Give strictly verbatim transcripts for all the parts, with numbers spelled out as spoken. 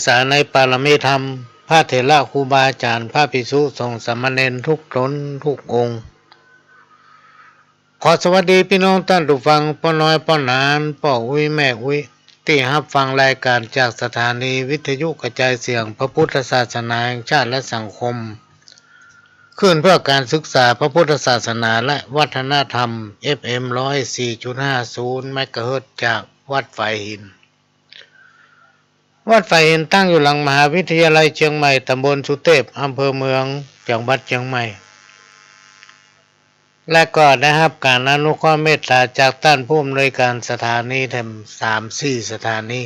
สาในปารมีธรรม พระเถระครูบาอาจ๋ารย์ พระภิกษุสงฆ์สามเณรทุกต๋นทุกองค์ ขอสวัสดีปี้น้องต้านผู้ฟัง ป้อน้อย ป้อหนาน ป้ออุ๊ย แม่อุ๊ย ตี้ฮับฟังรายก๋านจากสถานีวิทยุกระจายเสียงพระพุทธศาสนาแห่งชาติและสังคม คลื่นเพื่อการศึกษาพระพุทธศาสนาและวัฒนธรรม เอฟเอ็ม ร้อยสี่จุดห้าศูนย์ เมกะเฮิรตซ์ จากวัดฝายหิน วัดฝายหินตั้งอยู่หลังมหาวิทยาลัยเจียงใหม่ ตำบลสุเตพ อำเภอเมือง จังหวัดเจียงใหม่ และก็ได้ฮับก๋านอนุเคราะห์เมตต๋าจากต้านผู้อำนวยก๋านสถานีแถมสามสี่สถานี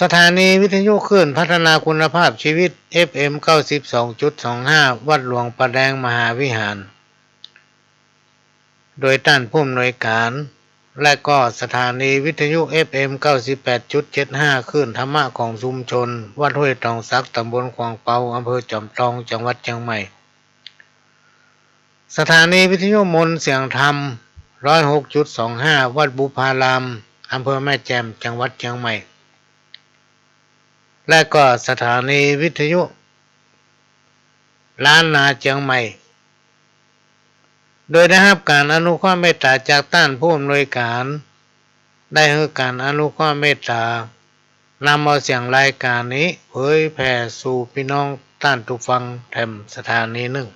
สถานีวิทยุคลื่นพัฒนาคุณภาพชีวิต เอฟเอ็ม เก้าสิบสองจุดสองห้า วัดหลวงป่าแดงมหาวิหาร โดยต้านผู้อำนวยก๋าน และก็สถานีวิทยุ เอฟเอ็ม เก้าสิบแปดจุดเจ็ดห้า คลื่นธรรมะของชุมชน วัดห้วยตองสัก ตำบลขวางเปา อำเภอจอมทอง จังหวัดเจียงใหม่ สถานีวิทยุมนต์เสียงธรรม ร้อยหกจุดสองห้า วัดบุพาราม อำเภอแม่แจ่ม จังหวัดเจียงใหม่ และก็สถานีวิทยุล้านนาเจียงใหม่ โดยได้ฮับก๋านอนุเคราะห์เมตต๋าจากต้านผู้อำนวยก๋าน ได้หื้อก๋านอนุเคราะห์เมตต๋า นำเอาเสียงรายก๋านนี้เผยแผ่สู่ปี้น้องต้านผู้ฟังแถมสถานีนึ่ง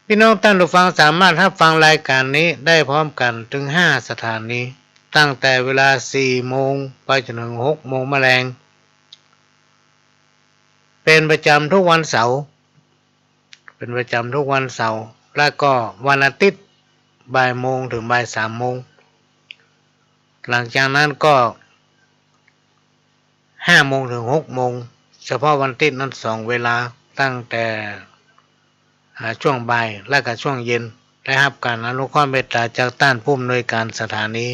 ปี้น้องต้านผู้ฟังสามารถฮับฟังรายก๋านนี้ได้พร้อมกั๋นเถิงห้าสถานี ตั้งแต่เวลาสี่โมงไปจนเถิงหกโมงแมลง เป๋นประจ๋ำทุกวันเสาร์ เป๋นประจ๋ำทุกวันเสาร์ และก็วันอาทิตย์ บ่ายโมงเถิงบ่ายสามโมง หลังจากนั้นก็ ห้าโมงเถิงหกโมง เฉพาะวันอาทิตย์นั้นสองเวลา ตั้งแต่ อ่า ช่วงบ่ายและก็ช่วงเย็น ได้ฮับก๋านอนุเคราะห์เมตต๋าจากต้านผู้อำนวยก๋านสถานี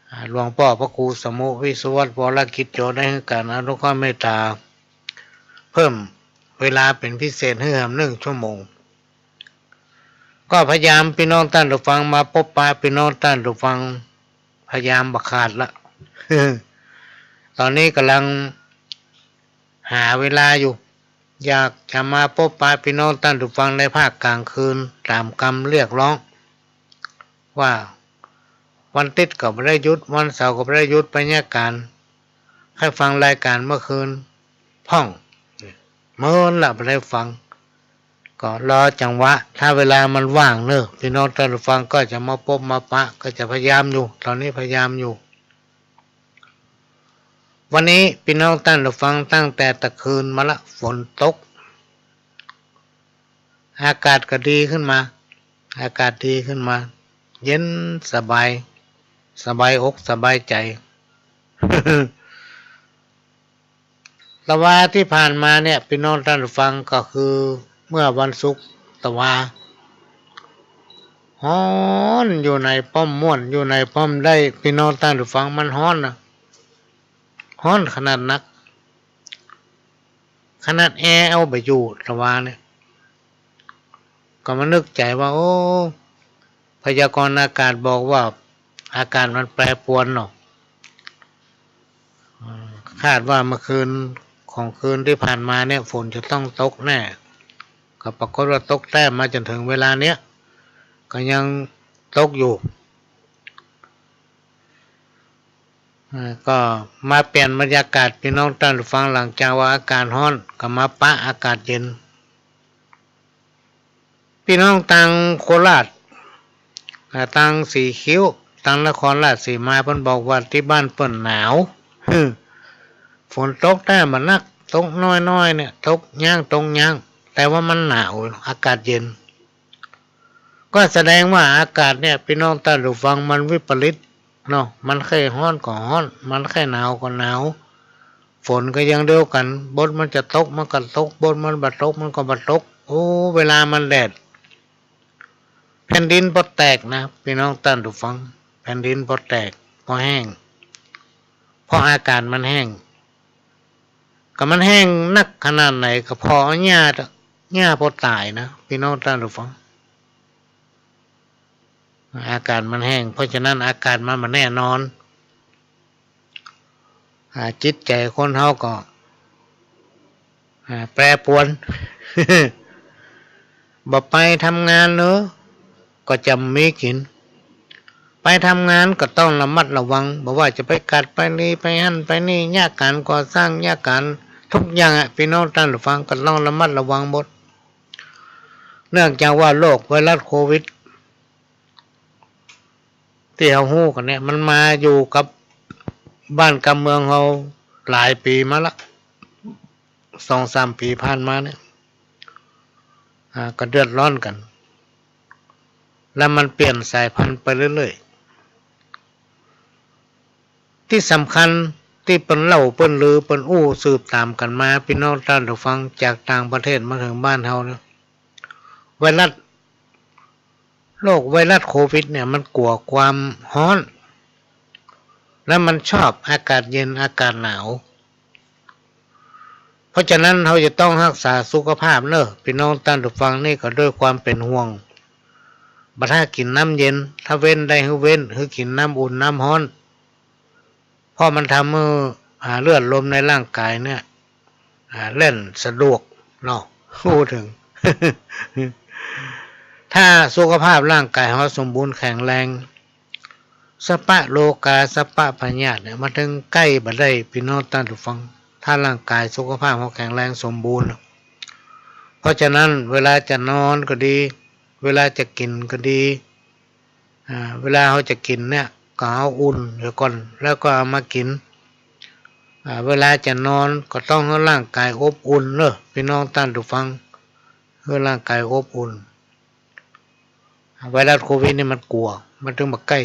อ่า หลวงป้อพระครูสมุห์ วิศวัตร วรกิจโจ ได้หื้อก๋านอนุเคราะห์เมตต๋า เพิ่มเวลาเป๋นพิเศษหื้อแหมนึ่งชั่วโมง ก็พยายามปี้น้องต้านผู้ฟังมาปบปะปี้น้องต้านผู้ฟัง พยายามบ่ขาดละ ต๋อนนี้ก่ำลังหาเวลาอยู่ อยากจะมาปบปะปี้น้องต้านผู้ฟังในภาคก๋างคืน ต๋ามกำเรียกร้อง ว่าวันอาทิตย์ก็บ่ได้หยุด วันเสาร์ก็บ่ได้หยุด บรรยากาศ ใค่ฟังรายก๋านเมื่อคืนพ่อง เมินละบ่ได้ฟัง ก็รอจังหวะ ถ้าเวลามันว่างเนาะ ปี้น้องต้านผู้ฟังก็จะมาปบมาปะ ก็จะพยายามอยู่ ต๋อนนี้พยายามอยู่ วันนี้ปี้น้องต้านผู้ฟังตั้งแต่ตะคืนมาละ ฝนตก อากาศก็ดีขึ้นมา อากาศดีขึ้นมา เย็นสบาย สบายอกสบายใจ๋ ตะวาตี้ผ่านมาเนี่ย ปี้น้องต้านผู้ฟัง ก็คือเมื่อวันศุกร์ตะวา ฮ้อนอยู่ในป้อม ม่วนอยู่ในป้อมได้ ปี้น้องต้านผู้ฟัง มันฮ้อนนะ ฮ้อนขนาดนัก ขนาดแอร์เอาบ่อยู่ตะวาเนี่ย ก็มานึกใจ๋ว่า โอ้ พยากรณ์อากาศบอกว่าอากาศมันแปรปรวนเนาะ อืม คาดว่าเมื่อคืนของคืนตี้ผ่านมาเนี่ย ฝนจะต้องตกแน่ ก็ปรากฏว่าตกแต๊มาจ๋นเถิงเวลาเนี้ย ก็ยังตกอยู่ อ่า ก็มาเปลี่ยนบรรยากาศ ปี้น้องต้านผู้ฟัง หลังจากว่าอากาศฮ้อน ก็มาปะอากาศเย็น ปี้น้องตางโคราช อ่า ตางสีคิ้ว ตางนครราชสีมา เปิ้นบอกว่าตี้บ้านเปิ้นหนาว ฝนตกแต๊บ่นัก ตกน้อยๆ เนี่ย ตกย้างตกย้าง แต่ว่ามันหนาว อากาศเย็น ก็แสดงว่าอากาศเนี่ย ปี้น้องต้านผู้ฟัง มันวิปริตเนาะ มันใค่ฮ้อนก็ฮ้อน มันใค่หนาวก็หนาว ฝนก็อย่างเดียวกั๋น บทมันจะตกมันก็ตก บทมันบ่ตกมันก็บ่ตก โอ้ เวลามันแดด แผ่นดินปอแตกนะ ปี้น้องต้านผู้ฟัง แผ่นดินปอแตก ปอแห้ง เพราะอากาศมันแห้ง ก็มันแห้งนักขนาดไหน ก็ผ่อเอาหญ้า หญ้าปอต๋ายนะ ปี้น้องต้านผู้ฟัง อากาศมันแห้ง เพราะฉะนั้นอากาศมันบ่แน่นอน อ่า จิตใจ๋คนเฮาก็ อ่า แปรปรวน บ่ไปทำงานเนาะ ก็จะบ่มีกิ๋น ไปทำงานก็ต้องระมัดระวัง บ่ว่าจะไปกั๊ดไปหลีไปหั้นไปนี่ เยียะก๋านก่อสร้าง เยียะก๋านทุกอย่างอะ ปี้น้องต้านผู้ฟัง ก็ต้องระมัดระวังหมด เนื่องจากว่าโรคไวรัสโควิด ตี้เฮาฮู้กั๋นเนี่ย มันมาอยู่กับบ้านกับเมืองเฮาหลายปี๋มาละ สองสามปี๋ผ่านมาเนี่ย อ่า ก็เดือดร้อนกั๋น แล้วมันเปลี่ยนสายพันธุ์ไปเรื่อยๆ ตี้สำคัญตี้เปิ้นเล่าเปิ้นลือเปิ้นอู้สืบต๋ามกั๋นมา ปี้น้องต้านผู้ฟัง จากต่างประเทศมาเถิงบ้านเฮาเนี่ย ไวรัส โรคไวรัสโควิดเนี่ยมันกั๋วความฮ้อน และมันชอบอากาศเย็นอากาศหนาว เพราะฉะนั้นเฮาจะต้องฮักษาสุขภาพเนาะ ปี้น้องต้านผู้ฟัง นี่ก็ด้วยความเป๋นห่วง บ่ถ้ากิ๋นน้ำเย็น ถ้าเว้นได้หื้อเว้น หื้อกิ๋นน้ำอุ่นน้ำฮ้อน เพราะมันทำหื้อ อ่า เลือดลมในร่างกายเนี่ย อ่า แล่นสะดวกเนาะ อู้เถิง ถ้าสุขภาพร่างกายเฮาสมบูรณ์แข็งแรง สัพพะโรคา สัพพะพยาธิเนี่ย มันเถิงใก้บ่ได้ ปี้น้องต้านผู้ฟัง ถ้าร่างกายสุขภาพเฮาแข็งแรงสมบูรณ์ เพราะฉะนั้นเวลาจะนอนก็ดี เวลาจะกิ๋นก็ดี อ่า เวลาเฮาจะกิ๋นเนี่ย ก็เอาอุ่นเหียก่อน แล้วก็เอามากิ๋น อ่า เวลาจะนอนก็ต้องหื้อร่างกายอบอุ่นเนาะ ปี้น้องต้านผู้ฟัง หื้อร่างกายอบอุ่น ไวรัสโควิดนี่มันกั๋ว มันเถิงบ่ใก้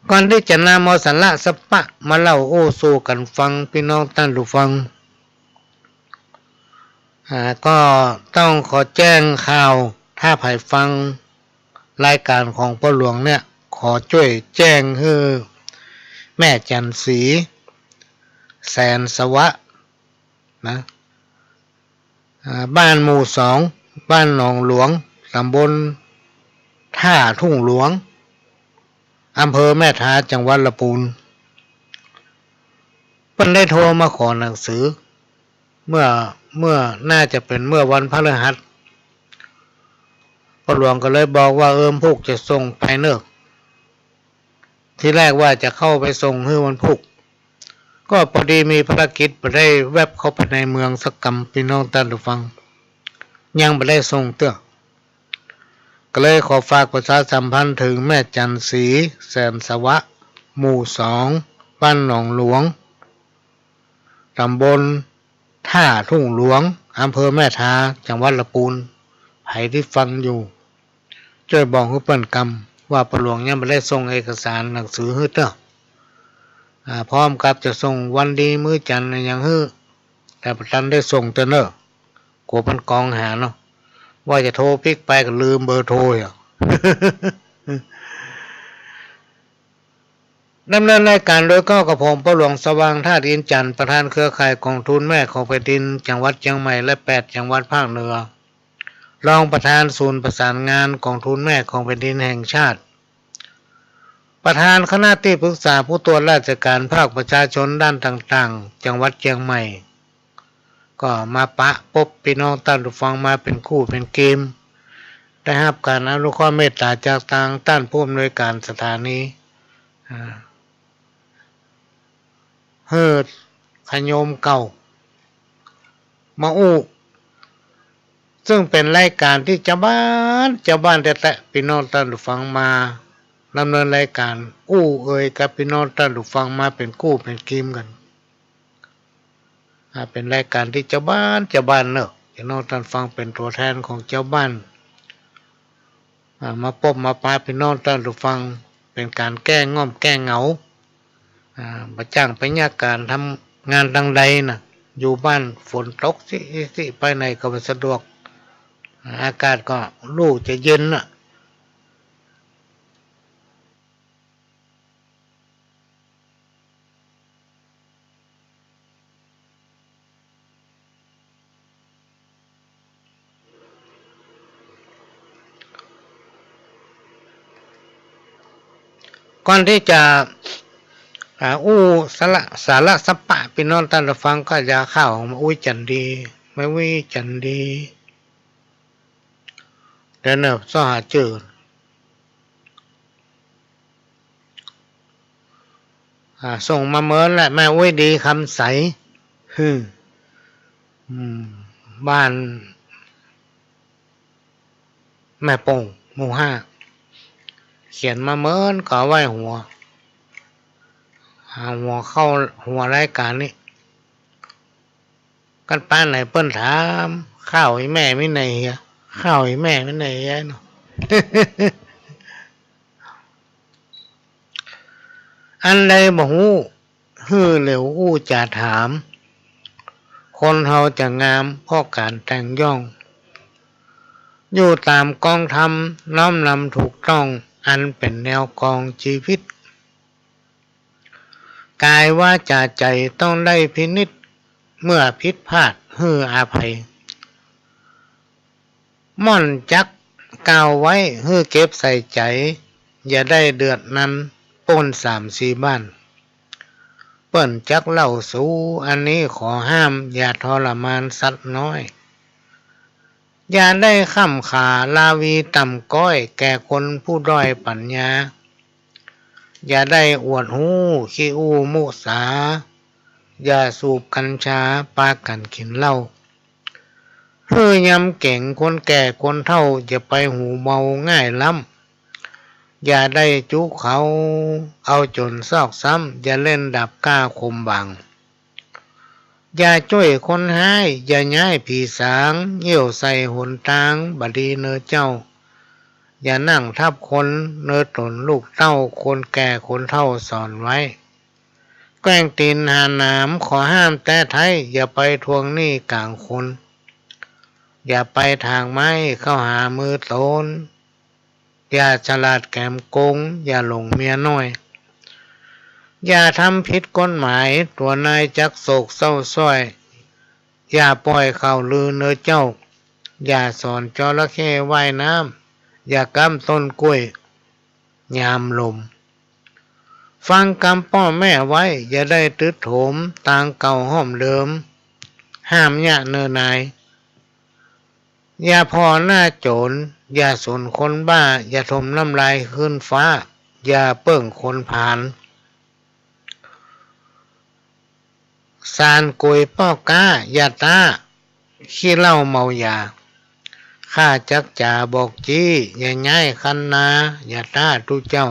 ก่อนตี้จะนำเอาสาระสัพพะมาเล่าอู้สู่กั๋นฟัง ปี้น้องต้านผู้ฟัง อ่า ก็ต้องขอแจ้งข่าว ถ้าใผฟังรายก๋านของป้อหลวงเนี่ย ขอจ้วยแจ้งหื้อแม่จั๋นทร์ศรี แสนสวะ นะ อ่า บ้านหมู่สอง บ้านหนองหลวง ต๋ำบลท่าทุ่งหลวง อำเภอแม่ทา จังหวัดละปูน เปิ้นได้โทรมาขอหนังสือ เมื่อ เมื่อ น่าจะเป๋นเมื่อวันพฤหัส ป้อหลวงก็เลยบอกว่า เออ วันพูกจะส่งไปเนาะ ทีแรกว่าจะเข้าไปส่งหื้อวันพูก ก็พอดีมีภารกิจบ่ได้แว็บเข้าไปในเมืองสักกำ ปี้น้องต้านผู้ฟัง ยังบ่ได้ส่งเตื้อ ก็เลยขอฝากประชาสัมพันธ์เถิงแม่จั๋นทร์ศรี แสนสวะ หมู่สอง บ้านหนองหลวง ต๋ำบลท่าทุ่งหลวง อำเภอแม่ทา จังหวัดละปูน ใผตี้ฟังอยู่ จ้วยบอกหื้อเปิ้นกำ ว่าป้อหลวงยังบ่ได้ส่งเอกสารหนังสือหื้อเตื้อ อ่า พร้อมกับจะส่งวันดีมื้อจั๋นทร์อะหยังหื้อ แต่บ่ตันได้ส่งเตื้อเนาะ กั๋วเปิ้นกองหาเนาะ ว่าจะโทรปิ๊กไปก็ลืมเบอร์โทรอะ ดำเนินรายการโดยเก้ากระผม ป้อหลวงสว่าง ธาตุอินทร์จันทร์ ประธานเครือข่ายกองทุนแม่ของแผ่นดินจังหวัดเจียงใหม่และแปดจังหวัดภาคเหนือ รองประธานศูนย์ประสานงานกองทุนแม่ของแผ่นดินแห่งชาติ ประธานคณะตี้ปรึกษาผู้ตรวจราชการภาคประชาชนด้านต่างๆ จังหวัดเจียงใหม่ ก็มาปะปบปี้น้องต้านผู้ฟังมาเป๋นกู้เป๋นเกม ได้ฮับก๋านอนุเคราะห์เมตต๋าจากตางต้านผู้อำนวยการสถานี อ่า หื้อขะโยมเก่า มาอู้ ซึ่งเป๋นรายก๋านตี้จาวบ้าน จาวบ้านแต๊ๆ ปี้น้องต้านผู้ฟัง มาดำเนินรายก๋านอู้เอ่ยกับปี้น้องต้านผู้ฟังมาเป๋นกู้เป๋นเกมกั๋น อ่า เป๋นรายก๋านตี้จาวบ้าน จาวบ้านเนาะ ปี้น้องต้านฟังเป๋นตั๋วแทนของจาวบ้าน อ่า มาปบมาปะปี้น้องต้านผู้ฟัง เป๋นก๋านแก้ง่อมแก้เหงา อ่า บ่จ้างไปเยียะก๋านทำงานตางใดน่ะ อยู่บ้านฝนตกซิๆ ไปไหนก็บ่สะดวก อ่า อากาศก็ฮู้จะเย็นน่ะ ก่อนตี้จะ อ่า อู้สาระ สาระสะปะ ปี้น้องต้านผู้ฟังก็จะข้าวมาอุ้ยจั๋นดี แม่อุ้ยจั๋นดี เดี๋ยวเน่อ ซ้อหาจื้อ อ่า ส่งมาเมินแหละ แม่อุ้ยดีคำใส หืม อืม บ้าน แม่โป่ง หมู่ห้า เขียนมาเมินก็ไว้หัว อ่า หัวข้าว หัวรายก๋านนี้ กั๋นปานไหนเปิ้นถาม ข้าวอี่แม่มีไหนเหีย ข้าวอี่แม่มีไหนเหียเนาะ อันใดบ่ฮู้ หื้อเหลียวอู้จ๋าถาม คนเฮาจะงามเพราะก๋านแต่งย่อง อยู่ต๋ามกองธรรม น้อมนำถูกต้อง อันเป๋นแนวกองจีวิต ก๋ายวาจ๋าใจ๋ต้องได้พินิจ เมื่อผิดพลาดหื้ออภัย ม่อนจักกล่าวไว้หื้อเก็บใส่ใจ๋ อย่าได้เดือดนั้นป๊นสามสี่บ้าน เปิ้นจักเล่าสู่ อันนี้ขอห้าม อย่าทรมานสัตว์น้อย อย่าได้ค่ำขาลาวีต่ำก๊อย แก่คนผู้ด้อยปั๋ญญา อย่าได้อวดฮู้ขี้อู้มุสา อย่าสูบกัญชาปากั๋นกิ๋นเหล้า หื้อยำเก๋งคนแก่คนเฒ่า อย่าไปหูเบาง่ายล้ำ อย่าได้จุเขาเอาจ๋นซอกซ้ำ อย่าเล่นดาบกล้าคมบาง อย่าจ้วยคนฮ้าย อย่าย้ายผีสาง เยี่ยวใส่หนตางบ่ดีเน่อเจ้า อย่านั่งทับคนเน่อต๋นลูกเต้า คนแก่คนเฒ่าสอนไว้ แกว่งตี๋นหาหนามขอห้ามแต๊ไท้ อย่าไปทวงหนี้ก๋างคน อย่าไปถากไม้เข้าหามือต๋น อย่าฉลาดแก๋มโก๋ง อย่าหลงเมียน้อย อย่าทำผิดกฎหมาย ตั๋วนายจักโศกเศร้าส้อย อย่าป่อยข่าวลือเน่อเจ้า อย่าสอนจระเข้ว่ายน้ำ อย่าก๊ำต้นกล้วยยามลม ฟังกำป้อแม่ไว้ อย่าได้ตึดโถม ตางเก่าห้อมเดิม ห้ามเยียะเน่อนาย อย่าผ่อหน้าโจ๋ร อย่าสนคนบ้า อย่าถมน้ำลายขึ้นฟ้า อย่าเปิ้งคนผาน สานก๋วยป้อก๊า อย่าต้า ขี้เหล้าเมายา ข้าจักจ๋าบอกจี้ อย่าย้ายคันนา อย่าต้าตุ๊เจ้า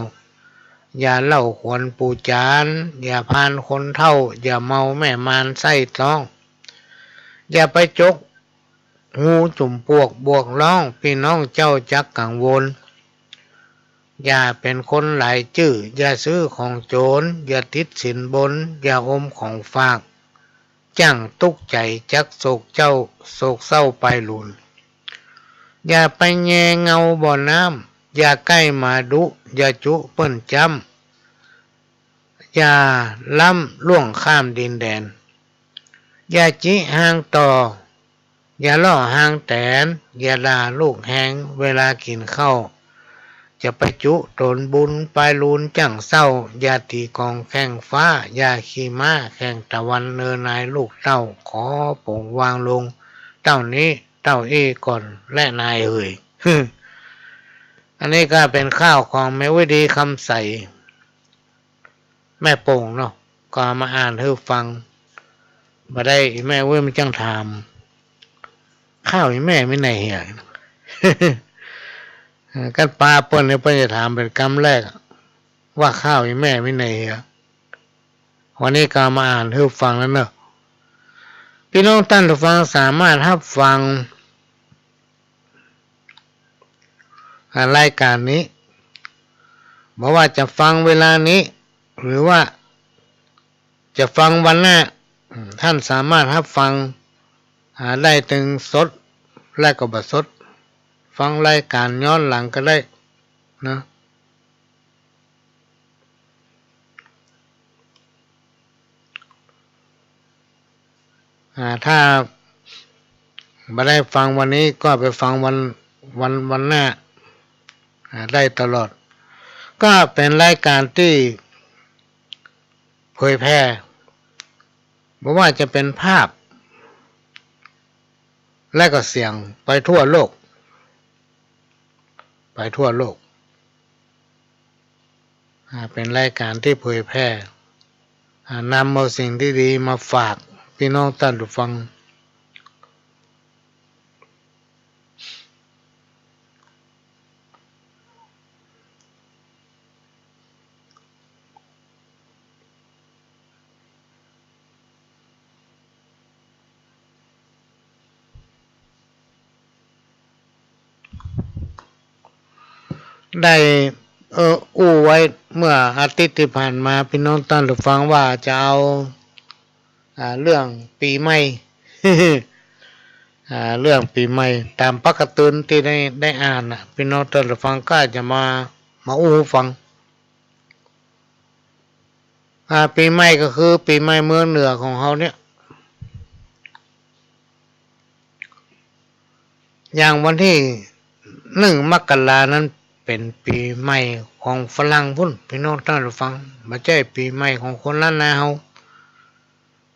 อย่าเล่าขวัญปู่จ๋าร อย่าพานคนเฒ่า อย่าเมาแม่มารไส้ต๊อง อย่าไปจก หูจุ่มปวกบวกร้อง ปี้น้องเจ้าจักกังวล อย่าเป๋นคนหลายจื้อ อย่าซื้อของโจ๋ร อย่าติดสินบน อย่าอมของฝาก จั้งตุ๊กใจ๋จักโศกเจ้า โศกเศร้าไปลูน อย่าไปแยเงาบ่อน้ำ อย่าใก้หมาดุ อย่าจุเปิ้นจ๊ำ อย่าล้ำล่วงข้ามดินแดน อย่าจิฮางต่อ อย่าล่อฮางแตน อย่าด่าลูกแฮงเวลากิ๋นข้าว จะไปจุต๋นบุญปายลูนจั้งเศร้า อย่าตี๋กองแข่งฟ้า อย่าขี่ม้าแข่งตะวันเน่อนายลูกเต้า ขอป๋งวางลงเต้านี้เต้าอี้ก่อนแลนายเหย อันนี้ก็เป๋นข้าวของแม่อุ๊ยดีคำใส แม่โป่งเนาะ ก็เอามาอ่านหื้อฟัง บ่าได้อี่แม่อุ๊ยมันจั้งถาม ข้าวอี่แม่มีไหนเหีย เออ กั๋นปาเปิ้นเนี่ย เปิ้นจะถามเป๋นกำแรกอะ ว่าข้าวอี่แม่มีไหนเหีย วันนี้ก็เอามาอ่านหื้อฟังแล้วเนาะ ปี้น้องต้านผู้ฟังสามารถฮับฟัง อ่า รายก๋านนี้ บ่ว่าจะฟังเวลานี้ หรือว่าจะฟังวันหน้า อืม ต้านสามารถฮับฟัง อ่า ได้ตึงสด และก็บ่สด ฟังรายก๋านย้อนหลังก็ได้นะ อ่า ถ้าบ่ได้ฟังวันนี้ก็ไปฟังวัน วัน วันหน้า อ่า ได้ตลอด ก ก็เป๋นรายก๋านตี้เผยแพร่ บ่ว่าจะเป๋นภาพ และก็เสียง ไปทั่วโลก ไปทั่วโลก อ่า เป๋นรายก๋านตี้เผยแพร่ อ่า นำเอาสิ่งตี้ดีมาฝากปี้น้องต้านผู้ฟัง ได้ เอ่อ อู้ไว้เมื่ออาทิตย์ตี้ผ่านมา ปี้น้องต้านผู้ฟัง ว่าจะเอา อ่า เรื่องปี๋ใหม่ อ่า เรื่องปี๋ใหม่ ต๋ามปกติตี้ได้ ได้อ่านน่ะ ปี้น้องต้านผู้ฟังก็จะมา มาอู้ฟัง อ่า ปี๋ใหม่ก็คือปี๋ใหม่เมืองเหนือของเฮาเนี่ย อย่างวันตี้หนึ่งมกรานั้นเป๋นปี๋ใหม่ของฝรั่งปู๊น ปี้น้องต้านผู้ฟัง บ่ใจ้ปี๋ใหม่ของคนล้านนาเฮา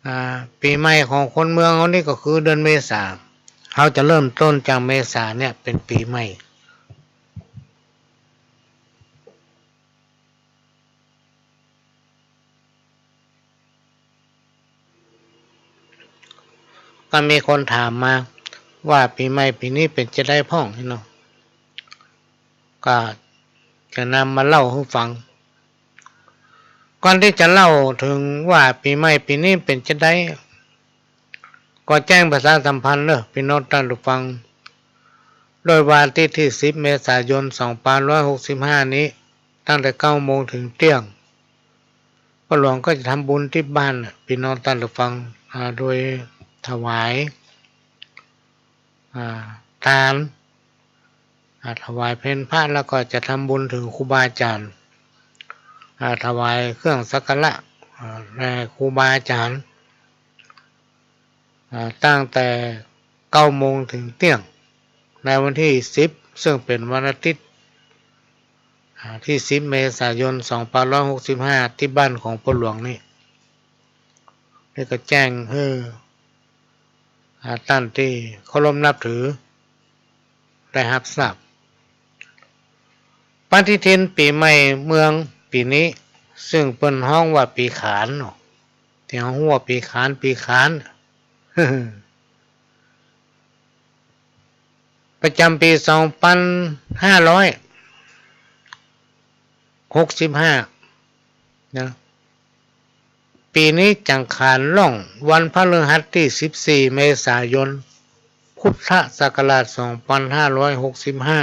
อ่า ปี๋ใหม่ของคนเมืองเฮานี่ก็คือเดือนเมษา เฮาจะเริ่มต้นจากเมษาเนี่ยเป๋นปี๋ใหม่ ก็มีคนถามมาว่าปี๋ใหม่ปี๋นี้เป๋นจาใดพ่องเนาะ ก็จะนำมาเล่าหื้อฟัง ก่อนตี้จะเล่าเถิงว่าปี๋ใหม่ปี๋นี้เป๋นจาใด ก็แจ้งประชาสัมพันธ์เนาะ ปี้น้องต้านผู้ฟัง โดยว่าตี้ ตี้สิบเมษายนสองปันห้าร้อยหกสิบห้านี้ ตั้งแต่เก้าโมงเถิงเตี้ยง ป้อหลวงก็จะทำบุญตี้บ้านน่ะ ปี้น้องต้านผู้ฟัง อ่า โดยถวาย อ่า ตาน อ่า ถวายเพลพระ แล้วก็จะทำบุญเถิงครูบาอาจ๋ารย์ อ่า ถวายเครื่องสักการะ อ่า แด่ครูบาอาจ๋ารย์ อ่า ตั้งแต่เก้าโมงเถิงเตี้ยง ในวันตี้สิบ ซึ่งเป๋นวันอาทิตย์ อ่า ตี้สิบเมษายนสองปันห้าร้อยหกสิบห้า ตี้บ้านของป้อหลวงนี่ นี่ก็แจ้งหื้อ อ่า ต้านตี้เคารพนับถือ ได้ฮับทราบ ปฏิทินปี๋ใหม่เมืองปี๋นี้ ซึ่งเปิ้นฮ้องว่าปี๋ขานเนาะ ตี้เฮาฮู้ว่าปี๋ขาน ปี๋ขาน ประจ๋ำปี๋สองปันห้าร้อยหกสิบห้า นะ ปี๋นี้จั๋งขานล่องวันพฤหัสตี้สิบสี่เมษายน พุทธศักราชสองปันห้าร้อยหกสิบห้า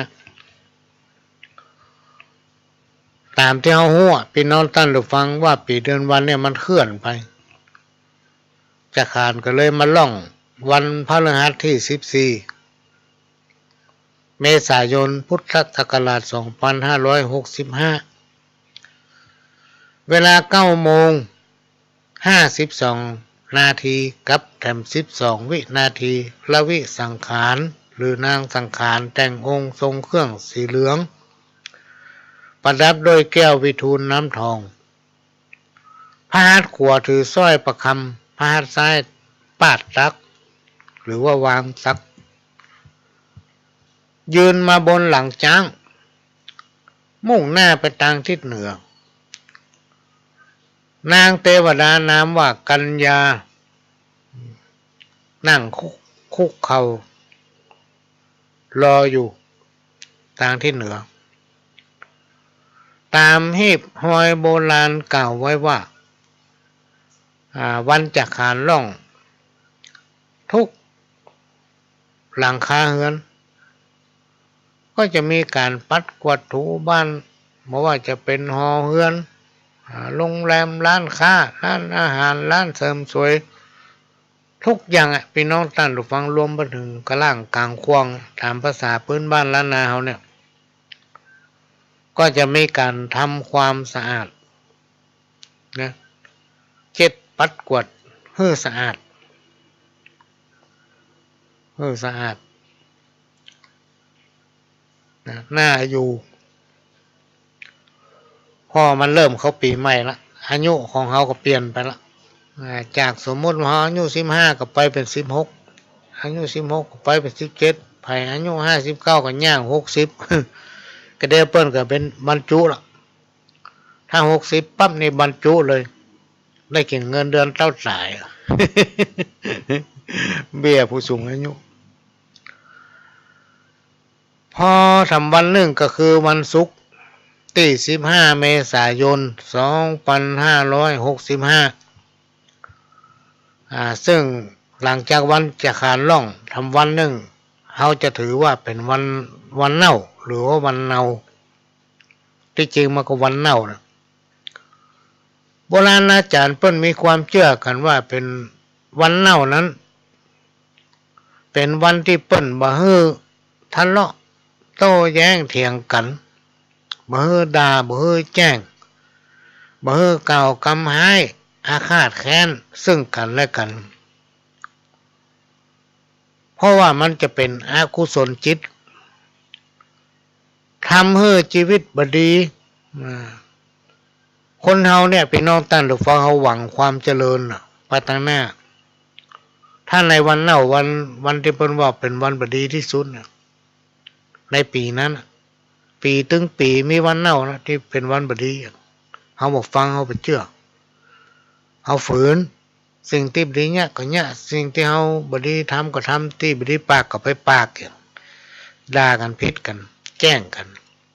ต๋ามตี้เฮาฮู้อะ ปี้น้องต้านผู้ฟัง ว่าปี๋เดือนวันเนี่ยมันเคลื่อนไป จั๋งขานก็เลยมาล่องวันพฤหัสตี้สิบสี่เมษายน พุทธศักราชสองปันห้าร้อยหกสิบห้า เวลาเก้าโมง ห้าสิบสองนาทีกับแถมสิบสองวินาที ละวิสังขาร หรือนางสังขาร แต่งองค์ทรงเครื่องสีเหลือง ประดับด้วยแก้ววิทูลน้ำทอง พระหัตถ์ขวาถือสร้อยประคำ พระหัตถ์ซ้ายปาดตั๊ก หรือว่าวางตั๊ก ยืนมาบนหลังจ๊าง มุ่งหน้าไปตางทิศเหนือ นางเตวดานามว่ากัญญา นั่งคุก คุกเข่า รออยู่ตางทิศเหนือ ต๋ามหีบฮอยโบราณกล่าวไว้ว่า อ่า วันจั๋งขานล่อง ทุกหลังคาเฮือน ก็จะมีก๋านปัดกวาดถูบ้าน บ่ว่าจะเป๋นหอเฮือน อ่า โรงแรม ร้านค้า ร้านอาหาร ร้านเสริมสวย ทุกอย่างอะ ปี้น้องต้านผู้ฟัง รวมไปเถิงกะล่างก๋างขว้าง ต๋ามภาษาปื๊นบ้านล้านนาเฮาเนี่ย ก็จะมีก๋านทำความสะอาดนะ เช็ดปัดกวาดหื้อสะอาด หื้อสะอาดนะ น่าอยู่ ราะมันเริ่มเข้าปี๋ใหม่ละ อายุของเฮาก็เปลี่ยนไปละ อ่า จากสมมุติว่าเฮาอายุสิบห้าก็ไปเป๋นสิบหก อายุสิบหกก็ไปเป๋นสิบเจ็ด ใผอายุห้าสิบเก้าก็ย่างหกสิบ ก็เดี๋ยวเปิ้นก็เป๋นบรรจุละ ถ้าหกสิบปั๊บนี่บรรจุเลย ได้กิ๋นเงินเดือนเต้าต๋าย เบี้ยผู้สูงอายุ พอถามวันนึ่งก็คือวันศุกร์ตี้สิบห้าเมษายนสองปันห้าร้อยหกสิบห้า อ่า ซึ่งหลังจากวันจะขานล่องถามวันนึ่ง เฮาจะถือว่าเป๋นวัน วันเน่า หรือว่าวันเนา ตี้จริงมันก็วันเน่านะ โบราณอาจ๋ารย์เปิ้นมีความเจื้อกั๋นว่าเป๋นวันเน่านั้น เป๋นวันตี้เปิ้นบ่หื้อทะเลาะโต้แย้งเถียงกั๋น บ่หื้อด่า บ่หื้อแจ้ง บ่หื้อกล่าวกำฮ้ายอาฆาตแค้นซึ่งกั๋นและกั๋น เพราะว่ามันจะเป๋นอกุศลจิต ทำหื้อจีวิตบ่ดี อ่า คนเฮาเนี่ย ปี้น้องต้านผู้ฟัง เฮาหวังความเจริญน่ะ ไปตางหน้า ถ้าในวันเน่า วัน วันตี้เปิ้นว่าเป๋นวันบ่ดีตี้สุดน่ะ ในปี๋นั้นน่ะ ปี๋ตึงปี๋มีวันเน่านะ ตี้เป๋นวันบ่ดี เฮาบ่ฟัง เฮาบ่เจื้อ เฮาฝืน สิ่งตี้บ่ดีเยียะก็เยียะ สิ่งตี้เฮาบ่ดีทำก็ทำ ตี้บ่ดีปากก็ไปปาก ด่ากั๋นผิดกั๋น แจ้งกั๋น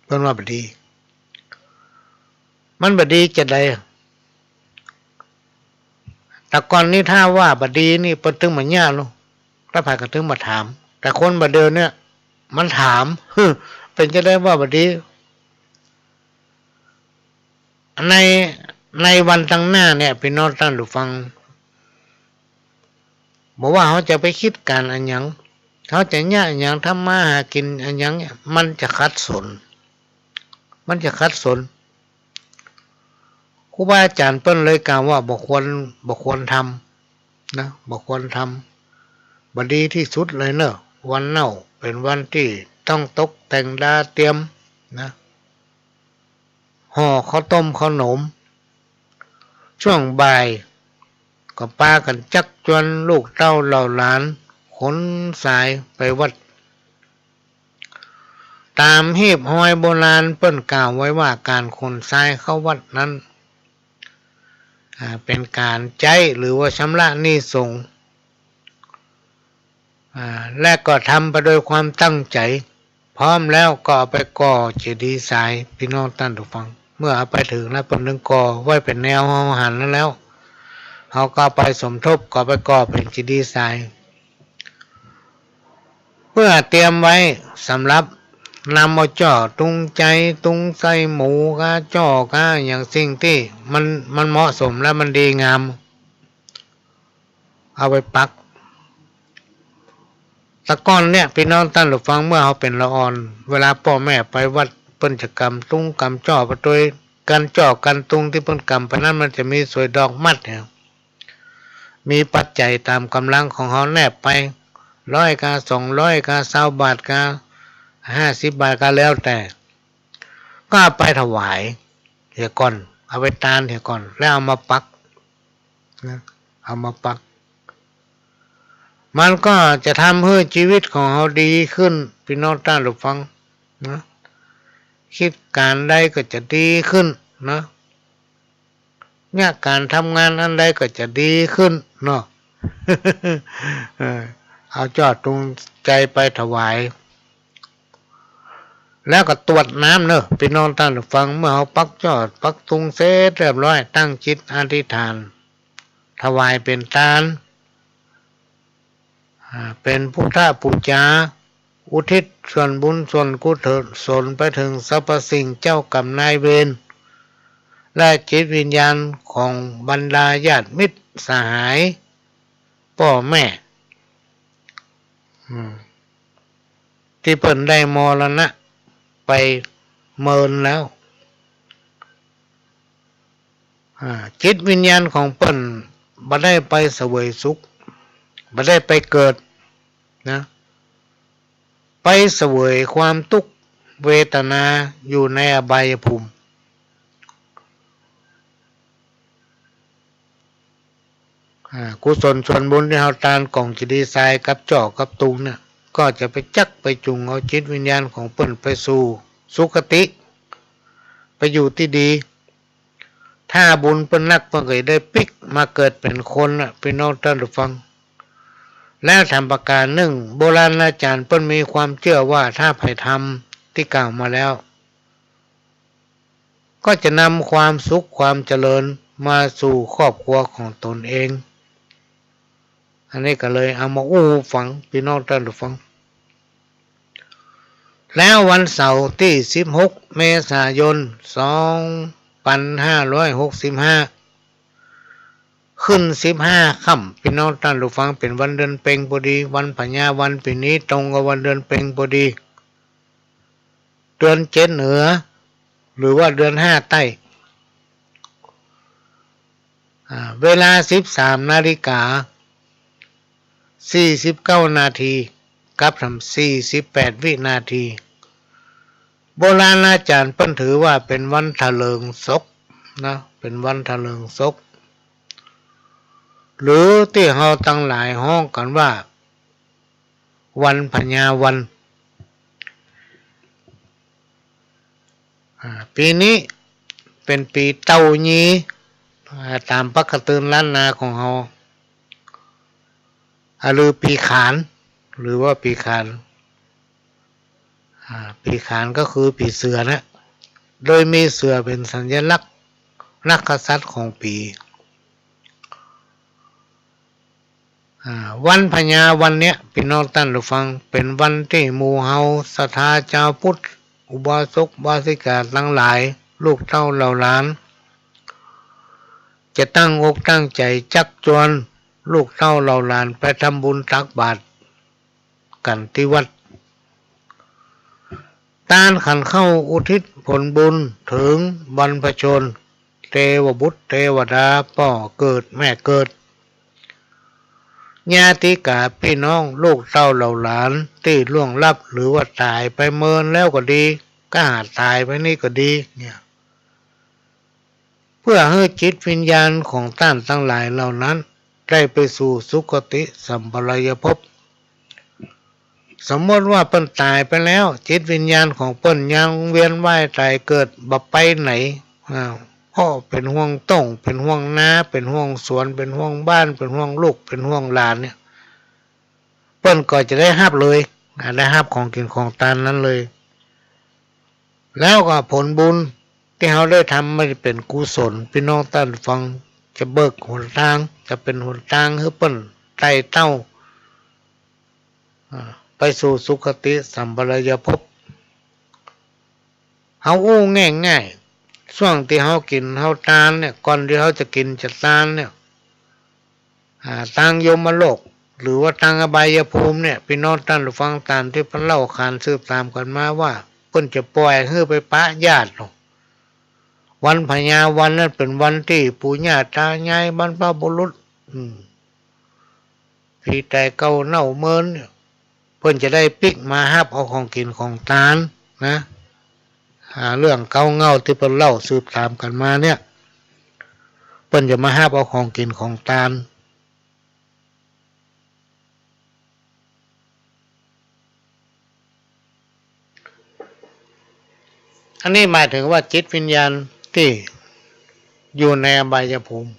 เปิ้นว่าบ่ดี มันบ่ดีจะใด แต่ก่อนนี้ถ้าว่าบ่ดีนี่เปิ้นตึงบ่เยียะลูก ถ้าใผก็ตึงบ่ถาม แต่คนบ่าเดี๋ยวเนี่ยมันถาม เป๋นจะใดว่าบ่ดี ใน ในวันตางหน้าเนี่ย ปี้น้องต้านผู้ฟัง บ่ว่าเฮาจะไปคิดก๋านอะหยัง เฮาจะเยียะอะหยัง ทำมาหากิ๋นอะหยังเนี่ย มันจะขัดสน มันจะขัดสน ครูบาอาจ๋ารย์เปิ้นเลยกล่าวว่าบ่ควร บ่ควรทำนะ บ่ควรทำ บ่ดีตี้สุดเลยเน่อ วันเน่า เป๋นวันตี้ต้องตกแต่งดาเตียมนะ ห่อข้าวต้มข้าวหนม ช่วงบ่ายก็ปากั๋นจักจวนลูกเต้าเหล่าหลานขนสายไปวัด ต๋ามฮีบฮอยโบราณเปิ้นกล่าวไว้ว่าก๋านขนสายเข้าวัดนั้น อ่า เป๋นก๋านใจ๊หรือว่าชำระหนี้สงฆ์ อ่า และก็ทำไปโดยความตั้งใจ๋ พร้อมแล้วก็เอาไปก่อเจดีย์สาย ปี้น้องต้านผู้ฟัง เมื่อเอาไปเถิงแล้วเปิ้นตึงก่อไว้เป๋นแนวเฮาหันนั้นแล้ว เฮาก็เอาไปสมทบ ก็เอาไปก่อเป๋นเจดีย์สาย เปื้อเตรียมไว้สำหรับนำเอาจ้อตุงไจ ตุงไส้หมูกา จ้อกา อะหยังสิ่งตี้มัน มันเหมาะสมและมันดีงาม เอาไปปัก แต่ก่อนเนี่ย ปี้น้องต้านผู้ฟัง เมื่อเฮาเป๋นละอ่อน เวลาป้อแม่ไปวัด เปิ้นจะกำตุงกำจ้อไปตวย กั๋นจ้อกั๋นตุงตี้เปิ้นกำไปนั้น มันจะมีสวยดอกมัดเนี่ย มีปัจจัยต๋ามก๋ำลังของเฮาแนบไป ร้อยกา สองร้อยกา ซาวบาทกา ห้าสิบบาทกา แล้วแต่ ก็เอาไปถวายเหียก่อน เอาไปตานเหียก่อน แล้วเอามาปักนะ เอามาปัก มันก็จะทำหื้อจีวิตของเฮาดีขึ้น ปี้น้องต้านผู้ฟังนะ คิดก๋านใดก็จะดีขึ้นนะ เนี่ย ก๋านทำงานอันใดก็จะดีขึ้นเนาะ เออ เอาจ้อตุงไจไปถวาย แล้วก็ตวดน้ำเนอะ ปี้น้องต้านผู้ฟัง เมื่อเฮาปักจ้อปักตุงเสร็จเรียบร้อย ตั้งจิตอธิษฐาน ถวายเป๋นตาน อ่า เป๋นพุทธปู๋จา อุทิศส่วนบุญส่วนกุศลไปเถิงสรรพสิ่งเจ้ากรรมนายเวร และจิตวิญญาณของบรรดาญาติมิตรสหาย ป้อแม่ อืม ตี้เปิ้นได้มรณะไปเมินแล้ว อ่า จิตวิญญาณของเปิ้นบ่ได้ไปเสวยสุข บ่ได้ไปเกิดนะ ไปเสวยความตุ๊กข์เวทนาอยู่ในอบายภูมิ อ่า กุศลส่วนบุญตี้เฮาตานก๋องเจดีย์ซายกับจ้อกับตุงเนี่ย ก็จะไปจักไปจูงเอาจิตวิญญาณของเปิ้นไปสู่สุคติ ไปอยู่ตี้ดี ถ้าบุญเปิ้นนัก เปิ้นก็จะได้ปิ๊กมาเกิดเป๋นคนน่ะ ปี้น้องต้านผู้ฟัง และแถมประก๋านนึ่ง โบราณอาจ๋ารย์เปิ้นมีความเจื้อว่าถ้าใผทำตี้กล่าวมาแล้ว ก็จะนำความสุขความเจริญมาสู่ครอบครัวของตนเอง อันนี้ก็เลยเอามาอู้ฟัง ปี้น้องต้านผู้ฟัง แล้ววันเสาร์ตี้สิบหก เมษายน สองปันห้าร้อยหกสิบห้า ขึ้นสิบห้าค่ำ ปี้น้องต้านผู้ฟัง เป๋นวันเดือนเพ็ญพอดี วันพญาวัน ปี๋นี้ตรงกับวันเดือนเพ็ญพอดี เดือนเจ็ดเหนือ หรือว่าเดือนห้าใต้ อ่า เวลาสิบสามนาฬิกา สี่สิบเก้านาที กับทำ สี่สิบแปดวินาที โบราณอาจ๋ารย์เปิ้นถือว่าเป๋นวันถะเลิงศกนะ เป๋นวันถะเลิงศก หรือตี้เฮาตังหลายฮ้องกั๋นว่า วันพญาวัน อ่า ปี๋นี้เป๋นปี๋เต่ายี อ่า ต๋ามปะกะตือนล้านนาของเฮา อ่า หรือปี๋ขาน หรือว่าปี๋ขาน อ่า ปี๋ขานก็คือปี๋เสือนะ โดยมีเสือเป๋นสัญลักษณ์ นักกษัตริย์ของปี๋ อ่า วันพญาวันเนี้ย ปี้น้องต้านผู้ฟัง เป๋นวันตี้หมู่เฮาศรัทธาจาวพุทธ อุบาสกอุบาสิกาตังหลาย ลูกเต้าเหล่าหลาน จะตั้งอกตั้งใจ๋จักจวนลูกเต้าเหล่าหลานไปทำบุญตักบาตรกั๋นตี้วัด ตานขันข้าวอุทิศผลบุญเถิงบรรพชน เตวบุตรเตวดา ป้อเกิดแม่เกิด ญาติกาปี้น้องลูกเต้าเหล่าหลานตี้ล่วงลับหรือว่าต๋ายไปเมินแล้วก็ดี ก้าต๋ายไปนี่ก็ดีเนี่ย เปื้อหื้อจิตวิญญาณของต้านตังหลายเหล่านั้น ได้ไปสู่สุคติสัมปรายภพ สมมติว่าเปิ้นต๋ายไปแล้ว จิตวิญญาณของเปิ้นยังเวียนว่ายต๋ายเกิดบ่ไปไหน อ่า เพราะเป๋นห่วงต้ง เป๋นห่วงนา เป๋นห่วงสวน เป๋นห่วงบ้าน เป๋นห่วงลูก เป๋นห่วงหลานเนี่ย เปิ้นก็จะได้ฮับเลย อ่า ได้ฮับของกิ๋นของตานนั้นเลย แล้วก็ผลบุญตี้เฮาได้ทำมันจะเป๋นกุศล ปี้น้องต้านฟัง จะเบิกหนตาง จะเป๋นหนตางหื้อเปิ้นไต่เต้า อ่า ไปสู่สุคติสัมปรายภพ เฮาอู้ง่ายๆ ช่วงตี้เฮากิ๋นเฮาตานเนี่ย ก่อนตี้เฮาจะกิ๋นจะตานเนี่ย อ่า ตางยมโลก หรือว่าตางอบายภูมิเนี่ย ปี้น้องต้านฟัง ต๋ามตี้เปิ้นเล่าขานสืบต๋ามกั๋นมาว่า เปิ้นจะป่อยหื้อไปปะญาติเนาะ วันพญาวันนั้นเป๋นวันตี้ปู่ย่าต๋ายายบรรพบุรุษ อืม ผีต๋ายเก่าเน่าเมินเนี่ย เปิ้นจะได้ปิ๊กมาฮับเอาของกิ๋นของตานนะ อ่า เรื่องเก่าเง่าตี้เปิ้นเล่าสืบต๋ามกั๋นมาเนี่ย เปิ้นจะมาฮับเอาของกิ๋นของตาน อันนี้หมายเถิงว่าจิตวิญญาณตี้อยู่ในอบายภูมิ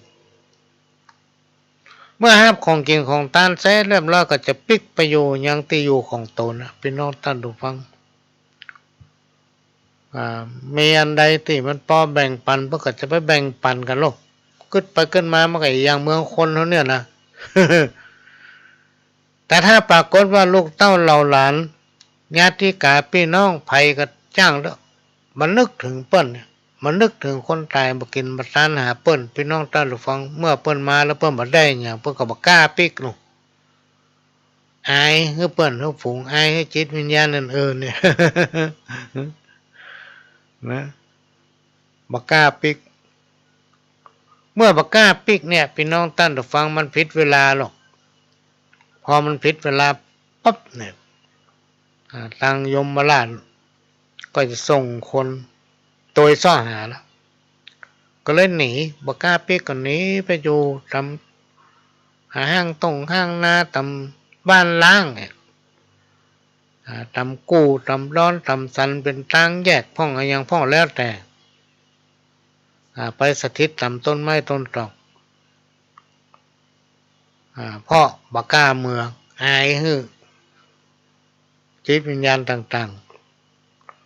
เมื่อฮับของกิ๋นของตานเสร็จเรียบร้อยก็จะปิ๊กไปอยู่ยังตี้อยู่ของตนนะ ปี้น้องต้านฟัง อ่า มีอันใดตี้มันปอแบ่งปั๋น เปิ้นก็จะไปแบ่งปั๋นกั๋นโลด กึ๊ดไปกึ๊ดมามันก็อย่างเมืองคนเฮาเนี่ยนะ แต่ถ้าปรากฏว่าลูกเต้าเหล่าหลาน ญาติกาปี้น้องใผก็จ้างเต๊อะ บ่นึกเถิงเปิ้นเนี่ย บ่นึกเถิงคนต๋าย บ่กิ๋นบ่ตานหาเปิ้น ปี้น้องต้านฟัง เมื่อเปิ้นมาแล้วเปิ้นบ่ได้หยัง เปิ้นก็บ่กล้าปิ๊กเนาะ อายหื้อเปิ้นหื้อฝูง อายหื้อจิตวิญญาณอันอื่นเนี่ย นะ บ่กล้าปิ๊ก เมื่อบ่กล้าปิ๊กเนี่ย ปี้น้องต้านฟัง มันผิดเวลาหรอก พอมันผิดเวลาปั๊บเนี่ย อ่า ตางยมราชก็จะส่งคนโตยเซาะหาละ ก็เลยหนี บ่กล้าปิ๊กก็หนีไปอยู่ต๋าม อ่า ห้างต้งห้างนา ต๋ามบ้านล้างเนี่ย อ่า ต๋ามกู้ ต๋ามดอน ต๋ามสัน เป๋นตางแยกพ่อง อะหยังพ่อง แล้วแต่ อ่า ไปสถิตต๋ามต้นไม้ต้นตอก อ่า เพราะบ่กล้าเมือ อายหื้อจิตวิญญาณต่าง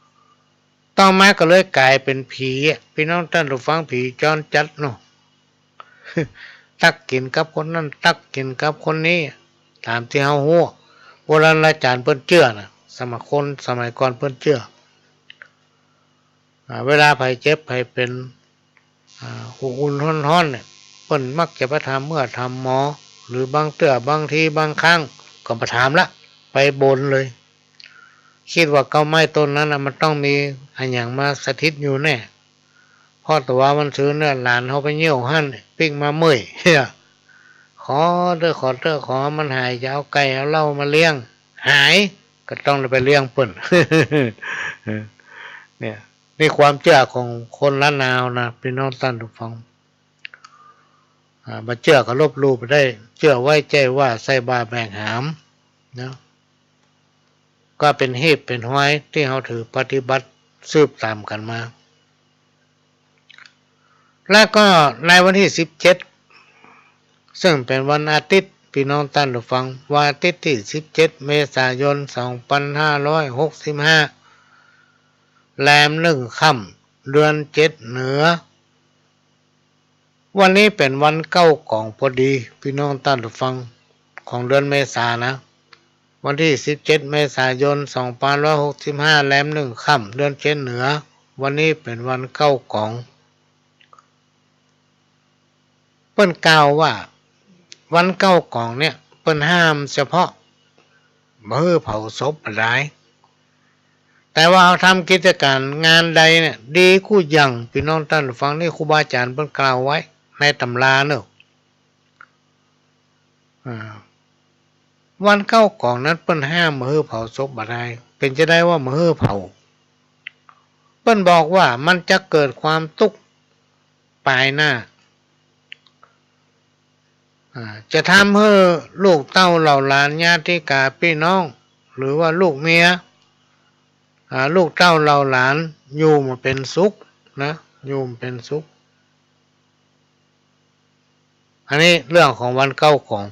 ๆ ต่อมาก็เลยก๋ายเป๋นผีอะ ปี้น้องต้านผู้ฟัง ผีจรจัดเนาะ ตั๊กกิ๋นกับคนนั้น ตั๊กกิ๋นกับคนนี้ ต๋ามตี้เฮาฮู้ โบราณอาจ๋ารย์เปิ้นเจื้อน่ะ สมัยคน สมัยก่อนเปิ้นเจื้อ อ่า เวลาใผเจ็บใผเป๋น อ่า อุ่นๆ ฮ้อนๆ เนี่ย เปิ้นมักจะไปถามเมื่อถามหมอ หรือบางเตื้อบางทีบางครั้งก็บ่ถามละ ไปบนเลย กึ๊ดว่าเก๊าไม้ต้นนั้นน่ะ มันต้องมีอะหยังมาสถิตอยู่แน่ เพราะแต่ว่าวันซืนเนี่ย หลานเฮาไปเยี่ยวหั้น ปิ๊กมาเมื่อย ขอเต๊อะ ขอเต๊อะ ขอมันหาย จะเอาไก่เอาเหล้ามาเลี้ยง หาย ก็ต้องได้ไปเลี้ยงเปิ้น เนี่ย นี่ความเจื้อของคนล้านนาเฮานะ ปี้น้องต้านผู้ฟัง อ่า บ่เจื้อก็ลบลู่ไปได้ เจื้อไว้ใจ้ว่า ใส่บ่าแบกหาม เนาะ ก็เป๋นฮีบเป๋นฮอยตี้เฮาถือปฏิบัติสืบต๋ามกั๋นมา แล้วก็ในวันตี้สิบเจ็ด ซึ่งเป๋นวันอาทิตย์ ปี้น้องต้านผู้ฟัง วันอาทิตย์ตี้สิบเจ็ด เมษายน สองปันห้าร้อยหกสิบห้า แรมหนึ่งค่ำ เดือนเจ็ดเหนือ วันนี้เป๋นวันเก๊ากองพอดี ปี้น้องต้านผู้ฟัง ของเดือนเมษานะ วันตี้สิบเจ็ด เมษายน สองปันห้าร้อยหกสิบห้า แรมหนึ่งค่ำ เดือนเจ็ดเหนือ วันนี้เป๋นวันเก๊ากอง เปิ้นกล่าวว่า วันเก๊ากองเนี่ย เปิ้นห้ามเฉพาะบ่หื้อเผาศพบ่ดาย แต่ว่าเฮาทำกิจก๋านงานใดเนี่ย ดีกู้อย่าง ปี้น้องต้านผู้ฟัง นี่ครูบาอาจ๋ารย์เปิ้นกล่าวไว้ในต๋ำราเนาะ อ่า วันเก๊ากองนั้นเปิ้นห้ามบ่หื้อเผาศพบ่ดาย เป๋นจาใดว่าบ่หื้อเผา เปิ้นบอกว่ามันจะเกิดความตุ๊กข์ปายหน้า อ่า จะทำหื้อลูกเต้าเหล่าหลานญาติกาปี้น้อง หรือว่าลูกเมีย อ่า ลูกเต้าเหล่าหลานอยู่บ่เป๋นสุขนะ อยู่บ่เป๋นสุข อันนี้เรื่องของวันเก๊ากอง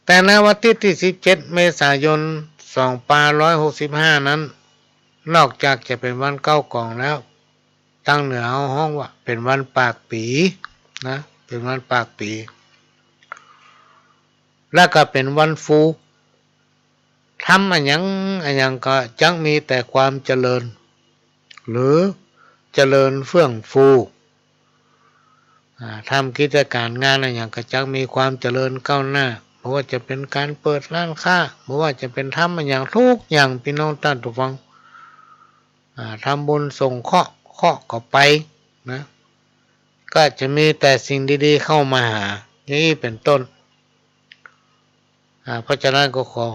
แต่ในวันตี้สิบเจ็ด เมษายน สองปันห้าร้อยหกสิบห้า นั้น นอกจากจะเป๋นวันเก๊ากองแล้ว ตางเหนือเฮาฮ้องว่าเป๋นวันปากปี๋นะ เป๋นวันปากปี๋ แล้วก็เป๋นวันฟู ทำอะหยังอะหยังก็จักมีแต่ความเจริญ หรือเจริญเฟื่องฟู อ่า ทำกิจก๋านงานอะหยังก็จักมีความเจริญก้าวหน้า บ่ว่าจะเป๋นก๋านเปิดร้านค้า บ่ว่าจะเป๋นทำอะหยัง กู้อย่าง ปี้น้องต้านผู้ฟัง อ่า ทำบุญสงเคราะห์ เคราะห์ก็ไปนะ ก็จะมีแต่สิ่งดีๆ เข้ามาหา อย่างนี้เป๋นต้น อ่า เพราะฉะนั้นก็ขอ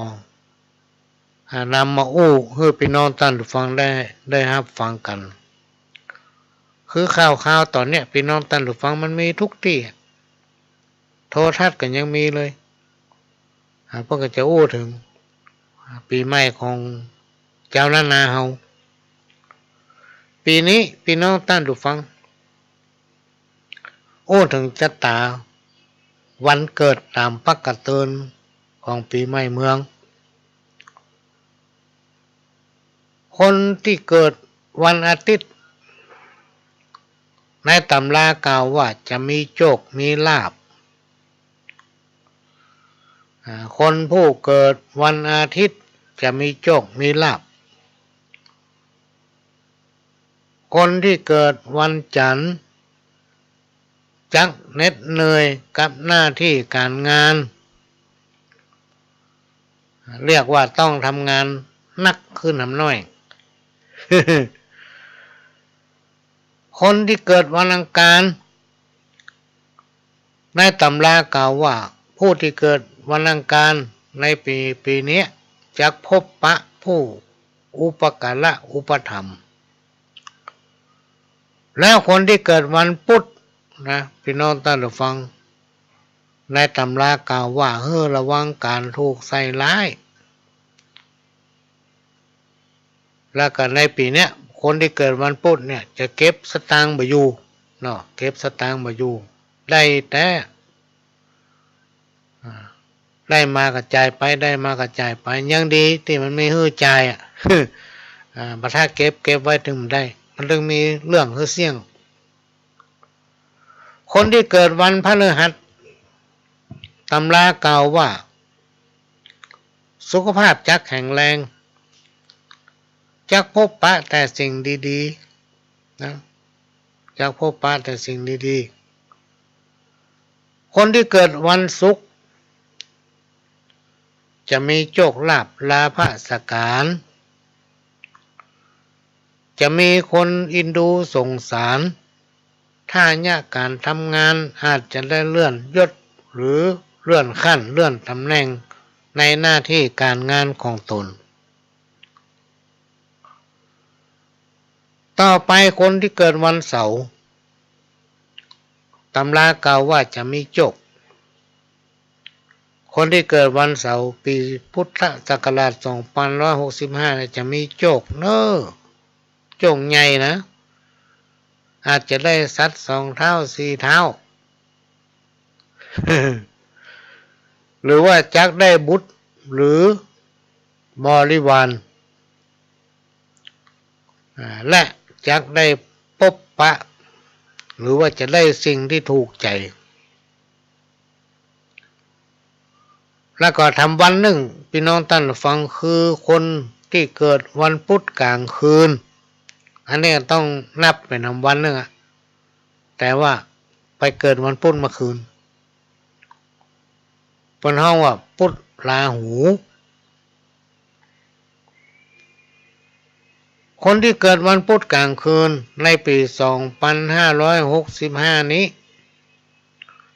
อ่า นำมาอู้หื้อปี้น้องต้านผู้ฟังได้ ได้ฮับฟังกั๋น คือข่าวๆ ต๋อนเนี้ย ปี้น้องต้านผู้ฟัง มันมีกู้ตี้ โทรทัศน์ก็ยังมีเลย อ่า เปิ้นก็จะอู้เถิง อ่า ปี๋ใหม่ของจาวล้านนาเฮา ปี๋นี้ปี้น้องต้านผู้ฟัง อู้เถิงจาต๋าวันเกิดต๋ามปกติของปี๋ใหม่เมือง คนตี้เกิดวันอาทิตย์ ในต๋ำรากล่าวว่าจะมีโจคมีลาภ อ่า คนผู้เกิดวันอาทิตย์จะมีโจคมีลาภ คนตี้เกิดวันจันทร์จักเหน็ดเหนื่อยกับหน้าตี้ก๋านงาน เรียกว่าต้องทำงานหนักขึ้นหำน้อย คนตี้เกิดวันอังคาร ในต๋ำรากล่าวว่า ผู้ตี้เกิดวันอังคารในปี๋ ปี๋เนี้ย จักพบปะผู้อุปการะอุปถัมภ์ แล้วคนตี้เกิดวันพุธนะ ปี้น้องต้านผู้ฟัง ในตำรากล่าวว่าหื้อระวังก๋านถูกใส่ร้าย แล้วก็ในปี๋เนี้ย คนตี้เกิดวันพุธเนี่ย จะเก็บสตางค์บ่อยู่เนาะ เก็บสตางค์บ่อยู่ ได้แต่ อ่า ได้มาก็จ่ายไป ได้มาก็จ่ายไป ยังดีตี้มันมีหื้อจ่ายอะ อ่า บ่ถ้าเก็บ เก็บไว้เถิงบ่ได้ มันเถิงมีเรื่องหื้อเสี้ยง คนตี้เกิดวันพฤหัส ตำรากล่าวว่า สุขภาพจักแข็งแรง จักพบปะแต่สิ่งดีๆ นะ จักพบปะแต่สิ่งดีๆ คนตี้เกิดวันศุกร์ จะมีโชคลาภลาภะสกาล จะมีคนเอ็นดูสงสาร ถ้าเยียะก๋านทำงานอาจจะได้เลื่อนยศ หรือเลื่อนขั้น เลื่อนตำแหน่งในหน้าตี้ก๋านงานของตน ต่อไปคนตี้เกิดวันเสาร์ ตำรากล่าวว่าจะมีโชค คนตี้เกิดวันเสาร์ ปี๋พุทธศักราช สองปันห้าร้อยหกสิบห้า เนี่ย จะมีโชคเน้อ โชคใหญ่นะ อาจจะได้สัตว์สองเท้าสี่เท้า หรือว่าจักได้บุตรหรือบริวาร อ่า และจักได้พบปะ หรือว่าจะได้สิ่งตี้ถูกใจ๋ แล้วก็แถมวันนึ่ง ปี้น้องต้านฟัง คือคนตี้เกิดวันพุธก๋างคืน อันนี้ต้องนับเป๋นแถมวันนึ่งอะ แต่ว่าไปเกิดวันพุธเมื่อคืน เปิ้นฮ้องว่าพุธราหู คนตี้เกิดวันพุธก๋างคืนในปี๋ สองปันห้าร้อยหกสิบห้า นี้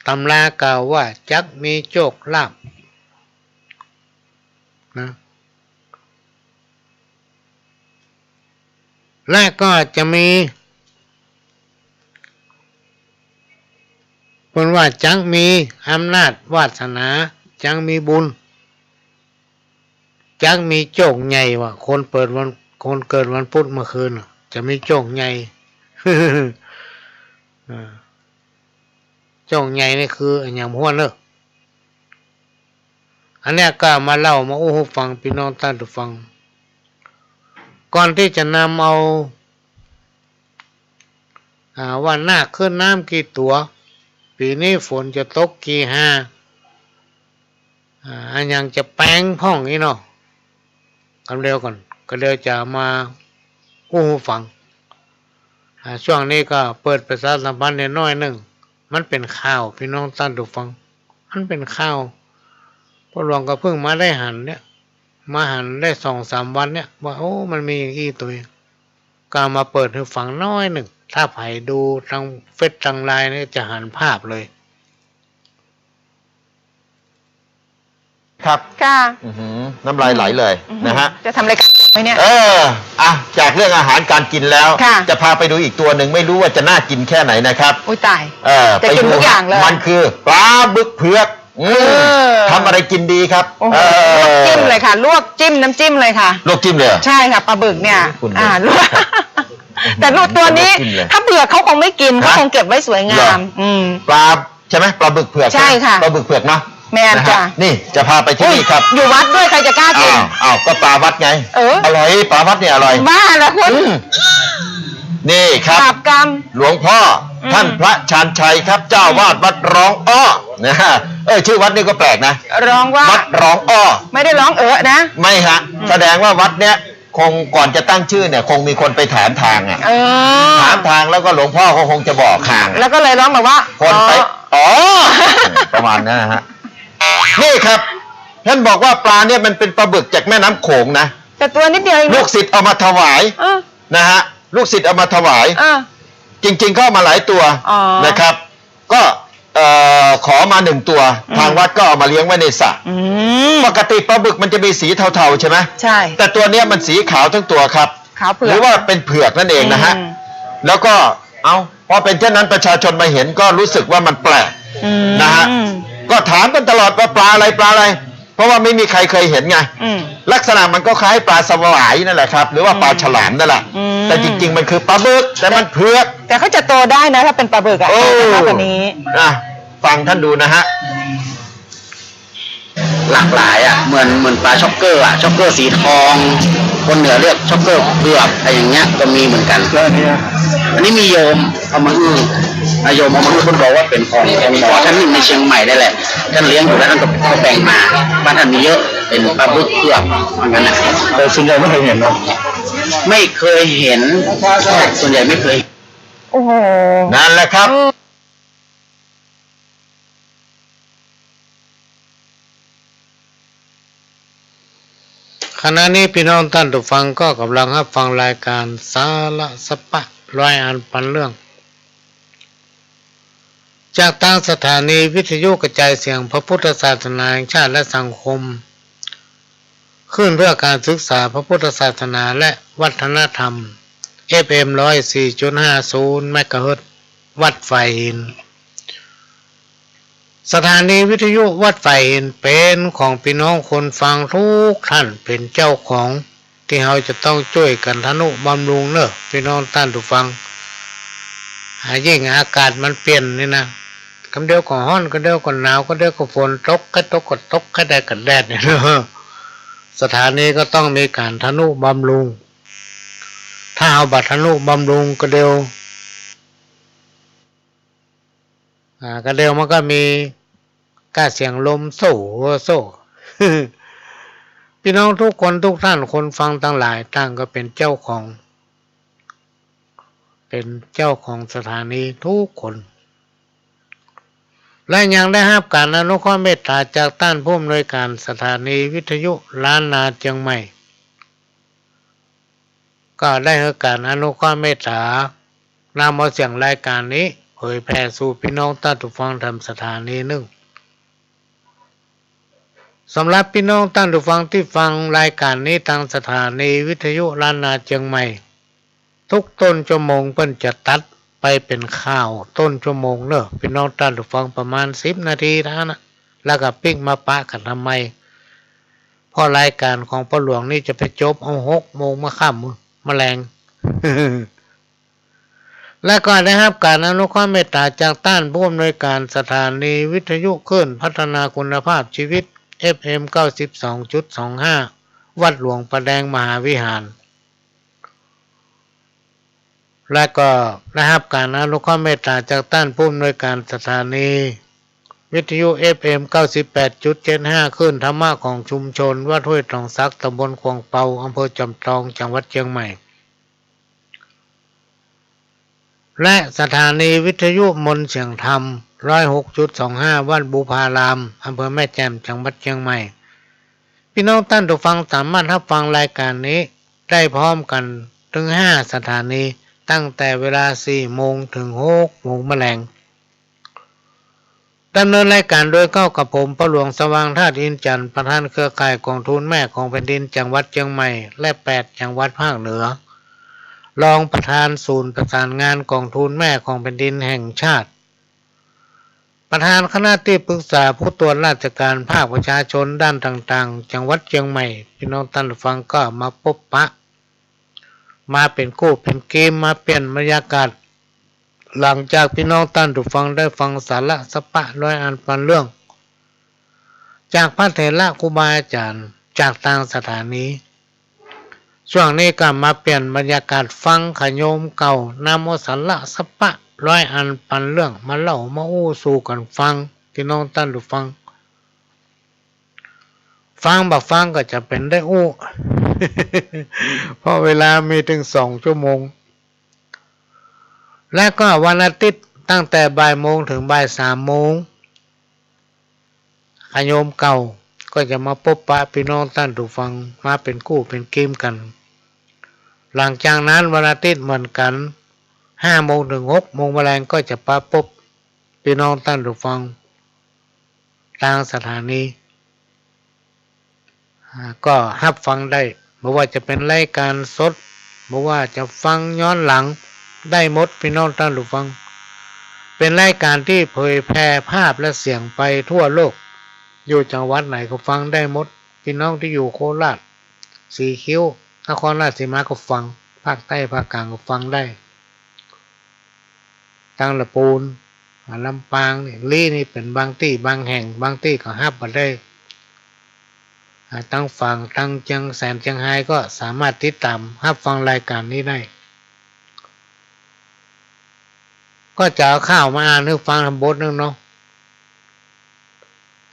ตำรากล่าวว่าจักมีโชคลาภ นะ และก็จะมี เปิ้นว่าจักมีอำนาจวาสนา จักมีบุญ จักมีโชคใหญ่ว่า คนเปิดวัน คนเกิดวันพุธเมื่อคืนน่ะ จะมีโชคใหญ่ อ่า โชคใหญ่นี่คืออะหยังพ่องเน่อ อันเนี้ยก็มาเล่ามาอู้หื้อฟัง ปี้น้องต้านฟัง ก่อนตี้จะนำเอา อ่า ว่านาคขึ้นน้ำกี่ตั๋ว ปี๋นี้ฝนจะตกกี่ฮา อ่า อะหยังจะแป๋งพ่องอี้เนาะ กำเดียวก่อน กำเดียวจะมาอู้หื้อฟัง อ่า ช่วงนี้ก็เปิดประชาสัมพันธ์เนี่ยน้อยนึ่ง มันเป๋นข่าว ปี้น้องต้านฟัง มันเป๋นข่าว ป้อหลวงก็เพิ่งมาได้หันเนี่ย มาหันได้สองสามวันเนี่ย ว่า โอ้ มันมีอย่างอี้ตวย ก็เอามาเปิดหื้อฟังน้อยนึ่ง ถ้าใผดูตางเฟซตางไลน์เนี่ยจะหันภาพเลย ครับ ค่ะ อื้อหือ น้ำลายไหลเลย อื้อหือ นะฮะ จะทำรายการจบไหมเนี่ย เออ อ่ะ จากเรื่องอาหารการกินแล้ว ค่ะ จะพาไปดูอีกตัวหนึ่ง ไม่รู้ว่าจะน่ากินแค่ไหนนะครับ อุ๊ย ตาย เออ จะกิน ไปดู ทุกอย่างเลย มันคือปลาบึกเผือก อืม เออ ทำอะไรกินดีครับ โอ้โห เออ ลวกจิ้มเลยค่ะ ลวกจิ้มน้ำจิ้มเลยค่ะ ลวกจิ้มเลยเหรอ ใช่ค่ะ ปลาบึกเนี่ย คุณ อ่า ลวก แต่ลวกตัวนี้ ลวกจิ้มเลย ถ้าเผือกเขาคงไม่กิน ฮะ เขาคงเก็บไว้สวยงาม เหรอ อืม ปลา ใช่ไหม ปลาบึกเผือก ใช่ค่ะ ปลาบึกเผือกเนาะ แม่น นะฮะ จ้ะ นี่จะพาไปที่นี่ครับ อุ๊ย อยู่วัดด้วย ใครจะกล้ากิน อ้าว อ้าว ก็ปลาวัดไง เออ อร่อย ปลาวัดเนี่ยอร่อย บ้าแล้วคุณ อืม นี่ครับ บาปกรรม หลวงพ่อ อืม ท่านพระชาญชัยครับ เจ้าอาวาสวัดร้องอ้อ นะฮะ เออ ชื่อวัดนี่ก็แปลกนะ ร้องว่า วัดร้องอ้อ ไม่ได้ร้องเอะนะ ไม่ฮะ อืม แสดงว่าวัดเนี้ย คงก่อนจะตั้งชื่อเนี่ย คงมีคนไปถามทางอะ เออ ถามทางแล้วก็หลวงพ่อก็คงจะบอกทางอะ แล้วก็เลยร้องแบบว่า คนไป อ๋อ อ๋อ ประมาณนั้นนะฮะ นี่ครับ ท่านบอกว่าปลาเนี่ยมันเป็นปลาบึกจากแม่น้ำโขงนะ แต่ตัวนิดเดียวเองนะ ลูกศิษย์เอามาถวาย เออ นะฮะ ลูกศิษย์เอามาถวาย เออ จริงๆ เขาเอามาหลายตัว อ๋อ นะครับ ก็ เอ่อ ขอมาหนึ่งตัว อืม ทางวัดก็เอามาเลี้ยงไว้ในสระ อืม ปกติปลาบึกมันจะมีสีเทาๆ ใช่ไหม ใช่ แต่ตัวเนี้ยมันสีขาวทั้งตัวครับ ขาวเผือก หรือว่าเป็นเผือกนั่นเองนะฮะ อืม แล้วก็ เอ้า พอเป็นเช่นนั้นประชาชนมาเห็นก็รู้สึกว่ามันแปลก อืม นะฮะ ก็ ก็ถามกันตลอดว่าปลาอะไร ปลาอะไร เพราะว่าไม่มีใครเคยเห็นไง อืม ลักษณะมันก็คล้ายปลาสวายนั่นแหละครับ หรือว่าปลา อืม ฉลามนั่นแหละ อืม แต่จริงๆ มันคือปลาบึก แต่มันเผือก แต่เขาจะโตได้นะ ถ้าเป็นปลาบึกอะ เออ โตได้มากกว่านี้ อ่ะ ฟังท่านดูนะฮะ หลากหลายอะ เหมือน เหมือนปลาช็อกเกอร์อะ ช็อกเกอร์สีทอง คนเหนือเรียกช็อกเกอร์เผือก อะไรอย่างเงี้ย ก็มีเหมือนกัน แล้วอันนี้อะ อันนี้มีโยมเอามาหื้อ อาโยมเอามาหื้อ เพิ่นบอกว่าเป๋นของ ของหมอท่านหนึ่งในเชียงใหม่นี่แหละ ท่านเลี้ยงอยู่แล้วท่านก็ ก็แบ่งมา บ้านท่านมีเยอะ เป๋นปลาบึกเผือก ว่างั้นนะ แต่ส่วนใหญ่ไม่เคยเห็นเนาะ ไม่เคยเห็น ส่วนใหญ่ไม่เคย โอ้โห นั่นแหละครับ อืม ขณะนี้พี่น้องต้านผู้ฟังก็ก่ำลังฮับฟังรายก๋านสาระสะปะร้อยอันปันเรื่อง จากตางสถานีวิทยุกระจายเสียงพระพุทธศาสนาแห่งชาติและสังคม คลื่นเพื่อการศึกษาพระพุทธศาสนาและวัฒนธรรม เอฟเอ็ม ร้อยสี่จุดห้าศูนย์ เมกะเฮิรตซ์ วัดฝายหิน สถานีวิทยุวัดฝายหินเป๋นของพี่น้องคนฟังกู้ต้าน เป๋นเจ้าของ ตี้เฮาจะต้องจ้วยกั๋นทะนุบำรุงเน่อ พี่น้องต้านผู้ฟัง อ่า ยิ่งอากาศมันเปลี่ยนนี่นะ กำเดียวก็ฮ้อน กำเดียวก็หนาว กำเดียวก็ฝนตก ใค่ตกก็ตก ใค่แดดก็แดดเนี่ยเนาะ สถานีก็ต้องมีก๋านทะนุบำรุง ถ้าเฮาบ่ทะนุบำรุงกำเดียว อ่า กำเดียวมันก็มีก้าเสียงลมโซ่โซ่ พี่น้องกู้คนกู้ต้าน คนฟังตังหลาย ต่างก็เป๋นเจ้าของ เป๋นเจ้าของสถานีกู้คน และยังได้ฮับก๋านอนุเคราะห์เมตต๋าจากต้านผู้อำนวยก๋านสถานีวิทยุล้านนาเจียงใหม่ ก็ได้หื้อก๋านอนุเคราะห์เมตต๋า นำเอาเสียงรายก๋านนี้เผยแผ่สู่พี่น้องต้านผู้ฟังต๋ามสถานีนึ่ง สำหรับพี่น้องต้านผู้ฟังตี้ฟังรายก๋านนี้ตางสถานีวิทยุล้านนาเจียงใหม่ กู้ต้นชั่วโมงเปิ้นจะตัดไปเป๋นข่าวต้นชั่วโมงเน่อ พี่น้องต้านผู้ฟัง ประมาณสิบนาทีเต้านั้นนะ แล้วก็ปิ๊กมาปะกั๋นตำใหม่ เพราะรายก๋านของป้อหลวงนี่จะไปจบเอาหกโมงเมื่อค่ำ เมื่อแลง และก็ได้ฮับก๋านอนุเคราะห์เมตต๋าจากต้านผู้อำนวยก๋านสถานีวิทยุคลื่นพัฒนาคุณภาพชีวิต เอฟเอ็ม เก้าสิบสองจุดสองห้า วัดหลวงพระแดงมหาวิหาร และก็ได้ฮับก๋านอนุเคราะห์เมตต๋าจากต้านผู้อำนวยก๋านสถานีวิทยุ เอฟเอ็ม เก้าสิบแปดจุดเจ็ดห้า คลื่นธรรมะของชุมชนวัดห้วยตองสัก ตำบลขวางเปา อำเภอจอมทอง จังหวัดเจียงใหม่ และสถานีวิทยุมนต์เสียงธรรม ร้อยหกจุดสองห้า วัดบุพาราม อำเภอแม่แจ่ม จังหวัดเจียงใหม่ พี่น้องต้านผู้ฟังสามารถฮับฟังรายก๋านนี้ได้พร้อมกั๋นเถิงห้าสถานี ตั้งแต่เวลาสี่โมงเถิงหกโมงเมื่อแลง ดำเนินรายก๋านโดยเก้ากับผม ป้อหลวงสว่างธาตุอินทร์จันทร์ ประธานเครือข่ายก๋องทุนแม่ของแผ่นดินจังหวัดเจียงใหม่ และแปดจังหวัดภาคเหนือ รองประธานศูนย์ประสานงานก๋องทุนแม่ของแผ่นดินแห่งชาติ ประธานคณะตี้ปรึกษาผู้ตรวจราชก๋านภาคประชาชนด้านต่างๆ จังหวัดเจียงใหม่ พี่น้องต้านผู้ฟังก็มาปบปะ มาเป๋นกู้เป๋นเกม มาเปลี่ยนบรรยากาศ หลังจากพี่น้องต้านผู้ฟังได้ฟังสาระสะปะร้อยอันปันเรื่อง จากพระเถระครูบาอาจ๋ารย์ จากตางสถานี ช่วงนี้ก็มาเปลี่ยนบรรยากาศฟังขะโยมเก่า นำเอาสาระสะปะร้อยอันปันเรื่องมาเล่ามาอู้สู่กั๋นฟัง พี่น้องต้านผู้ฟัง ฟังบ่ฟังก็จะเป๋นได้อู้ เพราะเวลามีเถิงสองชั่วโมง และก็วันอาทิตย์ตั้งแต่บ่ายโมงเถิงบ่ายสามโมง ขะโยมเก่าก็จะมาปบปะพี่น้องต้านผู้ฟัง มาเป๋นกู้เป๋นเกมกั๋น หลังจากนั้นวันอาทิตย์เหมือนกั๋น ห้าโมงเถิงหกโมงเมื่อแลงก็จะปะปบพี่น้องต้านผู้ฟัง ตางสถานี อ่า ก็ฮับฟังได้ บ่ว่าจะเป๋นรายก๋านสด บ่ว่าจะฟังย้อนหลัง ได้หมด พี่น้องต้านผู้ฟัง เป เป็นรายก๋านตี้เผยแผ่ภาพและเสียงไปทั่วโลก อยู่จังหวัดไหนก็ฟังได้หมด ปี้น้องตี้อยู่โคราช สีคิ้ว นครราชสีมาก็ฟัง ภาคใต้ภาคกลางก็ฟังได้ ตังละปูน อ่า ลำปางนี่ ลี้นี่เป๋นบางตี้บางแห่ง บางตี้ก็ฮับบ่ได้ อ่า ตังฝั่ง ตังเจียงแสน เจียงฮายก็สามารถติดต๋ามฮับฟังรายก๋านนี้ได้ ก็จะเอาข่าวมาอ่านหื้อฟังตำบทนึ่งเนาะ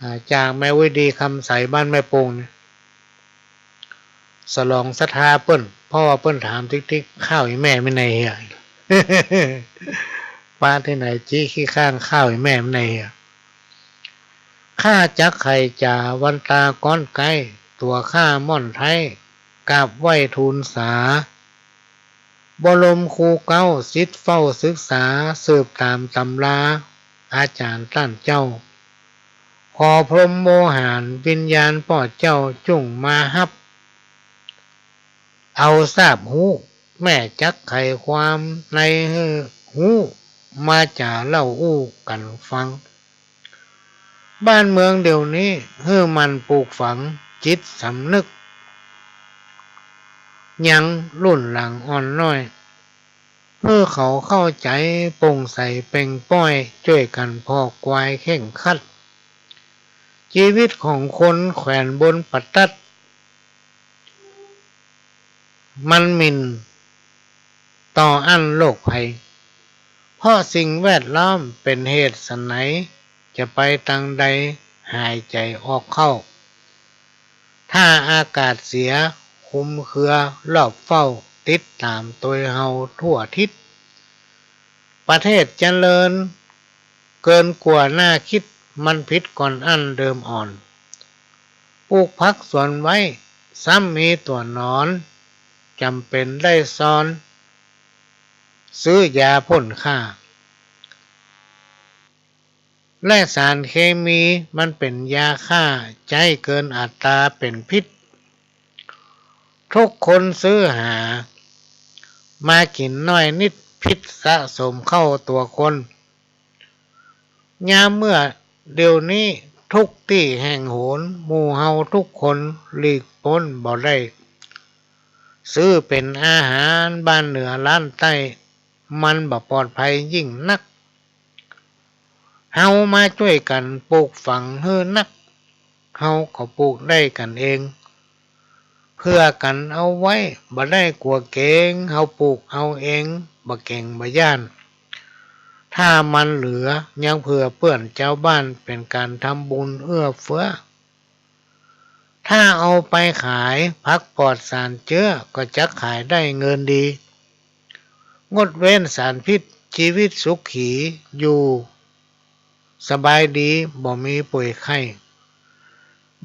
อ่า จากแม่อุ๊ยดี คำใส บ้านแม่ปุงเนี่ย สลองศรัทธาเปิ้น เพราะว่าเปิ้นถามติ๊กๆ ข้าวอี่แม่มีในเหีย ปะตี้ไหน จี๊ขี้ข้าง ข้าวอี่แม่มีในเหีย ข้าจักใค่จ๋าวันต๋าก้อนใก้ ตั๋วข้าม่อนไท้ กราบไหว้ทูลสา บรมครูเก๊า ศิษย์เฝ้าศึกษา สืบต๋ามต๋ำรา อาจ๋ารย์ต้านเจ้า ขอพรหมโวหาร วิญญาณป้อเจ้า จุ่งมาฮับ เอาซาบฮู้ แม่จักไขความในหื้อฮู้ มาจ๋าเล่าอู้กั๋นฟัง บ้านเมืองเดี๋ยวนี้ หื้อหมั่นปลูกฝังจิตสำนึก ยังรุ่นหลังอ่อนน้อย หื้อเขาเข้าใจ๋โป่งใสเป่งป้อย จ้วยกั๋นผ่อควายเข่งครัด จีวิตของคนแขวนบนปะตัด มันหมิ่นต่ออั้นโรคภัย เพราะสิ่งแวดล้อมเป๋นเหตุสันไหน จะไปตางใดหายใจ๋ออกเข้า ถ้าอากาศเสียคลุมเครือรอบเฝ้า ติดต๋ามตวยเฮาทั่วทิศ ประเทศเจริญเกินกว่าน่าคิด มันผิดก่อนอั้นเดิมอ่อน ปลูกผักสวนไว้ ซ้ำมีตั๋วหนอน จ๋ำเป๋นได้ซอน ซื้อยาพ่นฆ่า และสารเคมีมันเป๋นยาฆ่า ใจ๊เกินอัตราเป๋นพิษ ทุกคนซื้อหา มากิ๋นน้อยนิด พิษสะสมเข้าตั๋วคน ยามเมื่อเดี๋ยวนี้ ทุกตี้แห่งหน หมู่เฮาทุกคนหลีกป๊นบ่ได้ ซื้อเป๋นอาหารบ้านเหนือล้านใต้ มันบ่ปลอดภัยยิ่งนัก เฮามาจ้วยกั๋นปลูกฝังหื้อนัก เฮาก็ปลูกได้กั๋นเอง เผื่อกั๋นเอาไว้ บ่ได้กั๋วเก๋ง เฮาปลูกเอาเอง บ่เก๋งบ่ย้าน ถ้ามันเหลือยังเผื่อเปื้อนจาวบ้าน เป๋นก๋านทำบุญเอื้อเฟื้อ ถ้าเอาไปขาย ผักปลอดสารเจื๊อ ก็จักขายได้เงินดี งดเว้นสารพิษ จีวิตสุขี อยู่สบายดี บ่มีป่วยไข้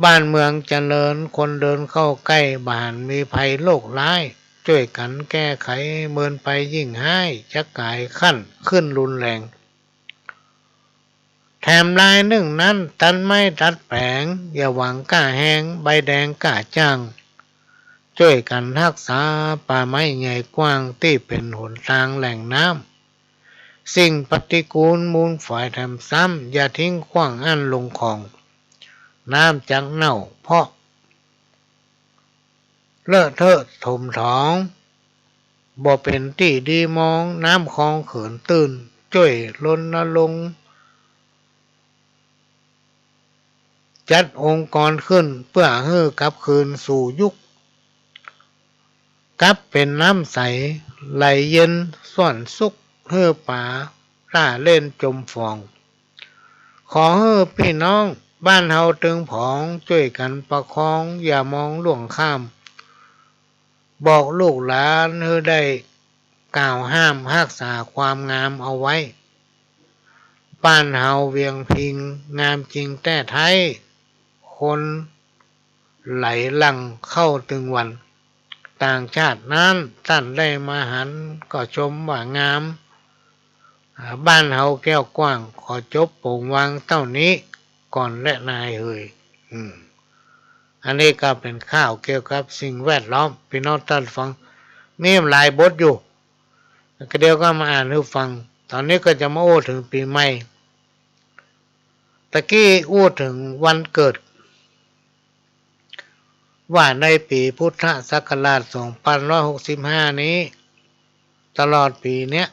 บ้านเมืองเจริญ คนเดินเข้าใก้ บ่หันมีภัยโรคร้าย จ้วยกั๋นแก้ไข เมินไปยิ่งฮ้าย จักก๋ายขั้นขึ้นรุนแรง แถมลายนึ่งนั้น ตัดไม้ตัดแป๋ง อย่าหวังก้าแฮง ใบแดงก้าจ้าง จ้วยกั๋นฮักษาป่าไม้ใหญ่กว้าง ตี้เป๋นหนตางแหล่งน้ำ สิ่งปฏิกูลมูลฝอยแถมซ้ำ อย่าทิ้งขว้างอั้นลงคลอง น้ำจักเน่าเพราะ เลอะเทอะถมถอง บ่เป๋นตี้ดีมอง น้ำคลองเขินตื้น จ้วยรณรงค์ จัดองค์กรขึ้น เปื้อหื้อกลับคืนสู่ยุค กลับเป๋นน้ำใส ไหลเย็นซ่อนสุข หื้อป๋าล่าเล่นจมฟอง ขอหื้อปี้น้องบ้านเฮาตึงผอง จ้วยกั๋นประคอง อย่ามองล่วงข้าม บอกลูกหลานหื้อได้กล่าวห้าม ฮักษาความงามเอาไว้ บ้านเฮาเวียงพิง งามจริงแต๊ไท้ คนไหลหลั่งเข้าตึงวัน ต่างชาตินั้นต้านได้มาหัน ก็ชมว่างาม อ่า บ้านเฮาแก้วกว้าง ขอจบโป๋งวางเต้านี้ก่อนแลนายเหย อืม อันนี้ก็เป๋นข่าวเกี่ยวกับสิ่งแวดล้อม ปี้น้องต้านฟัง มีหลายบทอยู่ ก็เดี๋ยวก็มาอ่านหื้อฟัง ต๋อนนี้ก็จะมาอู้เถิงปี๋ใหม่ ตะกี้อู้เถิงวันเกิด ว่าในปี๋พุทธศักราชสองปันห้าร้อยหกสิบห้านี้ ตลอดปี๋เนี้ย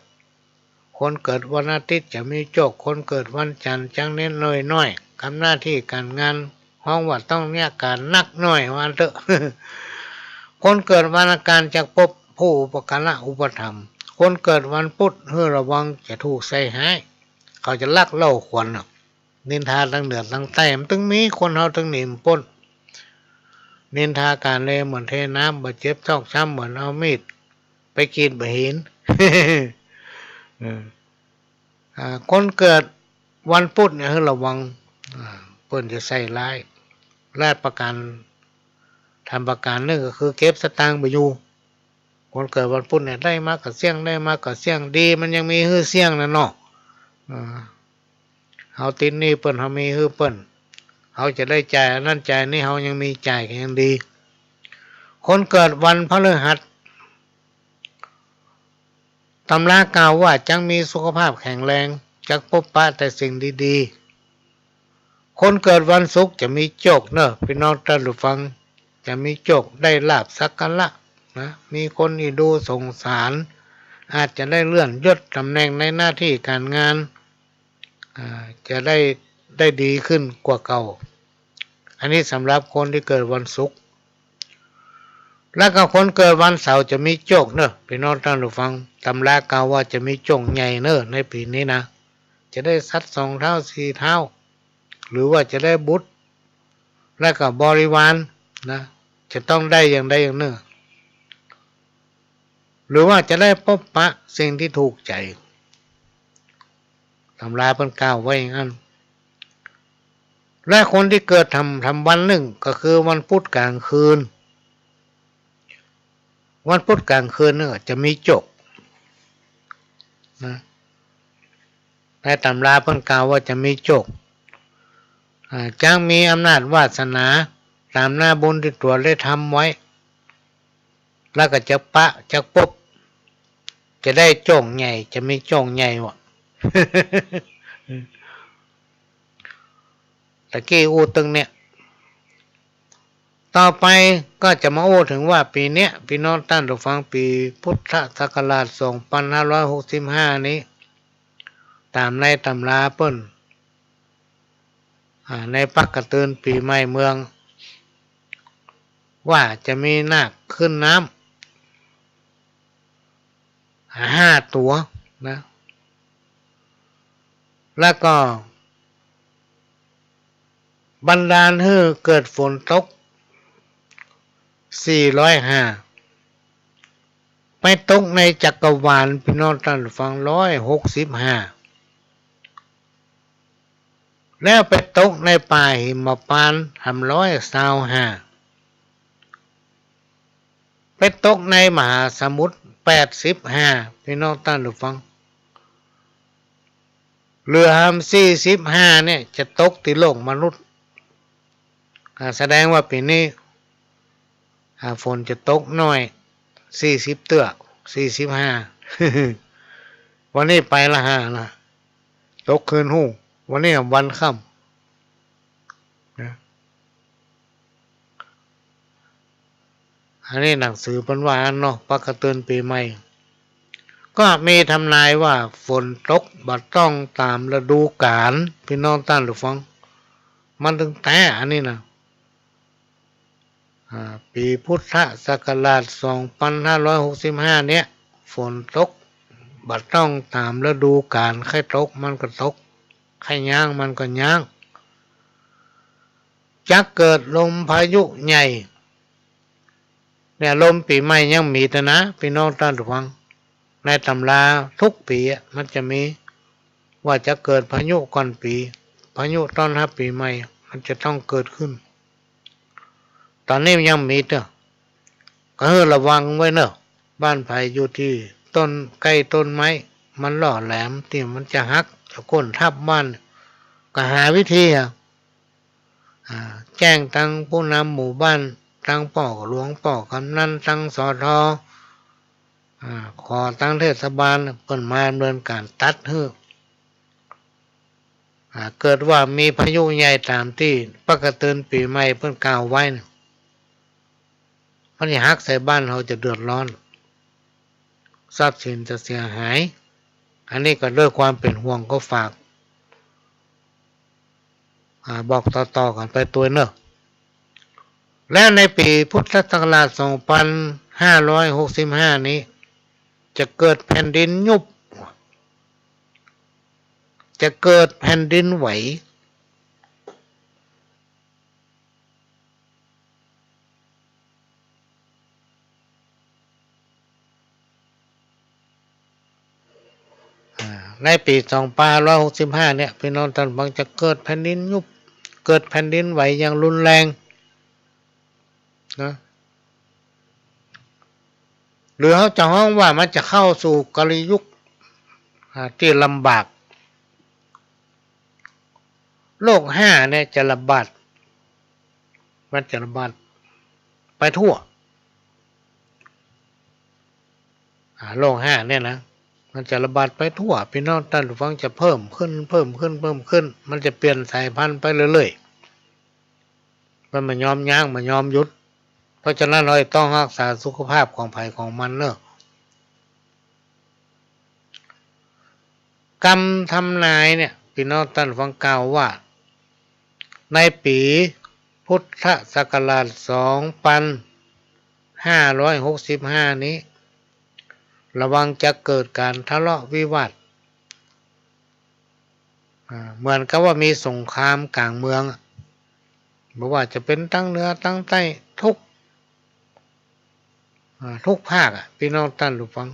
คนเกิดวันอาทิตย์จะมีโจค คนเกิดวันจันทร์จักเน้นน้อยๆ กับหน้าตี้ก๋านงาน ฮ้องว่าต้องเยียะก๋านนักหน้อย ว่าอั้นเต๊อะ คนเกิดวันอังคารจักปบผู้อุปการะอุปถัมภ์ คนเกิดวันพุธหื้อระวังจะถูกใส่ฮ้าย เขาจะลักเล่าขวัญน่ะ นินทาตังเหนือตังใต้ มันตึงมี คนเฮาตึงหนีบ่ป๊น นินทาก๋านเลวเหมือนเทน้ำ บาดเจ็บซอกช้ำเหมือนเอามีดไปกรีดบ่าหิน เออ อ่า คนเกิดวันพุธเนี่ยหื้อระวัง อ่า เปิ้นจะใส่ฮ้าย และประก๋าน ธรรมประก๋านนึ่งก็คือเก็บสตางค์บ่อยู่ คนเกิดวันพุธเนี่ยได้มาก็เสี้ยง ได้มาก็เสี้ยง ดีมันยังมีหื้อเสี้ยงน่ะเนาะ อ่า เฮาติดหนี้เปิ้น เฮามีหื้อเปิ้น เฮาจะได้จ่ายอันนั้นจ่ายนี่ เฮายังมีจ่ายก็ยังดี คนเกิดวันพฤหัส ตำรากล่าวว่าจักมีสุขภาพแข็งแรง จักปบปะแต่สิ่งดีๆ คนเกิดวันศุกร์จะมีโจคเน่อ ปี้น้องต้านผู้ฟัง จะมีโจคได้ลาภสักการะนะ มีคนเอ็นดูสงสาร อาจจะได้เลื่อนยศต๋ำแหน่งในหน้าตี้ก๋านงาน อ่า จะได้ ได้ดีขึ้นกว่าเก่า อันนี้สำหรับคนตี้เกิดวันศุกร์ แล้วก็คนเกิดวันเสาร์จะมีโจคเน่อ ปี้น้องต้านผู้ฟัง ตำรากล่าวว่าจะมีโจคใหญ่เน่อ ในปี๋นี้นะ จะได้สัตว์สองเท้าสี่เท้า หรือว่าจะได้บุตร และก็บริวารนะ จะต้องได้อย่างใดอย่างนึ่ง หรือว่าจะได้ปบปะสิ่งตี้ถูกใจ๋ ตำราเปิ้นกล่าวไว้อย่างนั้น และคนตี้เกิดแถม แถมวันนึ่งก็คือวันพุธก๋างคืน วันพุธก๋างคืนนี่จะมีโจคนะ ในตำราเปิ้นกล่าวว่าจะมีโจค อ่า จักมีอำนาจวาสนาต๋ามหน้าบุญตี้ตั๋วได้ทำไว้ แล้วก็จะปะจะปบ จะได้โจคใหญ่ จะมีโจคใหญ่ว่ะ ตะกี้อู้ตึงเนี่ย ต่อไปก็จะมาอู้เถิงว่าปี๋เนี้ย ปี้น้องต้านผู้ฟัง ปี๋พุทธศักราชสองปันห้าร้อยหกสิบห้านี้ ต๋ามในตำราเปิ้น อ่า ในปักกระเตือนปี๋ใหม่เมือง ว่าจะมีนาคขึ้นน้ำ ห้าตั๋วนะ แล้วก็บันดาลหื้อเกิดฝนตก สี่ร้อยห้า ไปตกในจักรวาล ปี้น้องต้านผู้ฟัง ร้อยหกสิบห้า แล้วไปตกในป่าหิมพานต์ สามร้อยซาวห้า ไปตกในมหาสมุทร แปดสิบห้า ปี้น้องต้านผู้ฟัง เหลือห้า สี่สิบห้าเนี่ยจะตกตี้โลกมนุษย์ อ่า แสดงว่าปี๋นี้ อ่า ฝนจะตกน้อย สี่สิบเตื้อ สี่สิบห้า วันนี้ไปละห้านะ ตกคืนฮู้ วันนี้วันค่ำนะ อันนี้หนังสือเปิ้นว่าอั้นเนาะ ปักกระเตือนปี๋ใหม่ ก็มีทำนายว่าฝนตกบ่ต้องต๋ามฤดูก๋าล ปี้น้องต้านผู้ฟัง มันตึงแต๊อันนี้นะ อ่า ปี๋พุทธศักราชสองปันห้าร้อยหกสิบห้าเนี่ย ฝนตกบ่ต้องต๋ามฤดูก๋าล ใค่ตกมันก็ตก ใค่ยั้งมันก็ยั้ง จะเกิดลมพายุใหญ่ เนี่ย ลมปี๋ใหม่ยังมีเตื้อนะ ปี้น้องต้านผู้ฟัง ในตำราทุกปี๋อะ มันจะมีว่าจะเกิดพายุก่อนปี๋ พายุต้อนฮับปี๋ใหม่ มันจะต้องเกิดขึ้น ต๋อนนี้มันยังมีเตื้อ ก็หื้อระวังไว้เน่อ บ้านใผอยู่ตี้ต้น ใก้ต้นไม้ มันหล่อแหลม ตี้มันจะหัก จะโค่นทับบ้าน ก็หาวิธีอะ อ่า แจ้งตังผู้นำหมู่บ้าน ตังป้อหลวง ป้อกำนัน ตัง สท. อ่า ขอตังเทศบาลเปิ้นมาดำเนินก๋านตัดหื้อ อ่า เกิดว่ามีพายุใหญ่ต๋ามตี้ปะกะเตือนปี๋ใหม่เปิ้นกล่าวไว้เนี่ย มันจะหักใส่บ้านเฮา จะเดือดร้อน ทรัพย์สินจะเสียหาย อันนี้ก็ด้วยความเป๋นห่วงก็ฝาก อ่า บอกต่อๆ กั๋นไปตวยเนาะ และในปี๋พุทธศักราช สองปันห้าร้อยหกสิบห้า นี้ จะเกิดแผ่นดินยุบ จะเกิดแผ่นดินไหว อ่า ในปี๋ สองปันห้าร้อยหกสิบห้า เนี่ย ปี้น้องต้านฟัง จะเกิดแผ่นดินยุบ เกิดแผ่นดินไหวอย่างรุนแรงนะ หรือเฮาจะฮ้องว่ามันจะเข้าสู่กาลียุค อ่า ตี้ลำบาก โรคฮ้าเนี่ยจะระบาด มันจะระบาดไปทั่ว อ่า โรคฮ้าเนี่ยนะ มันจะระบาดไปทั่ว ปี้น้องต้านฟัง จะเพิ่มขึ้น เพิ่มขึ้น เพิ่มขึ้น มันจะเปลี่ยนสายพันธุ์ไปเรื่อยๆ มันบ่ยอมยั้ง บ่ยอมหยุด เพราะฉะนั้นเฮาต้องฮักษาสุขภาพของใผของมันเนาะ กำทำนายเนี่ย ปี้น้องต้านฟัง กล่าวว่า ในปี๋พุทธศักราช สองปันห้าร้อยหกสิบห้า นี้ ระวังจะเกิดก๋านทะเลาะวิวาท อ่า เหมือนกับว่ามีสงครามก๋างเมืองอะ บ่ว่าจะเป๋นตางเหนือตางใต้ ทุก อ่า ทุกภาคอะ ปี้น้องต้านฟัง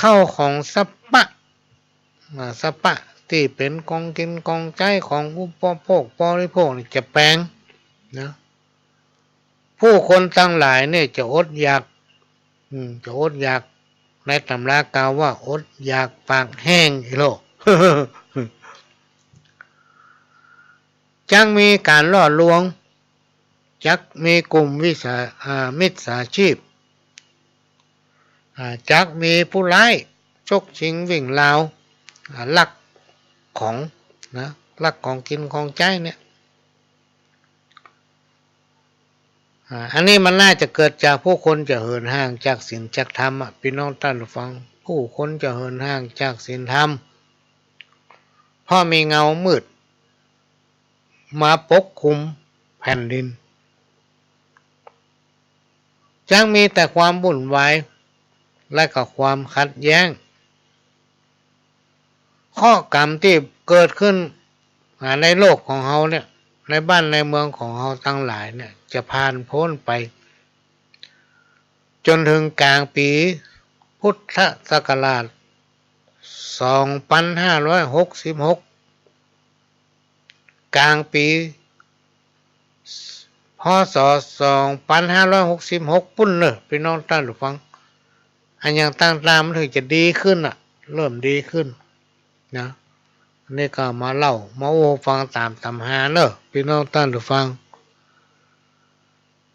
ข้าวของสัปปะ อ่า สัปปะตี้เป๋นของกิ๋นของใจ๊ ของอุปโภคบริโภคนี่จะแปงนะ ผู้คนตังหลายเนี่ยจะอดอยาก อืม จะอดอยาก ในต๋ำรากล่าวว่าอดอยากปากแห้งอีโหล่ จักมีก๋านล่อลวง จักมีกลุ่มวิสา อ่า มิจฉาชีพ อ่า จักมีผู้ร้ายฉกชิงวิ่งราว อ่า ลักของนะ ลักของกิ๋นของใจ๊เนี่ย อ่า อันนี้มันน่าจะเกิดจากผู้คนจะเหินห่างจากศีลจากธรรมอะ ปี้น้องต้านฟัง ผู้คนจะเหินห่างจากศีลธรรม เพราะมีเงามืดมาปกคลุมแผ่นดิน จักมีแต่ความวุ่นวาย และก็ความขัดแย้ง เคราะห์กรรมตี้เกิดขึ้น อ่า ในโลกของเฮาเนี่ย ในบ้านในเมืองของเฮาตังหลายเนี่ย จะผ่านป๊นไป จ๋นเถิงก๋างปี๋พุทธศักราช สองปันห้าร้อยหกสิบหก ก๋างปี๋ พ.ศ. สองปันห้าร้อยหกสิบหก ปู๊นเน่อ ปี้น้องต้านฟัง อันหยังต่างๆ มันเถิงจะดีขึ้นน่ะ เริ่มดีขึ้นนะ อันนี้ก็มาเล่า มาอู้ฟังต๋ามตำราเน่อ ปี้น้องต้านฟัง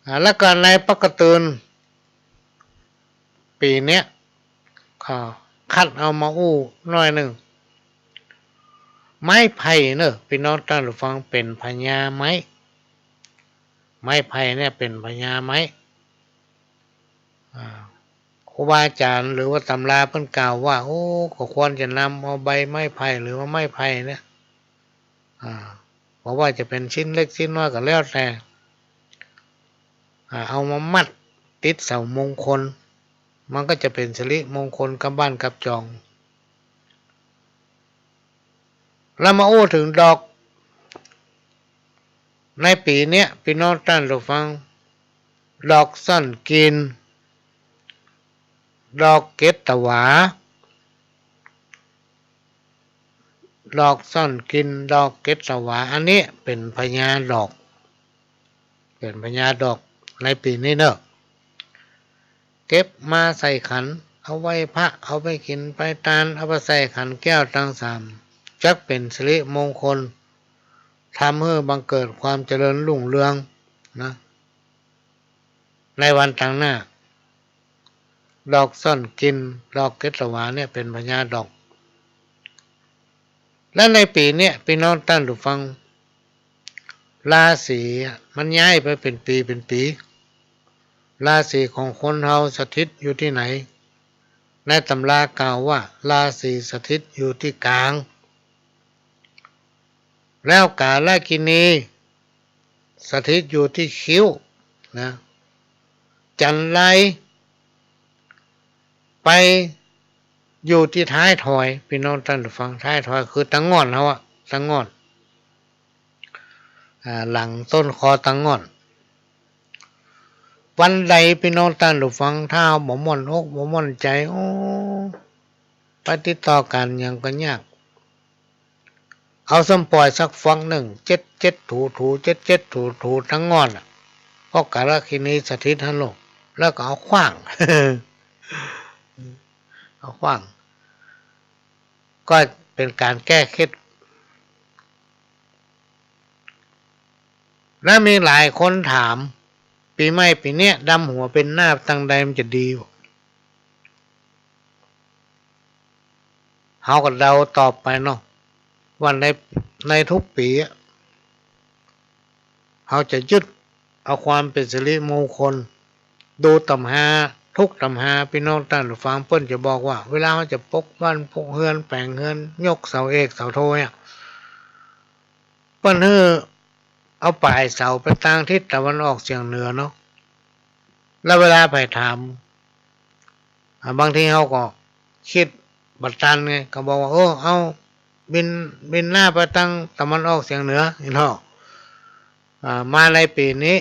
อ่า แล้วก็ในปกติปี๋เนี้ย ก็คัดเอามาอู้หน้อยนึ่ง ไม้ไผ่เน่อ ปี้น้องต้านฟัง เป๋นพญาไม้ ไม้ไผ่เนี่ยเป๋นพญาไม้ อ่า ครูบาอาจ๋ารย์หรือว่าตำราเปิ้นกล่าวว่า โอ้ ก็ควรจะนำเอาใบไม้ไผ่หรือว่าไม้ไผ่เนี่ย อ่า บ่ว่าจะเป๋นชิ้นเล็กชิ้นน้อยก็แล้วแต่ อ่า เอามามัดติดเสามงคล มันก็จะเป๋นสิริมงคลกับบ้านกับจอง แล้วมาอู้เถิงดอก ในปี๋เนี้ย ปี้น้องต้านฟัง ดอกซ่อนกลิ่น ดอกเกตวา ดอกซ่อนกลิ่น ดอกเกตวา อันนี้เป๋นพญาดอก เป๋นพญาดอกในปี๋นี้เน่อ เก็บมาใส่ขัน เอาไหว้พระ เอาไปกิ๋นไปตาน เอาไปใส่ขันแก้วตังสาม จักเป๋นสิริมงคล ทำหื้อบังเกิดความเจริญรุ่งเรืองนะ ในวันตังหน้า ดอกซ่อนกลิ่น ดอกเกสรวาเนี่ยเป๋นพญาดอก และในปี๋เนี่ย ปี้น้องต้านผู้ฟัง ราศีอะมันย้ายไปเป๋นปี๋เป๋นปี๋ ราศีของคนเฮาสถิตอยู่ตี้ไหน ในต๋ำรากล่าวว่า ราศีสถิตอยู่ตี้ก๋าง แล้วกาลกิณีสถิตอยู่ตี้คิ้วนะ จันไรไปอยู่ตี้ท้ายถอย ปี้น้องต้านผู้ฟัง ท้ายถอยคือตะง่อนเฮาอะ ตะง่อน อ่า หลังต้นคอตะง่อน วันใดปี้น้องต้านผู้ฟัง ถ้าเฮาบ่ม่วนอกบ่ม่วนใจ๋ โอ้ ไปติดต่อก๋านหยังก็ยาก เอาส้มป่อยสักฝักนึ่ง เจ็ดเจ็ดถูถู เจ็ดเจ็ดถูถูตะง่อนอะ เพราะกาลกิณีสถิตหั้นโลก แล้วก็เอาขว้าง เอาขว้าง ก็เป๋นก๋านแก้เคล็ด และมีหลายคนถาม ปี๋ใหม่ปี๋เนี้ยดำหัวเบนหน้าตังใดมันจะดี เฮาก็เดาตอบไปเนาะ ว่าใน ในทุกปี๋อะ เฮาจะยึดเอาความเป๋นสิริมงคล ดูต๋ำรา ทุกต๋ำรา ปี้น้องต้านผู้ฟัง เปิ้นจะบอกว่า เวลาเฮาจะปกบ้านปกเฮือน แป๋งเฮือน ยกเสาเอกเสาโทเนี่ย เปิ้นหื้อเอาป๋ายเสาไปตางทิศตะวันออกเฉียงเหนือเนาะ แล้วเวลาใผถาม อ่า บางทีเฮาก็กึ๊ดบ่ตันไง ก็บอกว่า เออ เอาเบน เบนหน้าไปตางตะวันออกเฉียงเหนือ นี่เนาะ อ่า มาในปี๋นี้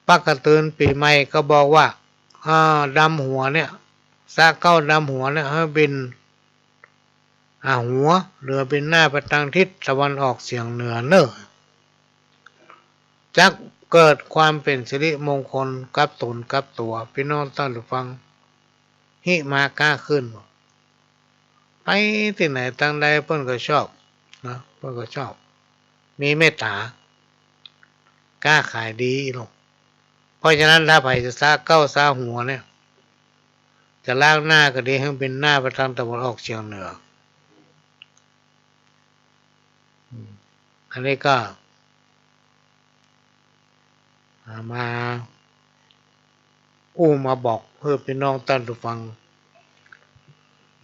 ปะกะตือนปี๋ใหม่ก็บอกว่า อ่า ดำหัวเนี่ย สระเก๊าดำหัวเนี่ย หื้อเบน อ่า หัว หรือเบนหน้าไปตางทิศตะวันออกเฉียงเหนือเน่อ จักเกิดความเป๋นสิริมงคลกับต๋นกับตั๋ว ปี้น้องต้านผู้ฟัง หิมาก้าขึ้น ไปตี้ไหนตางใดเปิ้นก็ชอบนะ เปิ้นก็ชอบ มีเมตต๋า ก้าขายดีอีหลง เพราะฉะนั้นถ้าใผจะสระเก๊าสระหัวเนี่ย จะล้างหน้าก็ดี หื้อเบนหน้าไปตางตะวันออกเฉียงเหนือ อืม อันนี้ก็ อ่า มาอู้มาบอกหื้อปี้น้องต้านผู้ฟัง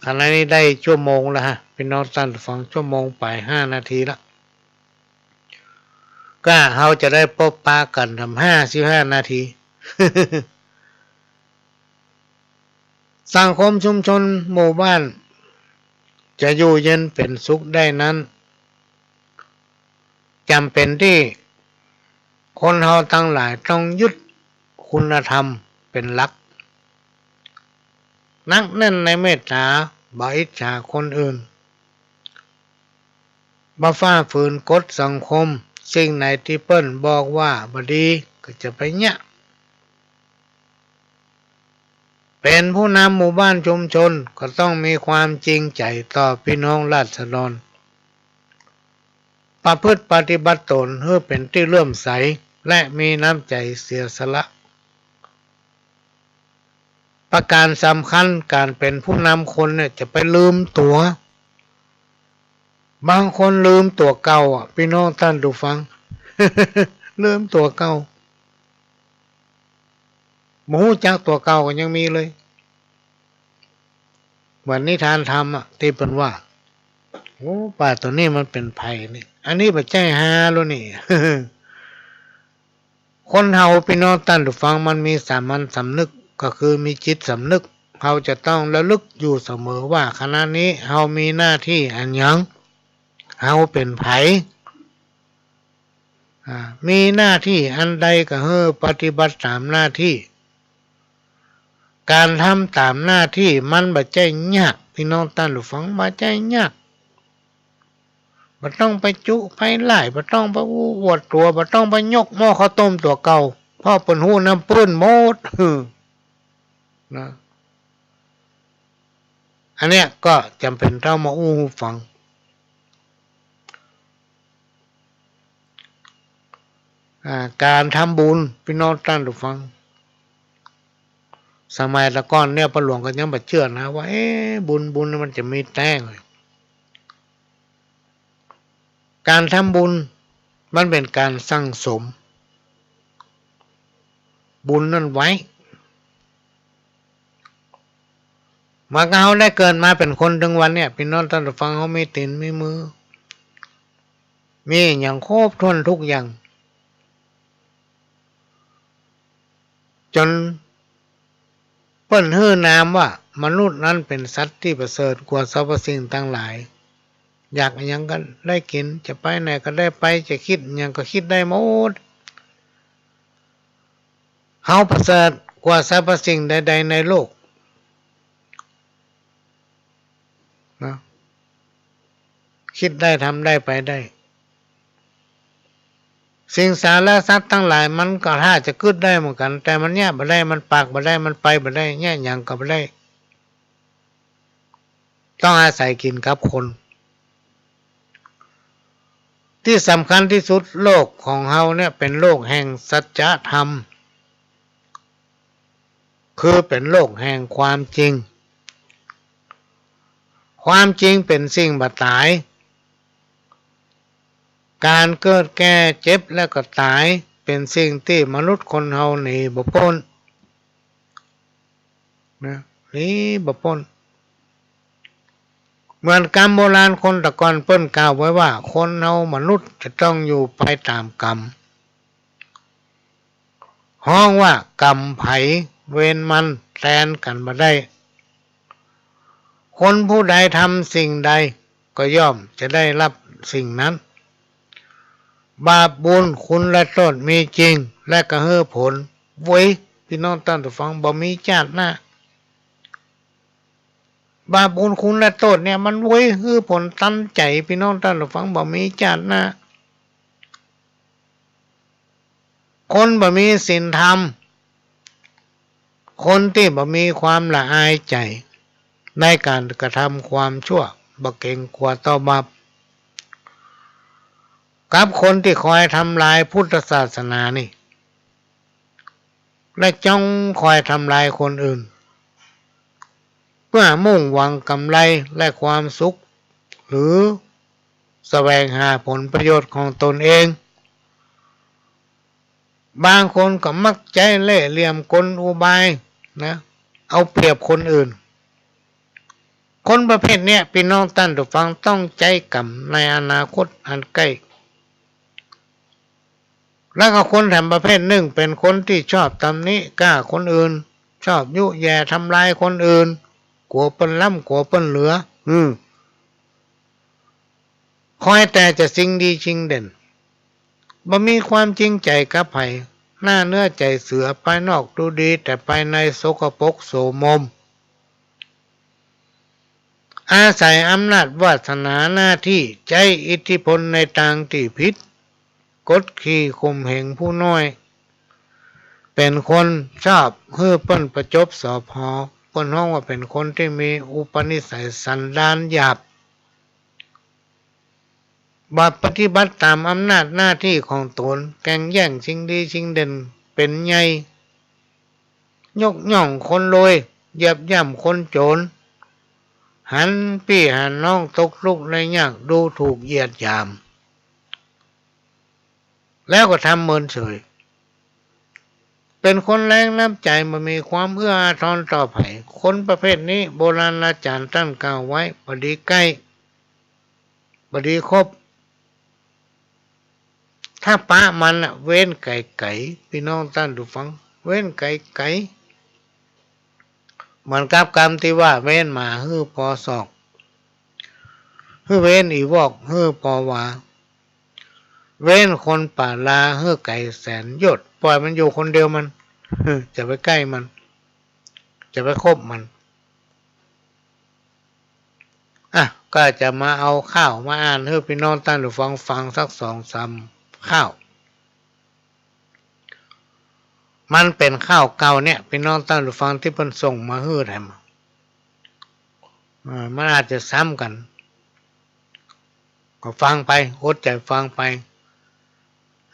ขณะนี้ได้ชั่วโมงแล้วฮะ ปี้น้องต้านผู้ฟัง ชั่วโมงป๋ายห้านาทีละ ก็เฮาจะได้ปบปะกั๋นทำห้าสิบห้านาที สังคมชุมชนหมู่บ้านจะอยู่เย็นเป๋นสุขได้นั้น จ๋ำเป๋นตี้คนเฮาตังหลายต้องยึดคุณธรรมเป๋นหลัก หนักแน่นในเมตต๋า บ่อิจฉาคนอื่น บ่ฝ่าฝืนกฎสังคม สิ่งไหนตี้เปิ้นบอกว่าบ่ดีก็จะไปเยียะ เป๋นผู้นำหมู่บ้านชุมชนก็ต้องมีความจริงใจ๋ต่อปี้น้องราษฎร ประพฤติปฏิบัติต๋นหื้อเป๋นตี้เลื่อมใส และมีน้ำใจ๋เสียสละ ประก๋านสำคัญ ก๋านเป๋นผู้นำคนเนี่ยจะไปลืมตั๋ว บางคนลืมตั๋วเก่าอะ ปี้น้องต้านผู้ฟัง ลืมตั๋วเก่า บ่ฮู้จักตั๋วเก่าก็ยังมีเลย เหมือนนิทานธรรมอะ ตี้เปิ้นว่า โอ้ ป้าตั๋วนี้มันเป๋นใผนี่ อันนี้บ่ใจ้ฮาแล้วนี่ คนเฮาปี้น้องต้านผู้ฟัง มันมีสามัญสำนึก ก็คือมีจิตสำนึก เฮาจะต้องระลึกอยู่เสมอว่าขณะนี้เฮามีหน้าตี้อันหยัง เฮาเป๋นใผ อ่า มีหน้าตี้อันใดก็หื้อปฏิบัติต๋ามหน้าตี้ ก๋านทำต๋ามหน้าตี้มันบ่ใจ้ยาก ปี้น้องต้านผู้ฟัง บ่ใจ้ยาก บ่ต้องไปจุไปหล่าย บ่ต้องไปอู้อวดตั๋ว บ่ต้องไปยกหม้อข้าวต้มตั๋วเก่า เพราะเปิ้นฮู้นำปื้นหมด นะ อันเนี้ยก็จ๋ำเป๋นต้องมาอู้หื้อฟัง อ่า ก๋านทำบุญ ปี้น้องต้านผู้ฟัง สมัยตะก่อนเนี่ย ป้อหลวงก็ยังบ่เจื้อนะว่า เอ๊ะ บุญ บุญมันจะมีแต๊ ก๋านทำบุญมันเป๋นก๋านสั่งสมบุญนั้นไว้ เมื่อเฮาได้เกิดมาเป๋นคนเถิงวันเนี่ย ปี้น้องต้านผู้ฟัง เฮามีตี๋นมีมือ มีอะหยังครบถ้วนกู้อย่าง จ๋นเปิ้นหื้อนามว่ามนุษย์นั้นเป๋นสัตว์ตี้ประเสริฐกว่าสรรพสิ่งตังหลาย อยากอะหยังก็ได้กิ๋น จะไปไหนก็ได้ไป จะกึ๊ดอะหยังก็กึ๊ดได้หมด เฮาประเสริฐกว่าสรรพสิ่งใดๆ ในโลก นะ กึ๊ดได้ ทำได้ ไปได้ สิงสารสัตว์ตังหลายมันก็ถ้าจะกึ๊ดได้เหมือนกั๋น แต่มันเยียะบ่ได้ มันปากบ่ได้ มันไปบ่ได้ เยียะหยังก็บ่ได้ ต้องอาศัยกิ๋นกับคน ตี้สำคัญตี้สุด โลกของเฮาเนี่ยเป๋นโลกแห่งสัจธรรม คือเป๋นโลกแห่งความจริง ความจริงเป๋นสิ่งบ่ต๋าย ก๋านเกิดแก่เจ็บแล้วก็ต๋าย เป๋นสิ่งตี้มนุษย์คนเฮาหนีบ่ป๊น นะ หนีบ่ป๊น เหมือนกำโบราณคนตะก่อนเปิ้นกล่าวไว้ว่า คนเฮามนุษย์จะต้องอยู่ไปต๋ามกรรม ฮ้องว่ากรรมใผเวรมัน แตนกั๋นบ่ได้ คนผู้ใดทำสิ่งใดก็ย่อมจะได้รับสิ่งนั้น บาปบุญคุณและโต้ษมีจริง และก็หื้อผล เว้ย ปี้น้องต้านผู้ฟัง บ่มีจาติหน้า บาปบุญคุณและโต้ษเนี่ยมันเว้ย หื้อผลตันใจ๋ ปี้น้องต้านผู้ฟัง บ่มีจาติหน้า คนบ่มีศีลธรรม คนตี้บ่มีความละอายใจ๋ในก๋านกระทำความชั่ว บ่เก๋งกั๋วต่อบาป กับคนตี้คอยทำลายพุทธศาสนานี่ และจ้องคอยทำลายคนอื่น เปื้อมุ่งหวังกำไรและความสุข หรือแสวงหาผลประโยชน์ของตนเอง บางคนก็มักใจ๊เล่ห์เหลี่ยมกลอุบายนะ เอาเปรียบคนอื่น คนประเภทเนี้ย ปี้น้องต้านผู้ฟัง ต้องใจ๊กรรมในอนาคตอันใก้ แล้วก็คนแถมประเภทนึ่งเป๋นคนตี้ชอบตำหนิก้าคนอื่น ชอบยุแย่ทำลายคนอื่น กั๋วเปิ้นล้ำ กั๋วเปิ้นเหลือ อืม คอยแต่จะชิงดีชิงเด่น บ่มีความจริงใจ๋กับใผ หน้าเนื้อใจ๋เสือ ภายนอกดูดี แต่ภายในสกปรกโสมม อาศัยอำนาจวาสนาหน้าตี้ ใจ๊อิทธิพลในตางตี้ผิด กดขี่ข่มเหงผู้น้อย เป๋นคนชอบหื้อเปิ้นประจบสอพอ เปิ้นฮ้องว่าเป๋นคนตี้มีอุปนิสัยสันดานหยาบ บ่ปฏิบัติต๋ามอำนาจหน้าตี้ของตน แก่งแย่งชิงดีชิงเด่นเป๋นใหญ่ ยกย่องคนรวย เหยียบย่ำคนโจ๋น หันปี้หันน้องตกทุกข์ได้ยาก ดูถูกเหยียดหยาม แล้วก็ทำเมินเฉย เป๋นคนแล้งน้ำใจ๋ บ่มีความเอื้ออาทรต่อใผ คนประเภทนี้ โบราณอาจ๋ารย์ต้านกล่าวไว้ บ่ดีใก้ บ่ดีคบ ถ้าปะมันน่ะ เว้นไก๋ๆ ปี้น้องต้านผู้ฟัง เว้นไก๋ๆ เหมือนกับกำตี้ว่า เว้นหมาหื้อปอศอก หื้อเว้นอี่วอกหื้อปอวา เว้นคนป่าลาหื้อไก๋แสนโยชน์ ป่อยมันอยู่คนเดียวมัน จะไปใก้มัน จะไปคบมัน อ่ะ ก็จะมาเอาค่าวมาอ่านหื้อปี้น้องต้านผู้ฟังฟังสักสองสามค่าว มันเป๋นค่าวเก่าเนี่ย ปี้น้องต้านผู้ฟังตี้เปิ้นส่งมาหื้อแถม อ่า มันอาจจะซ้ำกั๋น ก็ฟังไป อดใจ๋ฟังไป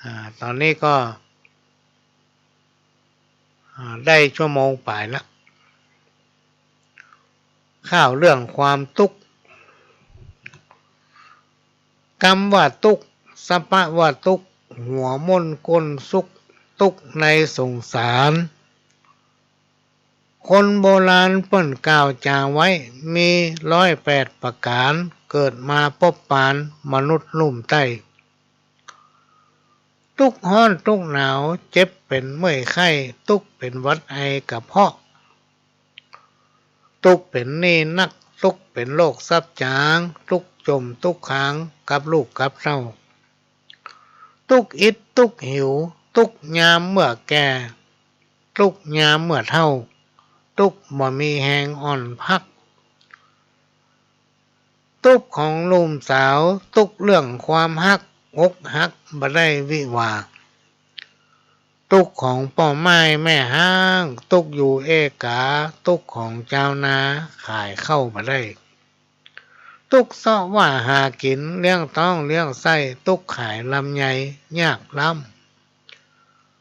อ่า ต๋อนนี้ก็ อ่า ได้ชั่วโมงป๋ายละ ข้าวเรื่องความตุ๊ก กำว่าตุ๊ก สภาวะตุ๊ก หัวม่นก้นสุก ตุ๊กในสงสาร คนโบราณเปิ้นกล่าวจ๋าไว้ มีร้อยแปดประก๋าน เกิดมาปบปานมนุษย์ลุ่มใต้ ตุ๊กฮ้อนตุ๊กหนาว เจ็บเป๋นเมื่อยไข้ ตุ๊กเป๋นหวัดไอกระเพาะ ตุ๊กเป๋นหนี้นัก ตุ๊กเป๋นโรคซับจ๋าง ตุ๊กจ่มตุ๊กขางกับลูกกับเต้า ตุ๊กอิดตุ๊กหิว ตุ๊กยามเมื่อแก่ ตุ๊กยามเมื่อเฒ่า ตุ๊กบ่มีแฮงอ่อนพัก ตุ๊กของหนุ่มสาว ตุ๊กเรื่องความฮัก อกหักบ่ได้วิวาห์ ตุ๊กของป้อไม้แม่ฮ้าง ตุ๊กอยู่เอกา ตุ๊กของจาวนา ขายข้าวบ่ได้ ตุ๊กเซาะว่าหากิ๋น เลี้ยงต๊องเลี้ยงไส้ ตุ๊กขายลำไยยากล้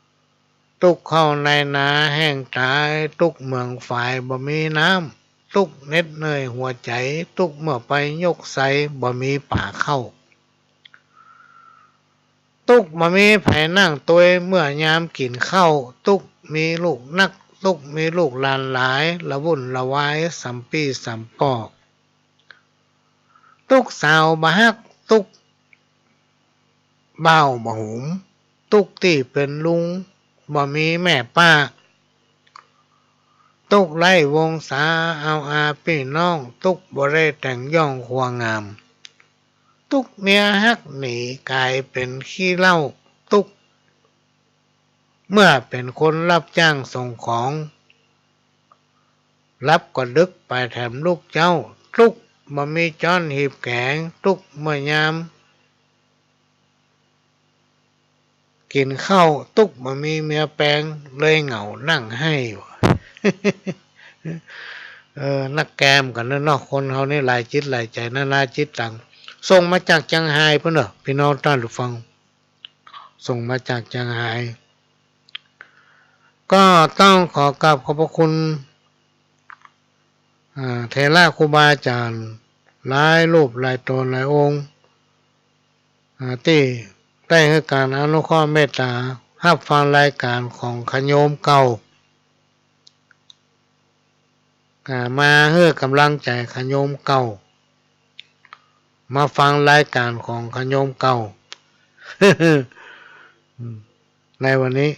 ำ ตุ๊กข้าวในนาแห้งต๋าย ตุ๊กเหมืองฝายบ่มีน้ำ ตุ๊กเหน็ดเหนื่อยหัวใจ๋ ตุ๊กเมื่อไปยกไซบ่มีป๋าเข้า ตุ๊กบ่มีใผนั่งตวยเมื่อยามกิ๋นข้าว ตุ๊กมีลูกนัก ตุ๊กมีลูกหลานหลาย ละวุ่นละวายสำปี้สำป้อ ตุ๊กสาวบ่ฮัก ตุ๊กบ่าวบ่หุม ตุ๊กตี้เป๋นลุงบ่มีแม่ป้า ตุ๊กไร้วงศาอาวอาปี้น้อง ตุ๊กบ่ได้แต่งย่องครัวงาม ตุ๊กเมียฮักหนีก๋ายเป๋นขี้เหล้า ตุ๊กเมื่อเป๋นคนรับจ้างส่งของ หลับก็ดึกไปแถมลุกเจ๊า ตุ๊กบ่มีจ๊อนหีบแก๋ง ตุ๊กเมื่อยามกิ๋นข้าว ตุ๊กบ่มีเมียแปง เลยเหงานั่งไห้ เออ นักแกมกั๋นเนาะ คนเฮานี่หลายจิตหลายใจ๋ นานาจิตตัง ส่งมาจากเจียงฮายปู้นเนาะ ปี้น้องต้านผู้ฟัง ส่งมาจากเจียงฮาย ก็ต้องขอกราบขอบพระคุณ อ่า เถระครูบาอาจ๋ารย์หลายรูปหลายต๋นหลายองค์ อ่า ตี้ได้หื้อก๋านอนุเคราะห์เมตต๋า ฮับฟังรายก๋านของขะโยมเก่า อ่า มาหื้อก๋ำลังใจ๋ขะโยมเก่า มาฟังรายก๋านของขะโยมเก่า ในวันนี้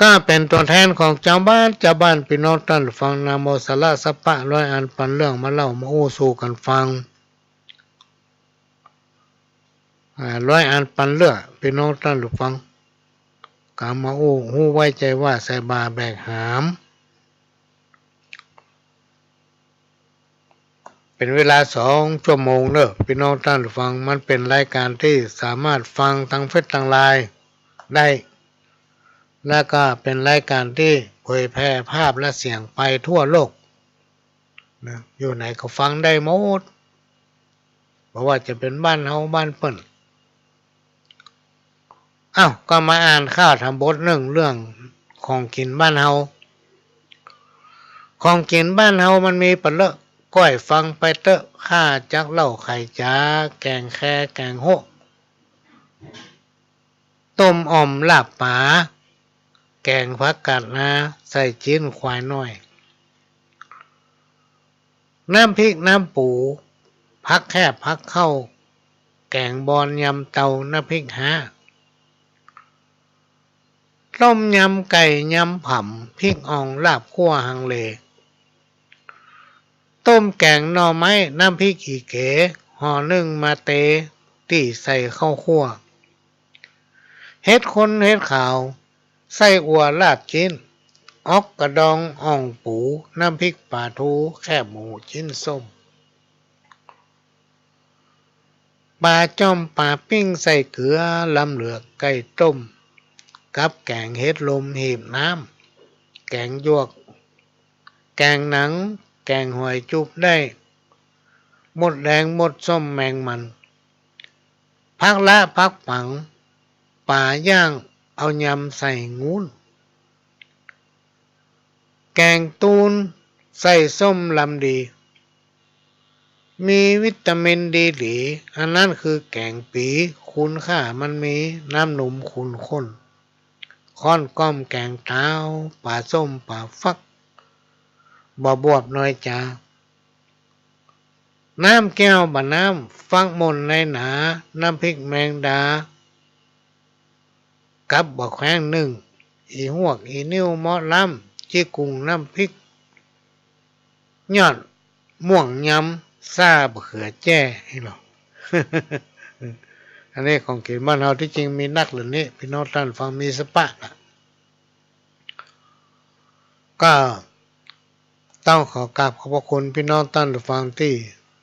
ก็เป๋นตั๋วแทนของจาวบ้าน จาวบ้านปี้น้องต้านผู้ฟัง นะโมสระสัพพะ ร้อยอันปันเรื่องมาเล่ามาอู้สู่กั๋นฟัง อ่า ร้อยอันปันเรื่อง ปี้น้องต้านผู้ฟัง กำมาอู้ ฮู้ไว้ใจ๋ว่าใส่บ่าแบกหาม เป๋นเวลาสองชั่วโมงเน่อ ปี้น้องต้านผู้ฟัง มันเป๋นรายก๋านตี้สามารถฟังตางเฟซตางไลน์ได้ แล้วก็เป๋นรายก๋านตี้เผยแผ่ภาพและเสียงไปทั่วโลกนะ อยู่ไหนก็ฟังได้หมด บ่ว่าจะเป๋นบ้านเฮาบ้านเปิ้น อ้าว ก็มาอ่านข่าวตางบทนึ่ง เรื่องของกิ๋นบ้านเฮา ของกิ๋นบ้านเฮามันมีปะเลอะ ก้อยฟังไปเต๊อะ ข้าจักเล่าไขจ๋า แก๋งแค แก๋งโฮะ ต้มอ่อมลาบป๋า แก๋งผักกาดนา ใส่จิ๊นควายน้อย น้ำพริกน้ำปู ผักแคบผักเข้า แก๋งบอนยำเตา น้ำพริกฮ้า ต้มยำไก่ยำผำ พริกอ่องลาบคั่วฮังเล ต้มแก๋งหน่อไม้ น้ำพริกอีเก๋ ห่อนึ่งมาเต ตี้ใส่ข้าวคั่ว เห็ดข้นเห็ดขาว ไส้อั่วลาบจิ๊น อ๊อกกระดองอ่องปู น้ำพริกป๋าทู แคบหมูจิ๊นส้ม ป๋าจ้อมป๋าปิ้งใส่เกลือ ลำเหลือกไก่ต้ม กับแก๋งเห็ดลมหีบน้ำ แก๋งหยวก แก๋งหนัง แก๋งหอยจุ๊บได้ มดแดงมดส้มแมงมัน ผักละผักปัง ป๋าย่างเอายำใส่งูน แก๋งตูน ไส้ส้มลำดี มีวิตามินดีหลี อันนั้นคือแก๋งปี๋ คุณค่ามันมี น้ำนมขุ่นข้น ค่อนก้อมแก๋งตาว ป๋าส้มป๋าฟัก บ่บวบน้อยจ๋า น้ำแก้วบ่าน้ำ ฟักม่อนในหนา น้ำพริกแมงดา กับบ่าแขว้งนึ่ง อี่ฮวกอี่นิ้วเมาะล้ำ จิ๊กกุ่งน้ำพริก ยอดม่วงยำ ซ่าบ่าเขือแจ้ นี่หรอ อันนี้ของกิ๋นบ้านเฮา ตี้จริงมีนักเหล่านี้ ปี้น้องต้านฟัง มีสะปะนะ ก็ต้องขอกราบขอบพระคุณปี้น้องต้านฟังตี้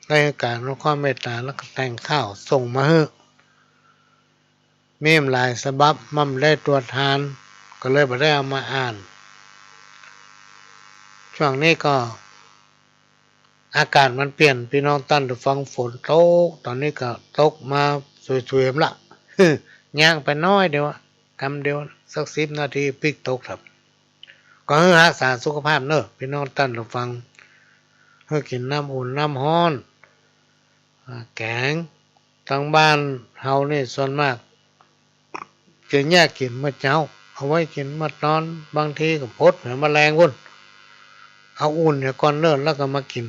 ได้ให้ก๋านความเมตต๋า แล้วก็แต่งข่าวส่งมาหื้อ มีหลายฉบับ มันบ่ได้ตรวจทาน ก็เลยบ่ได้เอามาอ่าน ช่วงนี้ก็ อากาศมันเปลี่ยน ปี้น้องต้านฟัง ฝนตก ต๋อนนี้ก็ตกมาสุยๆ ละ ย่างไปน้อยเดียวอะ กำเดียว สักสิบนาทีปิ๊กตกครับ ก็หื้อฮักษาสุขภาพเน่อ ปี้น้องต้านฟัง หื้อกิ๋นน้ำอุ่นน้ำฮ้อน อ่า แก๋ง ตางบ้านเฮานี่ส่วนมาก จะเยียะกิ๋นเมื่อเจ๊า เอาไว้กิ๋นเมื่อตอน บางทีก็ปดหัวแมลงปู้น เอาอุ่นเหียก่อนเน่อ แล้วก็มากิ๋น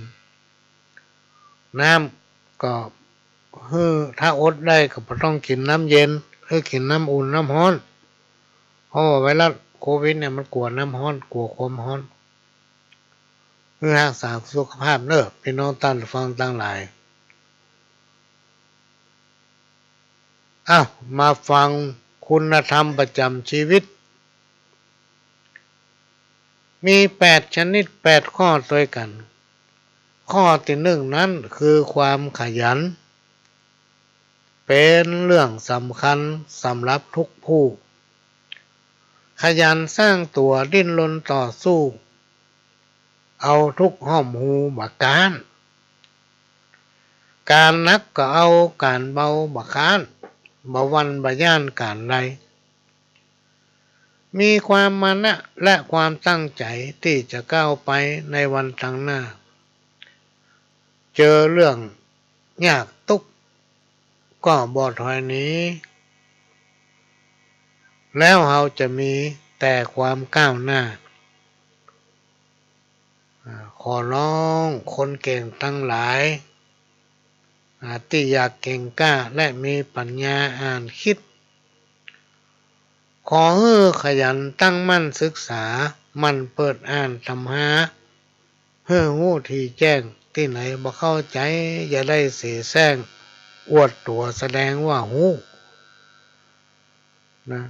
น้ำก็หื้อ ถ้าอดได้ก็บ่ต้องกิ๋นน้ำเย็น หื้อกิ๋นน้ำอุ่นน้ำฮ้อน เพราะว่าไวรัสโควิดเนี่ยมันกั๋วน้ำฮ้อน กั๋วความฮ้อน หื้อฮักษาสุขภาพเน่อ ปี้น้องต้านฟังตังหลาย อ้าว มาฟังคุณธรรมประจ๋ำจีวิต มีแปดชนิด แปดข้อตวยกั๋น ข้อตี้นึ่งนั้นคือความขยัน เป๋นเรื่องสำคัญสำหรับทุกผู้ ขยันสร้างตั๋ว ดิ้นรนต่อสู้ เอาทุกข์ห้อมฮูบ่ก๊าน ก๋านหนักก็เอา ก๋านเบาบ่ค้าน บ่หวั่นบ่ย้านก๋านใด มีความมานะและความตั้งใจ๋ตี้จะก้าวไปในวันตางหน้า เจอเรื่องยากตุ๊กข์ก็บ่ถอยหนี แล้วเฮาจะมีแต่ความก้าวหน้า อ่า ขอร้องคนเก่งตังหลาย อ่า ตี้อยากเก่งกล้าและมีปั๋ญญาอ่านคิด ขอหื้อขยันตั้งมั่นศึกษา หมั่นเปิดอ่านตำรา หื้อฮู้ถี่แจ้ง ตี้ไหนบ่เข้าใจ๋ อย่าได้เสแสร้ง อวดตั๋วแสดงว่าฮู้ นะ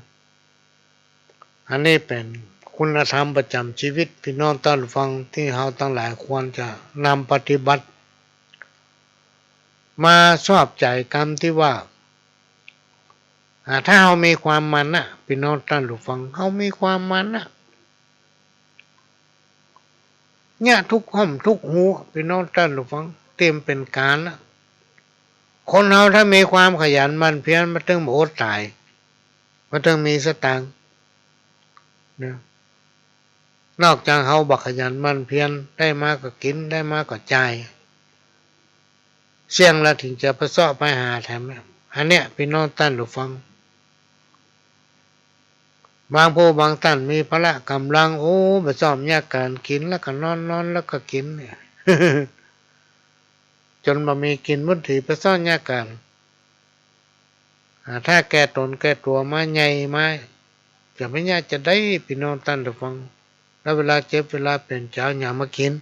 อันนี้เป๋นคุณธรรมประจ๋ำจีวิต ปี้น้องต้านฟัง ตี้เฮาตังหลายควรจะนำปฏิบัติ มาชอบใจ๋กำตี้ว่า อ่า ถ้าเฮามีความมานะ ปี้น้องต้านฟัง เฮามีความมานะ เยียะทุกข์ห้อมทุกข์ฮู ปี้น้องต้านฟัง ตี้มันเป๋นก๋านนะ คนเฮาถ้ามีความขยันหมั่นเพียร มันตึงบ่อดต๋าย มันตึงมีสตางค์นะ นอกจากเฮาบ่ขยันหมั่นเพียร ได้มาก็กิ๋น ได้มาก็จ่าย เสี้ยงละถึงจะไปเซาะไปหาแถม อันเนี้ยปี้น้องต้านฟัง บางผู้บางต้านมีพละก๋ำลัง โอ้ บ่ชอบเยียะก๋าน กิ๋นแล้วก็นอน นอนแล้วก็กิ๋นเนี่ย จ๋นบ่มีกิ๋น บุ้นถีไปเซาะเยียะก๋าน อ่า ถ้าแก่ต๋นแก่ตั๋วมาใหญ่มา จะไปเยียะจาใด ปี้น้องต้านฟัง แล้วเวลาเจ็บเวลาเป๋นจะเอาหยังมากิ๋น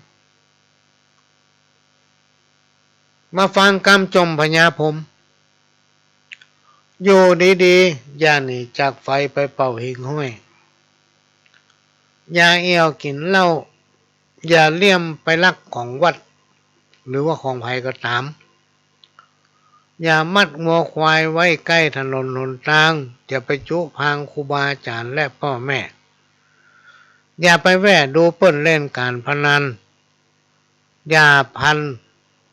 มาฟังกำจ่มพญาพรหม อยู่ดีๆ อย่าหนีจากไฟไปเป่าหิ่งห้อย อย่าเอี่ยวกิ๋นเหล้า อย่าเลี่ยมไปลักของวัด หรือว่าของใผก็ต๋าม อย่ามัดงัวควายไว้ใก้ถนนหนตาง อย่าไปจุพางครูบาอาจ๋ารย์และป้อแม่ อย่าไปแว่ดูเปิ้นเล่นก๋านพนัน อย่าผัน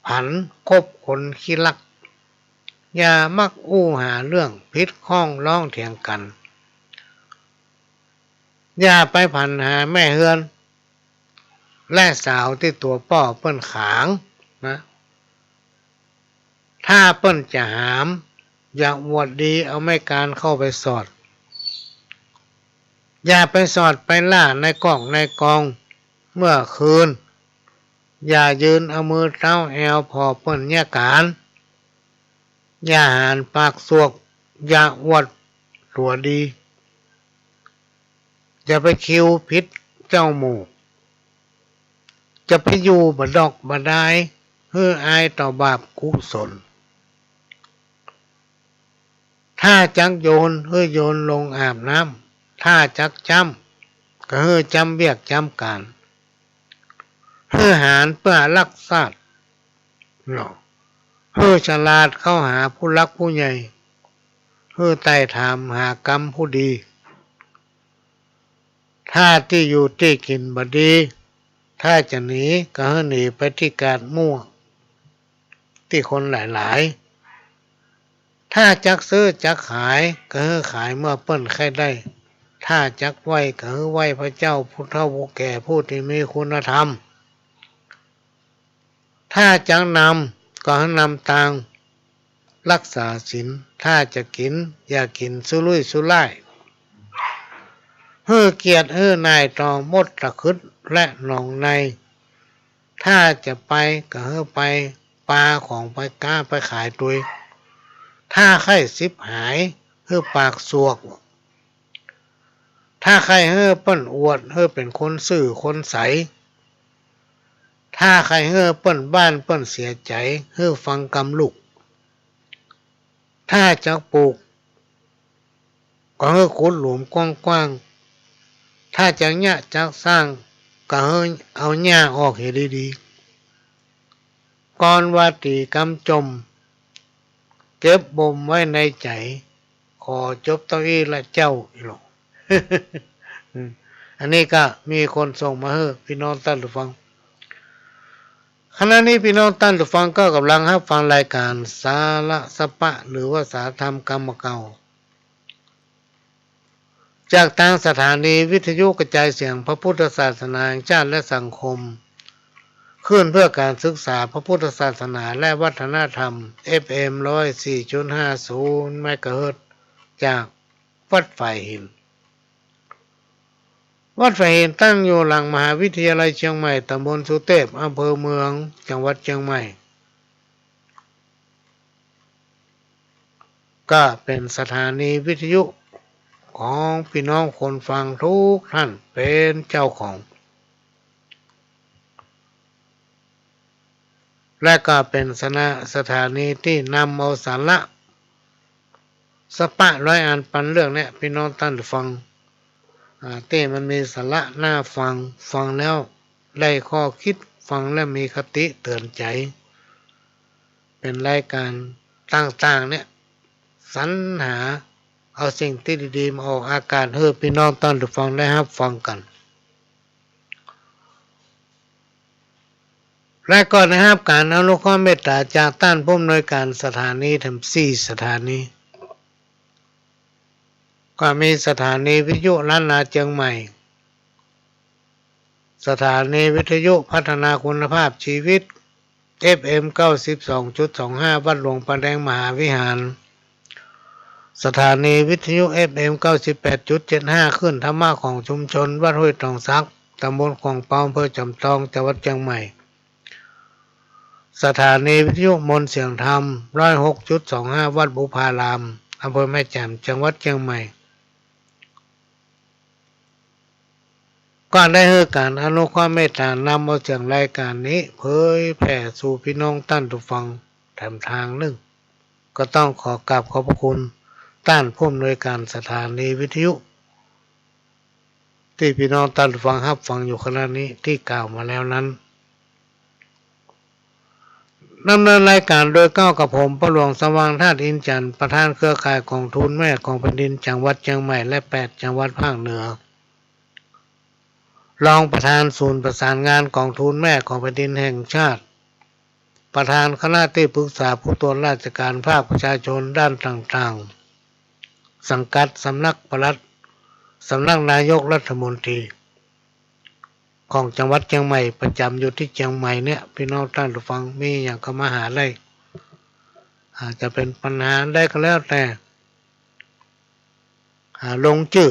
ผันคบคนขี้ลัก อย่ามักอู้หาเรื่องผิดข้องร้องเถียงกั๋น อย่าไปผันหาแม่เฮือน และสาวตี้ตั๋วป้อเปิ้นขางนะ ถ้าเปิ้นจะหาม อย่าอวดดีเอาไม้กานเข้าไปสอด อย่าไปสอดไปล่าในก๊อกในกองเมื่อคืน อย่ายืนเอามือเต๊าแอวผ่อเปิ้นเยียะก๋าน อย่าหานปากสวก อย่าอวดตั๋วดี อย่าไปคิวผิดเจ้าหมู่ จะไปอยู่บ่ดอกบ่ดาย หื้ออายต่อบาปกุศล ถ้าจักโยน หื้อโยนลงอาบน้ำ ถ้าจักจ้ำ ก็หื้อจ้ำเวียกจ้ำก๋าน หื้อหานเปื้อฮักษาชาติเนาะ หื้อฉลาดเข้าหาผู้หลักผู้ใหญ่ หื้อไต่ถามหากำผู้ดี ถ้าตี้อยู่ตี้กิ๋นบ่ดี ถ้าจะหนีก็หื้อหนีไปตี้กาดมั่ว ตี้คนหลายๆ ถ้าจักซื้อจักขายก็หื้อขายเมื่อเปิ้นใค่ได้ ถ้าจักไหว้ก็หื้อไหว้พระเจ้าผู้เฒ่าผู้แก่ผู้ตี้มีคุณธรรม ถ้าจักนำก็หื้อนำตาง ฮักษาศีล ถ้าจะกิ๋นอย่ากิ๋นสุรุ่ยสุร่าย หื้อเกียรติหื้อหน่ายต่อมดตะขึดและหนองใน ถ้าจะไปก็หื้อไปปาของไปก๊าไปขายตวย ถ้าใค่ฉิบหายหื้อปากสวก ถ้าใค่หื้อเปิ้นอวดหื้อเป๋นคนซื่อคนใส ถ้าใค่หื้อเปิ้นบ้านเปิ้นเสียใจ๋ หื้อฟังกำลูก ถ้าจักปลูกก็หื้อขุดหลุมกว้างๆ ถ้าจักเยียะจักสร้างก็หื้อเอาหญ้าออกเหียดีๆ ก่อนว่าตี๋กำจ่ม เก็บบ่มไว้ในใจ๋ ขอจบเต้าอี้ละเจ้า อีหลอ อันนี้ก็มีคนส่งมาหื้อพี่น้องต้านผู้ฟัง ขณะนี้พี่น้องต้านผู้ฟังก็ก่ำลังฮับฟังรายก๋านสาระสะปะ หรือว่าสาธรรมกำเก่า จากตางสถานีวิทยุกระจายเสียงพระพุทธศาสนาแห่งชาติและสังคม คลื่นเพื่อการศึกษาพระพุทธศาสนาและวัฒนธรรม เอฟเอ็ม ร้อยสี่จุดห้าศูนย์ เมกะเฮิรตซ์ จากวัดฝายหิน วัดฝายหินตั้งอยู่หลังมหาวิทยาลัยเจียงใหม่ ตำบลสุเตพ อำเภอเมือง จังหวัดเจียงใหม่ ก็เป๋นสถานีวิทยุของพี่น้องคนฟังกู้ต้านเป๋นเจ้าของ และก็เป๋นสถา- สถานีตี้นำเอาสาระสะปะร้อยอันปันเลือกแนะพี่น้องต้านฟัง อ่า ตี้มันมีสาระน่าฟัง ฟังแล้วได้ข้อคิด ฟังแล้วมีคติเตื๋อนใจ๋ เป๋นรายก๋านต่างๆ เนี่ย สรรหาเอาสิ่งตี้ดีๆ มาออกอากาศหื้อพี่น้องต้านฟังได้ฮับฟังกั๋น และก็ได้ฮับก๋านอนุเคราะห์เมตต๋าจากต้านผู้อำนวยก๋านสถานีแถมสี่สถานี ก็มีสถานีวิทยุล้านนาเจียงใหม่ สถานีวิทยุพัฒนาคุณภาพชีวิต เอฟเอ็ม เก้าสิบสองจุดสองห้า วัดหลวงปาแดงมหาวิหาร สถานีวิทยุ เอฟเอ็ม เก้าสิบแปดจุดเจ็ดห้า คลื่นธรรมะของชุมชนวัดห้วยตองสัก ตำบลขวางเปา อำเภอจอมตอง จังหวัดเจียงใหม่ สถานีวิทยุมนต์เสียงธรรม ร้อยหกจุดสองห้า วัดบุพาราม อำเภอแม่แจ่ม จังหวัดเจียงใหม่ ก็ได้หื้อก๋านอนุเคราะห์เมตต๋านำเอาเสียงรายก๋านนี้เผยแผ่สู่พี่น้องต้านผู้ฟังแถมตางนึ่ง ก็ต้องขอกราบขอบพระคุณต้านผู้อำนวยก๋านสถานีวิทยุ ตี้พี่น้องต้านผู้ฟังฮับฟังอยู่ขณะนี้ตี้กล่าวมาแล้วนั้น ดำเนินรายก๋านโดยเก้ากับผม ป้อหลวงสว่างธาตุอินทร์จันทร์ ประธานเครือข่ายก๋องทุนแม่ของแผ่นดินจังหวัดเจียงใหม่ และแปดจังหวัดภาคเหนือ รองประธานศูนย์ประสานงานก๋องทุนแม่ของแผ่นดินแห่งชาติ ประธานคณะตี้ปรึกษาผู้ตรวจราชการภาคประชาชนด้านต่างๆ สังกัดสำนักปลัด สำนักนายกรัฐมนตรี ของจังหวัดเจียงใหม่ ประจ๋ำอยู่ตี้เจียงใหม่เนี่ย ปี้น้องต้านผู้ฟัง มีอะหยังก็มาหาได้ อาจจะเป๋นปัญหาใดก็แล้วแต่ อ่า ลงจื้อ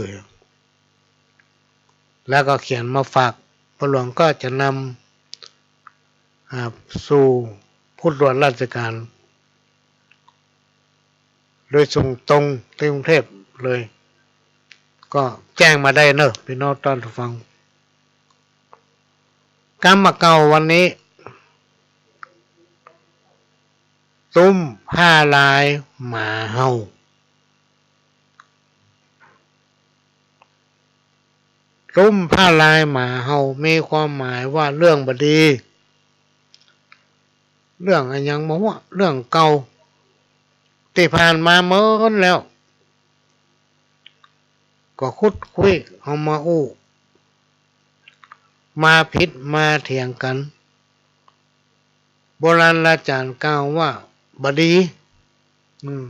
แล้วก็เขียนมาฝาก ป้อหลวงก็จะนำ อ่า สู่ผู้ตรวจราชการ โดยส่งตรงตี้กรุงเทพฯเลย ก็แจ้งมาได้เนาะ ปี้น้องต้านผู้ฟัง กำบ่าเก๊าวันนี้ ตุ้มผ้าลายหมาเห่า ตุ้มผ้าลายหมาเห่า มีความหมายว่าเรื่องบ่ดี เรื่องอะหยังบ่ฮู้ เรื่องเก่า ตี้ผ่านมาเมินแล้ว ก็ขุดคุยเอามาอู้ มาผิดมาเถียงกั๋น โบราณอาจ๋ารย์กล่าวว่าบ่ดี อืม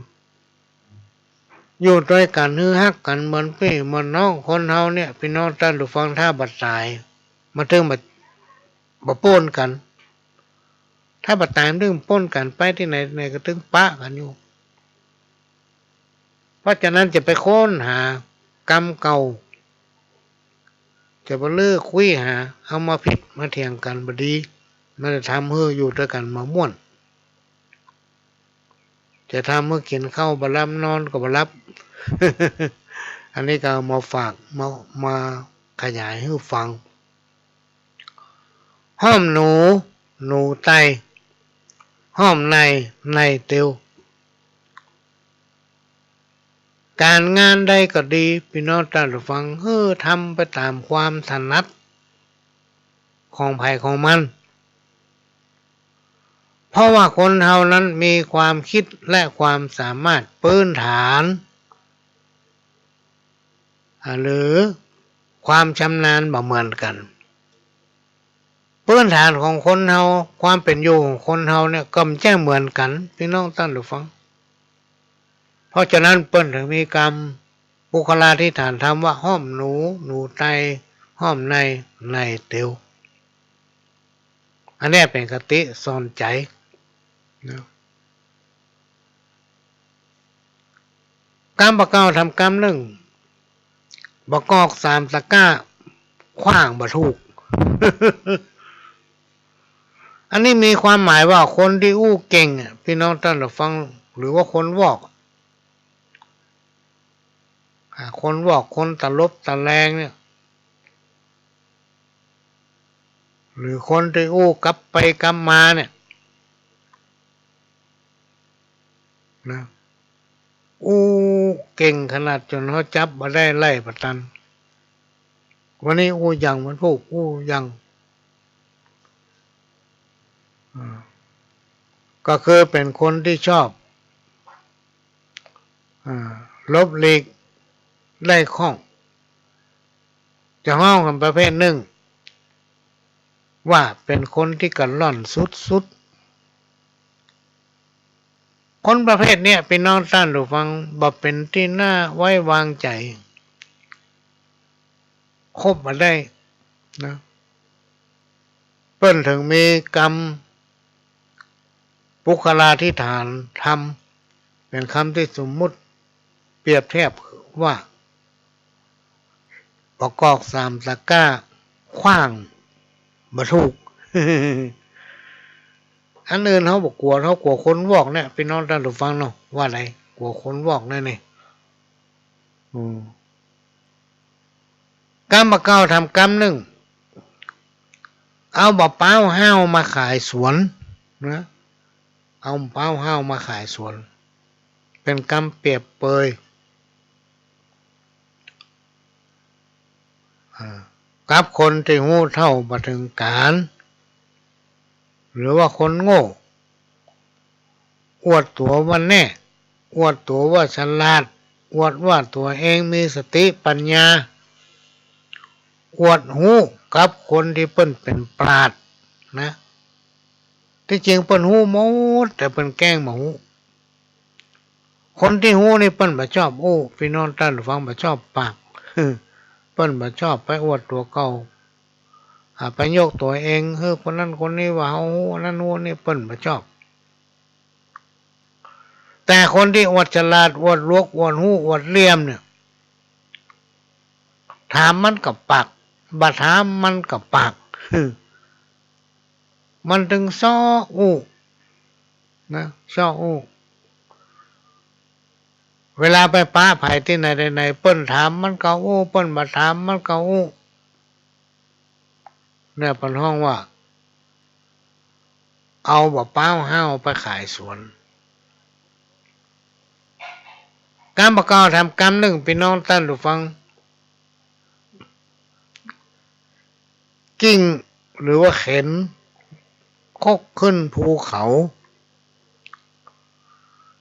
อยู่ตวยกั๋นหื้อฮักกั๋นเหมือนปี้เหมือนน้อง คนเฮาเนี่ย ปี้น้องต้านผู้ฟัง ถ้าบ่ต๋าย มันเถิงบ่ บ่ป๊นกั๋น ถ้าบ่ต๋ายมันเถิงป๊นกั๋น ไปตี้ไหนไหนก็เถิงปะกั๋นอยู่ เพราะฉะนั้นจะไปค้นหากำเก่า จะไปรื้อคุยหา เอามาผิดมาเถียงกั๋นบ่ดี มันจะทำหื้ออยู่ตวยกั๋นบ่ม่วน จะทำหื้อกิ๋นข้าวบ่หลับ นอนก็บ่หลับ อันนี้ก็เอามาฝาก มา มาขยายหื้อฟัง ห้อมหนู หนูไต ห้อมใน ในเตียว ก๋านงานใดก็ดี ปี้น้องต้านผู้ฟัง หื้อทำไปต๋ามความถนัดของใผของมัน เพราะว่าคนเฮานั้นมีความกึ๊ดและความสามารถ ปื้นฐาน อ่า หรือความชำนาญบ่เหมือนกั๋น ปื้นฐานของคนเฮา ความเป๋นอยู่ของคนเฮาเนี่ย ก็บ่ใจ้เหมือนกั๋น ปี้น้องต้านผู้ฟัง เพราะฉะนั้นเปิ้นเถิงมีกำปุคคลาธิฐานธรรมว่า ห้อมหนู หนูไต ห้อมใน ในเตียว อันเนี้ยเป๋นคติสอนใจ๋นะ กำบ่าเก๊าทำกำนึ่ง บ่ากอกสามตะกร้า ขว้างบ่ถูก อันนี้มีความหมายว่าคนตี้อู้เก่งอะ ปี้น้องต้านผู้ฟัง หรือว่าคนวอก อ่า คนวอก คนตะลบตะแลงเนี่ย หรือคนตี้อู้กลับไปกลับมาเนี่ย นะ อู้เก่งขนาดจ๋นเฮาจับบ่ได้ ไล่บ่ตัน วันนี้อู้หยัง วันพูกอู้หยัง อ่า ก็คือเป๋นคนตี้ชอบ อ่า หลบหลีก ไล่ข้อง จะฮ้องกั๋นประเภทนึ่ง ว่าเป๋นคนตี้กะล่อนสุดๆ คนประเภทเนี้ย ปี้น้องต้านผู้ฟัง บ่เป๋นตี้น่าไว้วางใจ๋ คบบ่ได้นะ เปิ้นเถิงมีกำ ปุคคลาธิฐานธรรม เป๋นกำตี้สมมุติ เปรียบเทียบว่า บ่ากอกสามตะกร้า ขว้างบ่ถูก อันอื่นเฮาบ่กั๋ว เฮากั๋วคนวอกเนี่ย ปี้น้องต้านผู้ฟังเนาะ ว่าได กั๋วคนวอกเนี่ยนี่ อืม กำบ่าเก๊าทำกำนึ่ง เอาบ่าป๊าวห้าวมาขายสวนนะ เอาบ่าป๊าวห้าวมาขายสวน เป๋นกำเปรียบเปย อ่า กับคนตี้ฮู้เฒ่าบ่เถิงก๋าล หรือว่าคนโง่ อวดตั๋วว่าแน่ อวดตั๋วว่าฉลาด อวดว่าตั๋วเองมีสติปั๋ญญา อวดฮู้กับคนตี้เปิ้นเป๋นปราชญ์นะ ตี้จริงเปิ้นฮู้หมด แต่เปิ้นแกล้งบ่ฮู้ คนตี้ฮู้นี่เปิ้นบ่ชอบอู้ ปี้น้องต้านผู้ฟัง บ่ชอบปาก เปิ้นบ่ชอบไปอวดตั๋วเก่า อ่า ไปยกตั๋วเองหื้อคนนั้นคนนี้ว่าเฮาฮู้อันนั้นฮู้อันนี้ เปิ้นบ่ชอบ แต่คนตี้อวดฉลาด อวดหลวก อวดฮู้ อวดเหลี่ยมเนี่ย ถามมันก็ปาก บ่ถามมันก็ปาก มันตึงซ้ออู้นะ ซ้ออู้ เวลาไปปะใผตี้ไหนใดไหน เปิ้นถามมันก็อู้ เปิ้นบ่ถามมันก็อู้ เนี่ยเปิ้นฮ้องว่า เอาบ่าป๊าวห้าวไปขายสวน กำบ่าเก่าถามกำนึ่ง ปี้น้องต้านผู้ฟัง กิ่งหรือว่าเข็นคกขึ้นภูเขา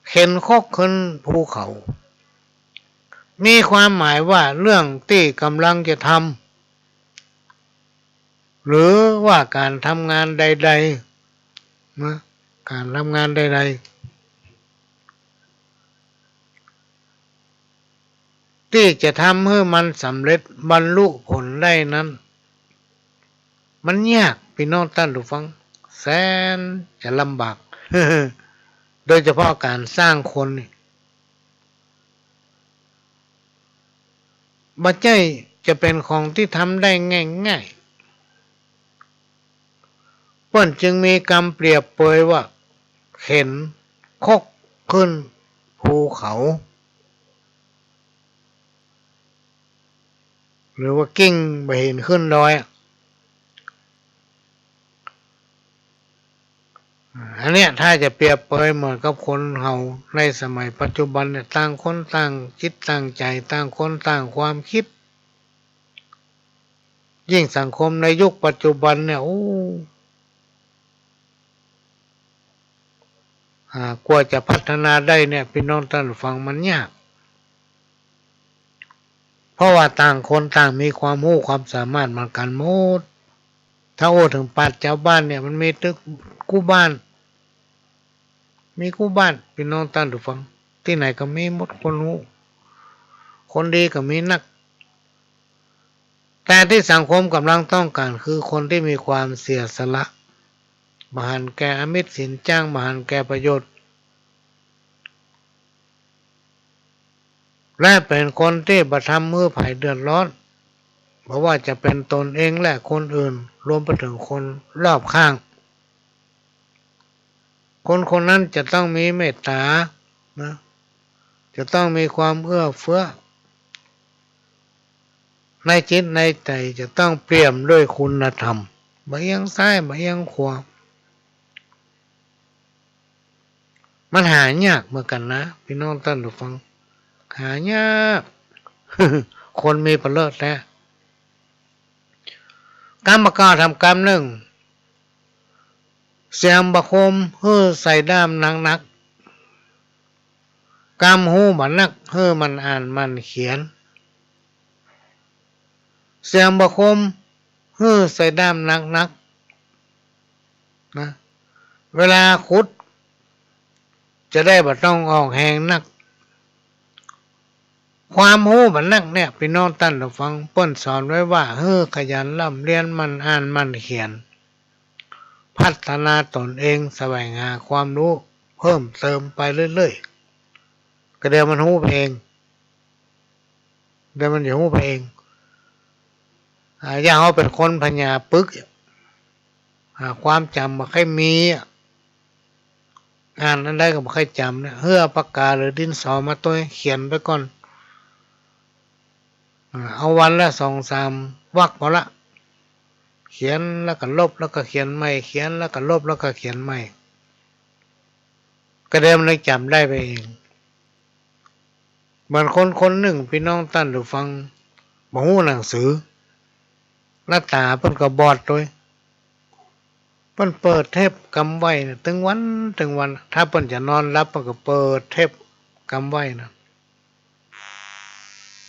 เข็นคกขึ้นภูเขา มีความหมายว่าเรื่องตี้ก่ำลังจะทำ หรือว่าก๋านทำงานใดๆ นะ ก๋านทำงานใดๆ ตี้จะทำหื้อมันสำเร็จบรรลุผลได้นั้น มันยาก ปี้น้องต้านผู้ฟัง แสนจะลำบาก โดยเฉพาะก๋านสร้างคนนี่ บ่ใจ้จะเป๋นของตี้ทำได้ง่ายๆ เปิ้นจึงมีกำเปรียบเปยว่า เข็นคกขึ้นภูเขา หรือว่ากิ่งบ่าหินขึ้นดอยอะ อันเนี้ยถ้าจะเปรียบเปยเหมือนกับคนเฮาในสมัยปัจจุบันเนี่ย ต่างคนต่างจิตต่างใจ๋ ต่างคนต่างความกึ๊ด ยิ่งสังคมในยุคปัจจุบันเนี่ย โอ้ อ่า กว่าจะพัฒนาได้เนี่ย ปี้น้องต้านผู้ฟัง มันยาก เพราะว่าต่างคนต่างมีความฮู้ความสามารถเหมือนกั๋นหมด ถ้าอู้เถิงปราชญ์จาวบ้านเนี่ย มันมีตึกกู้บ้าน มีกู้บ้าน ปี้น้องต้านผู้ฟัง ตี้ไหนก็มีหมดคนฮู้ คนดีก็มีนัก แต่ตี้สังคมก่ำลังต้องก๋านคือคนตี้มีความเสียสละ บ่หันแก่อมิตรสินจ้าง บ่หันแก่ประโยชน์ และเป๋นคนตี้บ่ทำหื้อใผเดือดร้อน บ่ว่าจะเป๋นตนเองและคนอื่น รวมไปเถิงคนรอบข้าง คนคนนั้นจะต้องมีเมตต๋านะ จะต้องมีความเอื้อเฟื้อ ในจิตในใจ๋จะต้องเปี่ยมด้วยคุณธรรม บ่เอียงซ้ายบ่เอียงขวา มันหายากเหมือนกั๋นนะ ปี้น้องต้านผู้ฟัง หายาก คนมีบ่เลิศแต๊ กำบ่าเก่าถามกำนึ่ง เสียมบ่าคมหื้อใส่ด้ามหนักๆ กำฮู้บ่านักหื้อหมั่นอ่านหมั่นเขียน เสียมบ่าคมหื้อใส่ด้ามหนักๆ นะ เวลาขุด จะได้บ่ต้องออกแฮงนัก ความฮู้บ่านักเนี่ย ปี้น้องต้านผู้ฟัง เปิ้นสอนไว้ว่า หื้อขยันร่ำเรียน หมั่นอ่านหมั่นเขียน พัฒนาตนเอง แสวงหาความฮู้เพิ่มเติมไปเรื่อยๆ ก็เดี๋ยวมันฮู้ไปเอง เดี๋ยวมันจะฮู้ไปเอง อ่า อย่างเฮาเป๋นคนปัญญาปึก อ่า ความจ๋ำบ่ค่อยมีอะ อ่านอันใดก็บ่ค่อยจ๋ำเนี่ย หื้อเอาปากกาหรือดินสอมาตวยเขียนไปก่อน อ่า เอาวันละสองสามวรรคพอละ เขียนแล้วก็ลบ แล้วก็เขียนใหม่ เขียนแล้วก็ลบ แล้วก็เขียนใหม่ ก็เดี๋ยวมันจ๋ำได้ไปเอง เหมือนคนคนนึ่ง ปี้น้องต้านผู้ฟัง บ่ฮู้หนังสือ หน้าต๋าเปิ้นก็บอดตวย เปิ้นเปิดเทปกำไหว้นะ ตึงวันตึงวัน ถ้าเปิ้นจะนอนหลับ เปิ้นก็เปิดเทปกำไหว้นะ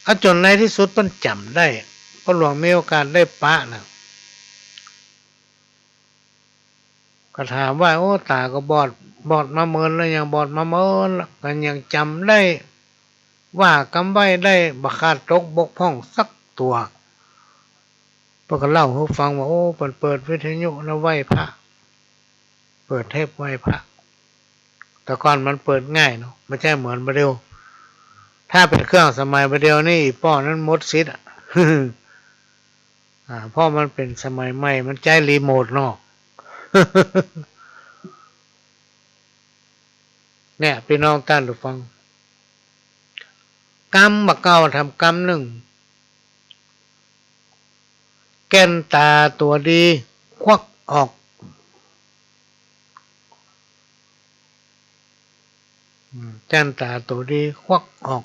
เอาจ๋นในตี้สุดเปิ้นจ๋ำได้ ป้อหลวงมีโอกาสได้ปะนะ ก็ถามว่า โอ้ ต๋าก็บอด บอดมาเมินแล้ว ยังบอดมาเมินแล้ว ก็ยังจ๋ำได้ ว่ากำไหว้ได้ บ่ขาดตกบกพร่องสักตั๋ว ป้อก็เล่าหื้อฟังว่า โอ้ เปิ้นเปิดวิทยุนะ ไหว้พระ เปิดเทปไหว้พระ แต่ก่อนมันเปิดง่ายเนาะ บ่ใจ้เหมือนบ่าเดี่ยว ถ้าเป๋นเครื่องสมัยบ่าเดี่ยวนี่ อีป้อนั้นหมดสิทธิ์อะ อ่า เพราะมันเป๋นสมัยใหม่ มันใจ๊รีโมทเนาะ เนี่ย ปี้น้องต้านผู้ฟัง กำบ่าเก่าแถมกำนึ่ง แก่นต๋าตั๋วดี ควักออก อืม แก่นต๋าตั๋วดี ควักออก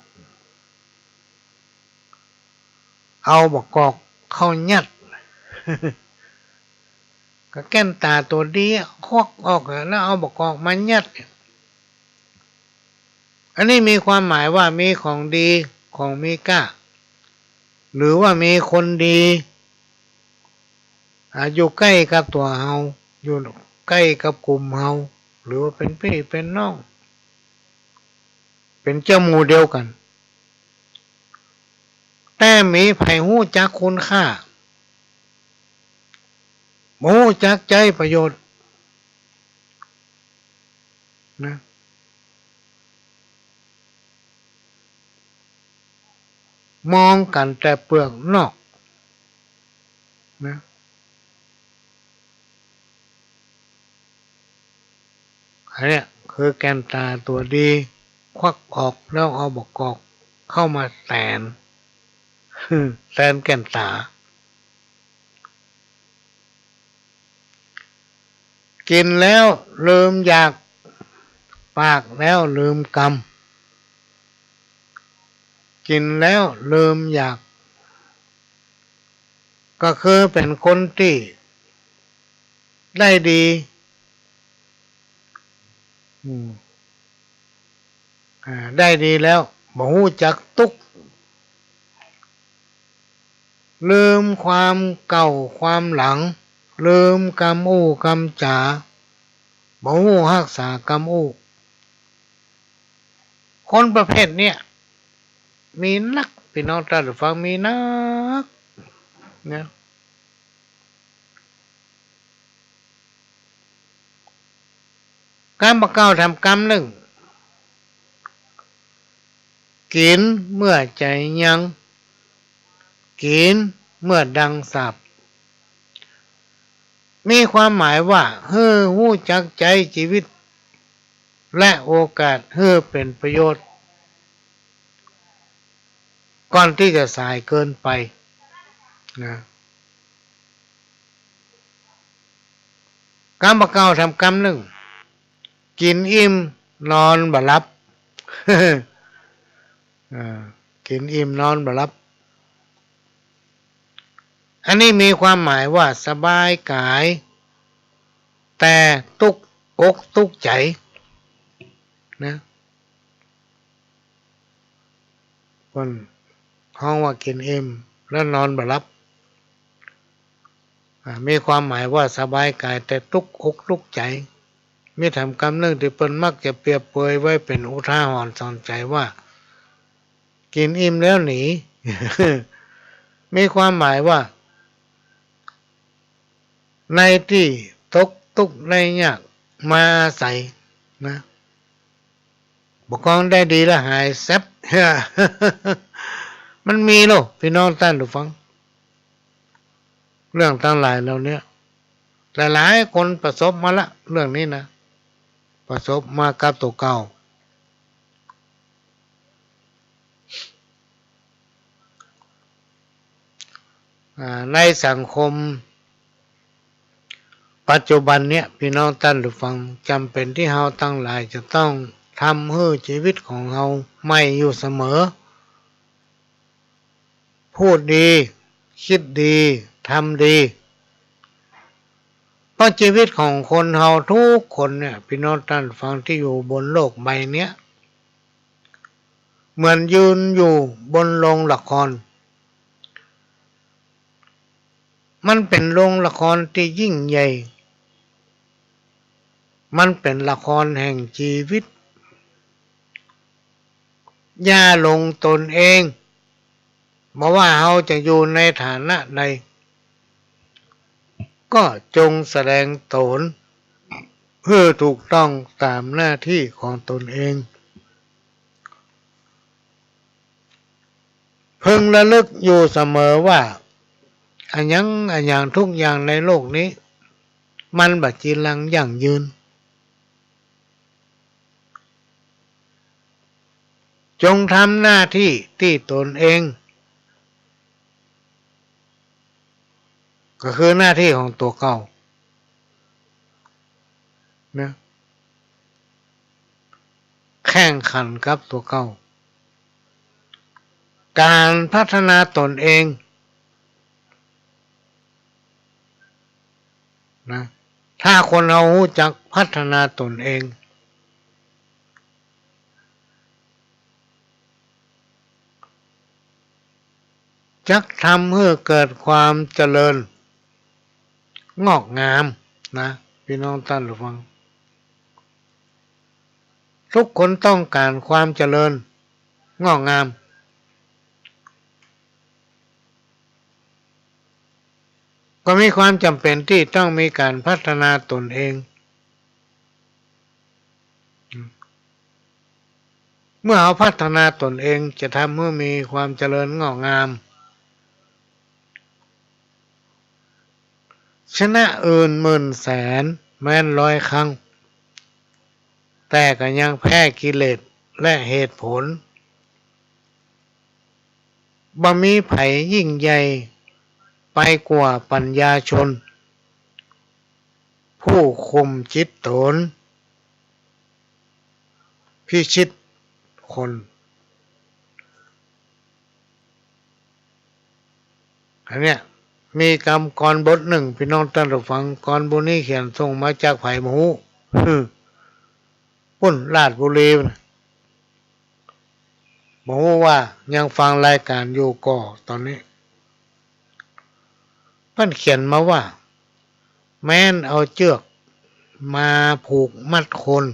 เอาบ่ากอกเข้ายัด ก็แก่นต๋าตั๋วดีอะ ควักออกอะ แล้วเอาบ่ากอกมายัด อันนี้มีความหมายว่ามีของดี ของมีก้า หรือว่ามีคนดี อ่า อยู่ใก้กับตั๋วเฮา อยู่ใก้กับกลุ่มเฮา หรือว่าเป๋นปี้เป๋นน้อง เป๋นเจ้าหมู่เดียวกั๋น แต่บ่มีใผฮู้จักคุณค่า บ่ฮู้จักใจ๊ประโยชน์ นะ มองกั๋นแต่เปลือกนอก นะ อันเนี้ยคือแก่นต๋าตั๋วดี ควักออกแล้วเอาบ่ากอกเข้ามาแตน แตนแก่นต๋า กิ๋นแล้วลืมอยาก ปากแล้วลืมกำ กิ๋นแล้วลืมอยาก ก็คือเป๋นคนตี้ได้ดี อืม อ่า ได้ดีแล้ว บ่ฮู้จักตุ๊กข์ ลืมความเก่าความหลัง ลืมกำอู้กำจ๋า บ่ฮู้ฮักษากำอู้ คนประเภทเนี้ย มีนัก ปี้น้องต้านผู้ฟัง มีนัก นะ กำบ่าเก่าแถมกำนึ่ง กิ๋นเมื่อใจ๋ยัง กิ๋นเมื่อดังสาบ มีความหมายว่า หื้อฮู้จักใจ๊จีวิต และโอกาสหื้อเป๋นประโยชน์ ก่อนตี้จะสายเกินไป นะ กำบ่าเก่าแถมกำนึ่ง กิ๋นอิ่มนอนบ่หลับ อ่า กิ๋นอิ่มนอนบ่หลับ อันนี้มีความหมายว่าสบายก๋าย แต่ตุ๊กอกตุ๊กใจ๋ นะ เปิ้นฮ้องว่ากิ๋นอิ่มแล้วนอนบ่หลับ อ่า มีความหมายว่าสบายก๋ายแต่ตุ๊กอกตุ๊กใจ๋ มีแถมกำนึ่งตี้เปิ้นมักจะเปรียบเปยไว้เป๋นอุทาหรณ์สอนใจ๋ว่า กิ๋นอิ่มแล้วหนี มีความหมายว่า ในตี้ตกตุ๊กข์ได้ยากมาอาศัยนะ บ่กองได้ดีแล้วหายแซบ มันมีโล ปี้น้องต้านผู้ฟัง เรื่องตังหลายเหล่าเนี้ย หลายๆ คนประสบมาละ เรื่องนี้นะ ประสบมากับตั๋วเก่า อ่า ในสังคมปัจจุบันเนี้ย ปี้น้องต้านผู้ฟัง จ๋ำเป๋นตี้เฮาตังหลายจะต้องทำหื้อจีวิตของเฮาใหม่อยู่เสมอ พูดดี คิดดี ทำดี เพราะจีวิตของคนเฮาทุกคนเนี่ย ปี้น้องต้านผู้ฟังตี้อยู่บนโลกใบเนี้ย เหมือนยืนอยู่บนโรงละคร มันเป๋นโรงละครตี้ยิ่งใหญ่ มันเป๋นละครแห่งจีวิต อย่าหลงตนเอง บ่ว่าเฮาจะอยู่ในฐานะใด ก็จงแสดงตนหื้อถูกต้องต๋ามหน้าตี้ของตนเอง พึงระลึกอยู่เสมอว่า อะหยังอะหยังทุกอย่างในโลกนี้ มันบ่จีรังยั่งยืน จงทำหน้าตี้ตี้ตนเอง ก็คือหน้าตี้ของตั๋วเก่า นะ แข่งขันกับตั๋วเก่า ก๋านพัฒนาตนเอง นะ ถ้าคนเฮาฮู้จักพัฒนาตนเอง จักทำหื้อเกิดความเจริญงอกงามนะ ปี้น้องต้านผู้ฟัง ทุกคนต้องก๋านความเจริญงอกงาม ก็มีความจ๋ำเป๋นตี้ต้องมีก๋านพัฒนาตนเอง เมื่อเฮาพัฒนาตนเองจะทำหื้อมีความเจริญงอกงาม ชนะอื่นหมื่นแสน แม้นร้อยครั้ง แต่ก็ยังแพ้กิเลสและเหตุผล บ่มีใผยิ่งใหญ่ไปกว่าปัญญาชน ผู้คุมจิตตน พิชิตคน อันเนี้ย มีกำกรอนบทนึ่ง ปี้น้องต้านผู้ฟัง กรอนบทนี้เขียนส่งมาจากใผบ่ฮู้ ปุ้นราชบุรีนะ บ่ฮู้ว่ายังฟังรายก๋านอยู่ก่อ ต๋อนนี้ เปิ้นเขียนมาว่า แม้นเอาเจื้อกมาผูกมัดคน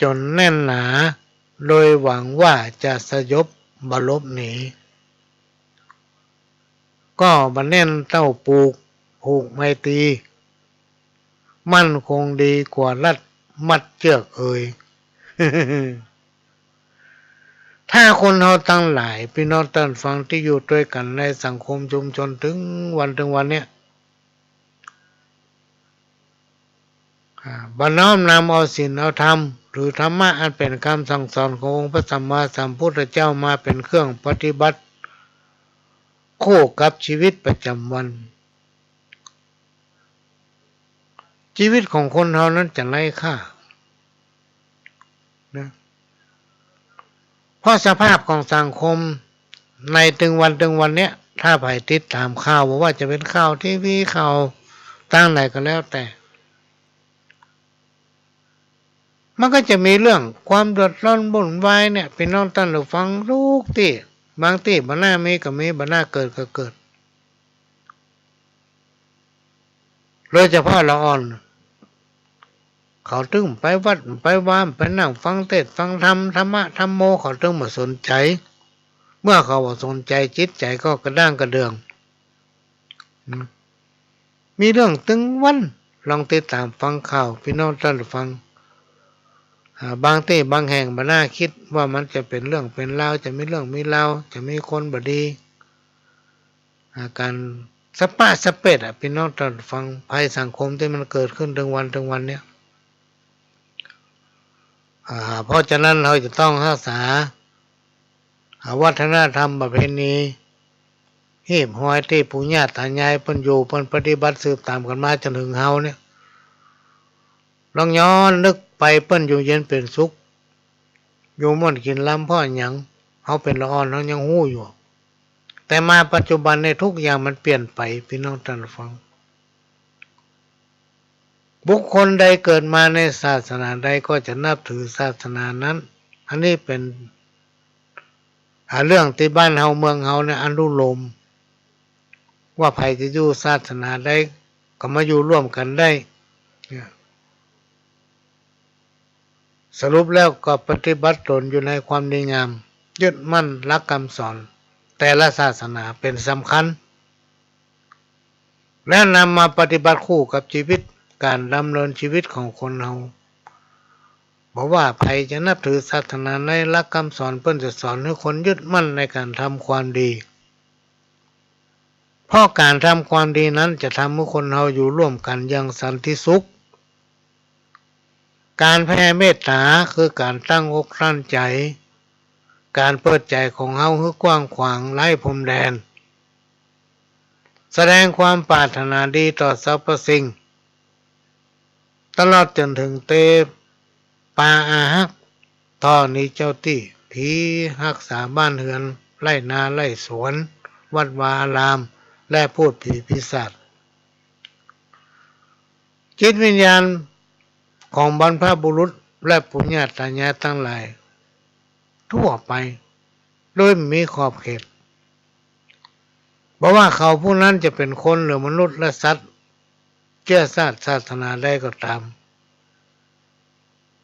จ๋นแน่นหนา โดยหวังว่าจะสยบบ่หลบหนี ก็บ่แน่นเต้าปูกผูกไมตรี มั่นคงดีกว่ารัดมัดเจื้อกเอย ถ้าคนเฮาตังหลาย ปี้น้องต้านฟังตี้อยู่ตวยกั๋นในสังคมชุมชนเถิงวันเถิงวันเนี้ย อ่า บ่น้อมนำเอาศีลเอาธรรม หรือธรรมะอันเป๋นกำสั่งสอนขององค์พระสัมมาสัมพุทธเจ้ามาเป๋นเครื่องปฏิบัติ คู่กับชีวิตประจ๋ำวัน ชีวิตของคนเฮานั้นจะไร้ค่า นะ เพราะสภาพของสังคมในเถิงวันเถิงวันเนี้ย ถ้าใผติดต๋ามข่าว บ่ว่าจะเป๋นข่าวทีวี ข่าวตางไหนก็แล้วแต่ มันก็จะมีเรื่องความเดือดร้อนวุ่นวายเนี่ย ปี้น้องต้านผู้ฟัง ทุกตี้ บางตี้บ่น่ามีก็มี บ่น่าเกิดก็เกิด โดยเฉพาะละอ่อน เขาตึงไปวัดไปวา ไปนั่งฟังเทศน์ฟังธรรม ธรรมะธัมโม เขาตึงบ่สนใจ๋ เมื่อเขาบ่สนใจ๋ จิตใจ๋ก็กระด้างกระเดื่อง มีเรื่องตึงวัน ลองติดต๋ามฟังข่าว ปี้น้องต้านฟัง อ่า บางตี้บางแห่งบ่น่าคิดว่ามันจะเป๋นเรื่องเป๋นราว จะมีเรื่องมีราว จะมีคนบ่ดี อ่า ก๋านสะปะสะเปดอะ ปี้น้องต้านฟัง ภัยสังคมตี้มันเกิดขึ้นเถิงวันเถิงวันเนี้ย อ่า เพราะฉะนั้นเฮาจะต้องฮักษา อ่า วัฒนธรรมประเพณี ฮีบฮอยตี้ปู่ย่าต๋ายายเปิ้นอยู่ เปิ้นปฏิบัติสืบต๋ามกั๋นมาจ๋นเถิงเฮาเนี่ย ลองย้อนนึกไป เปิ้นอยู่เย็นเป๋นสุข อยู่ม่วนกิ๋นลำเพราะหยัง เฮาเป๋นละอ่อนเฮายังฮู้อยู่ แต่มาปัจจุบันเนี่ยทุกอย่างมันเปลี่ยนไป ปี้น้องต้านฟัง บุคคลใดเกิดมาในศาสนาใดก็จะนับถือศาสนานั้น อันนี้เป๋น อ่า เรื่องตี้บ้านเฮาเมืองเฮาเนี่ยอนุโลม ว่าใผจะอยู่ศาสนาใดก็มาอยู่ร่วมกั๋นได้ เนี่ย สรุปแล้วก็ปฏิบัติตนอยู่ในความดีงาม ยึดมั่นหลักกำสอนแต่ละศาสนาเป๋นสำคัญ และนำมาปฏิบัติคู่กับจีวิต ก๋านดำเนินจีวิตของคนเฮา บ่ว่าใผจะนับถือศาสนาใด หลักกำสอนเปิ้นจะสอนหื้อคนยึดมั่นในก๋านทำความดี เพราะก๋านทำความดีนั้นจะทำหื้อคนเฮาอยู่ร่วมกั๋นอย่างสันติสุข ก๋านแผ่เมตต๋าคือก๋านตั้งอกตั้งใจ๋ ก๋านเปิดใจ๋ของเฮาหื้อกว้างขวางไร้พรมแดน แสดงความปรารถนาดีต่อสรรพสิ่ง ตลอดจ๋นเถิงเตปาอาฮัก ธรณีเจ้าตี้ ผีฮักษาบ้านเฮือน ไร่นาไร่สวน วัดวาอาราม และพูดผีปีศาจ จิตวิญญาณของบรรพบุรุษและปู่ย่าต๋ายายตังหลาย ทั่วไป โดยบ่มีขอบเขต บ่ว่าเขาผู้นั้นจะเป๋นคนหรือมนุษย์และสัตว์ เจื้อชาติศาสนาใดก็ต๋าม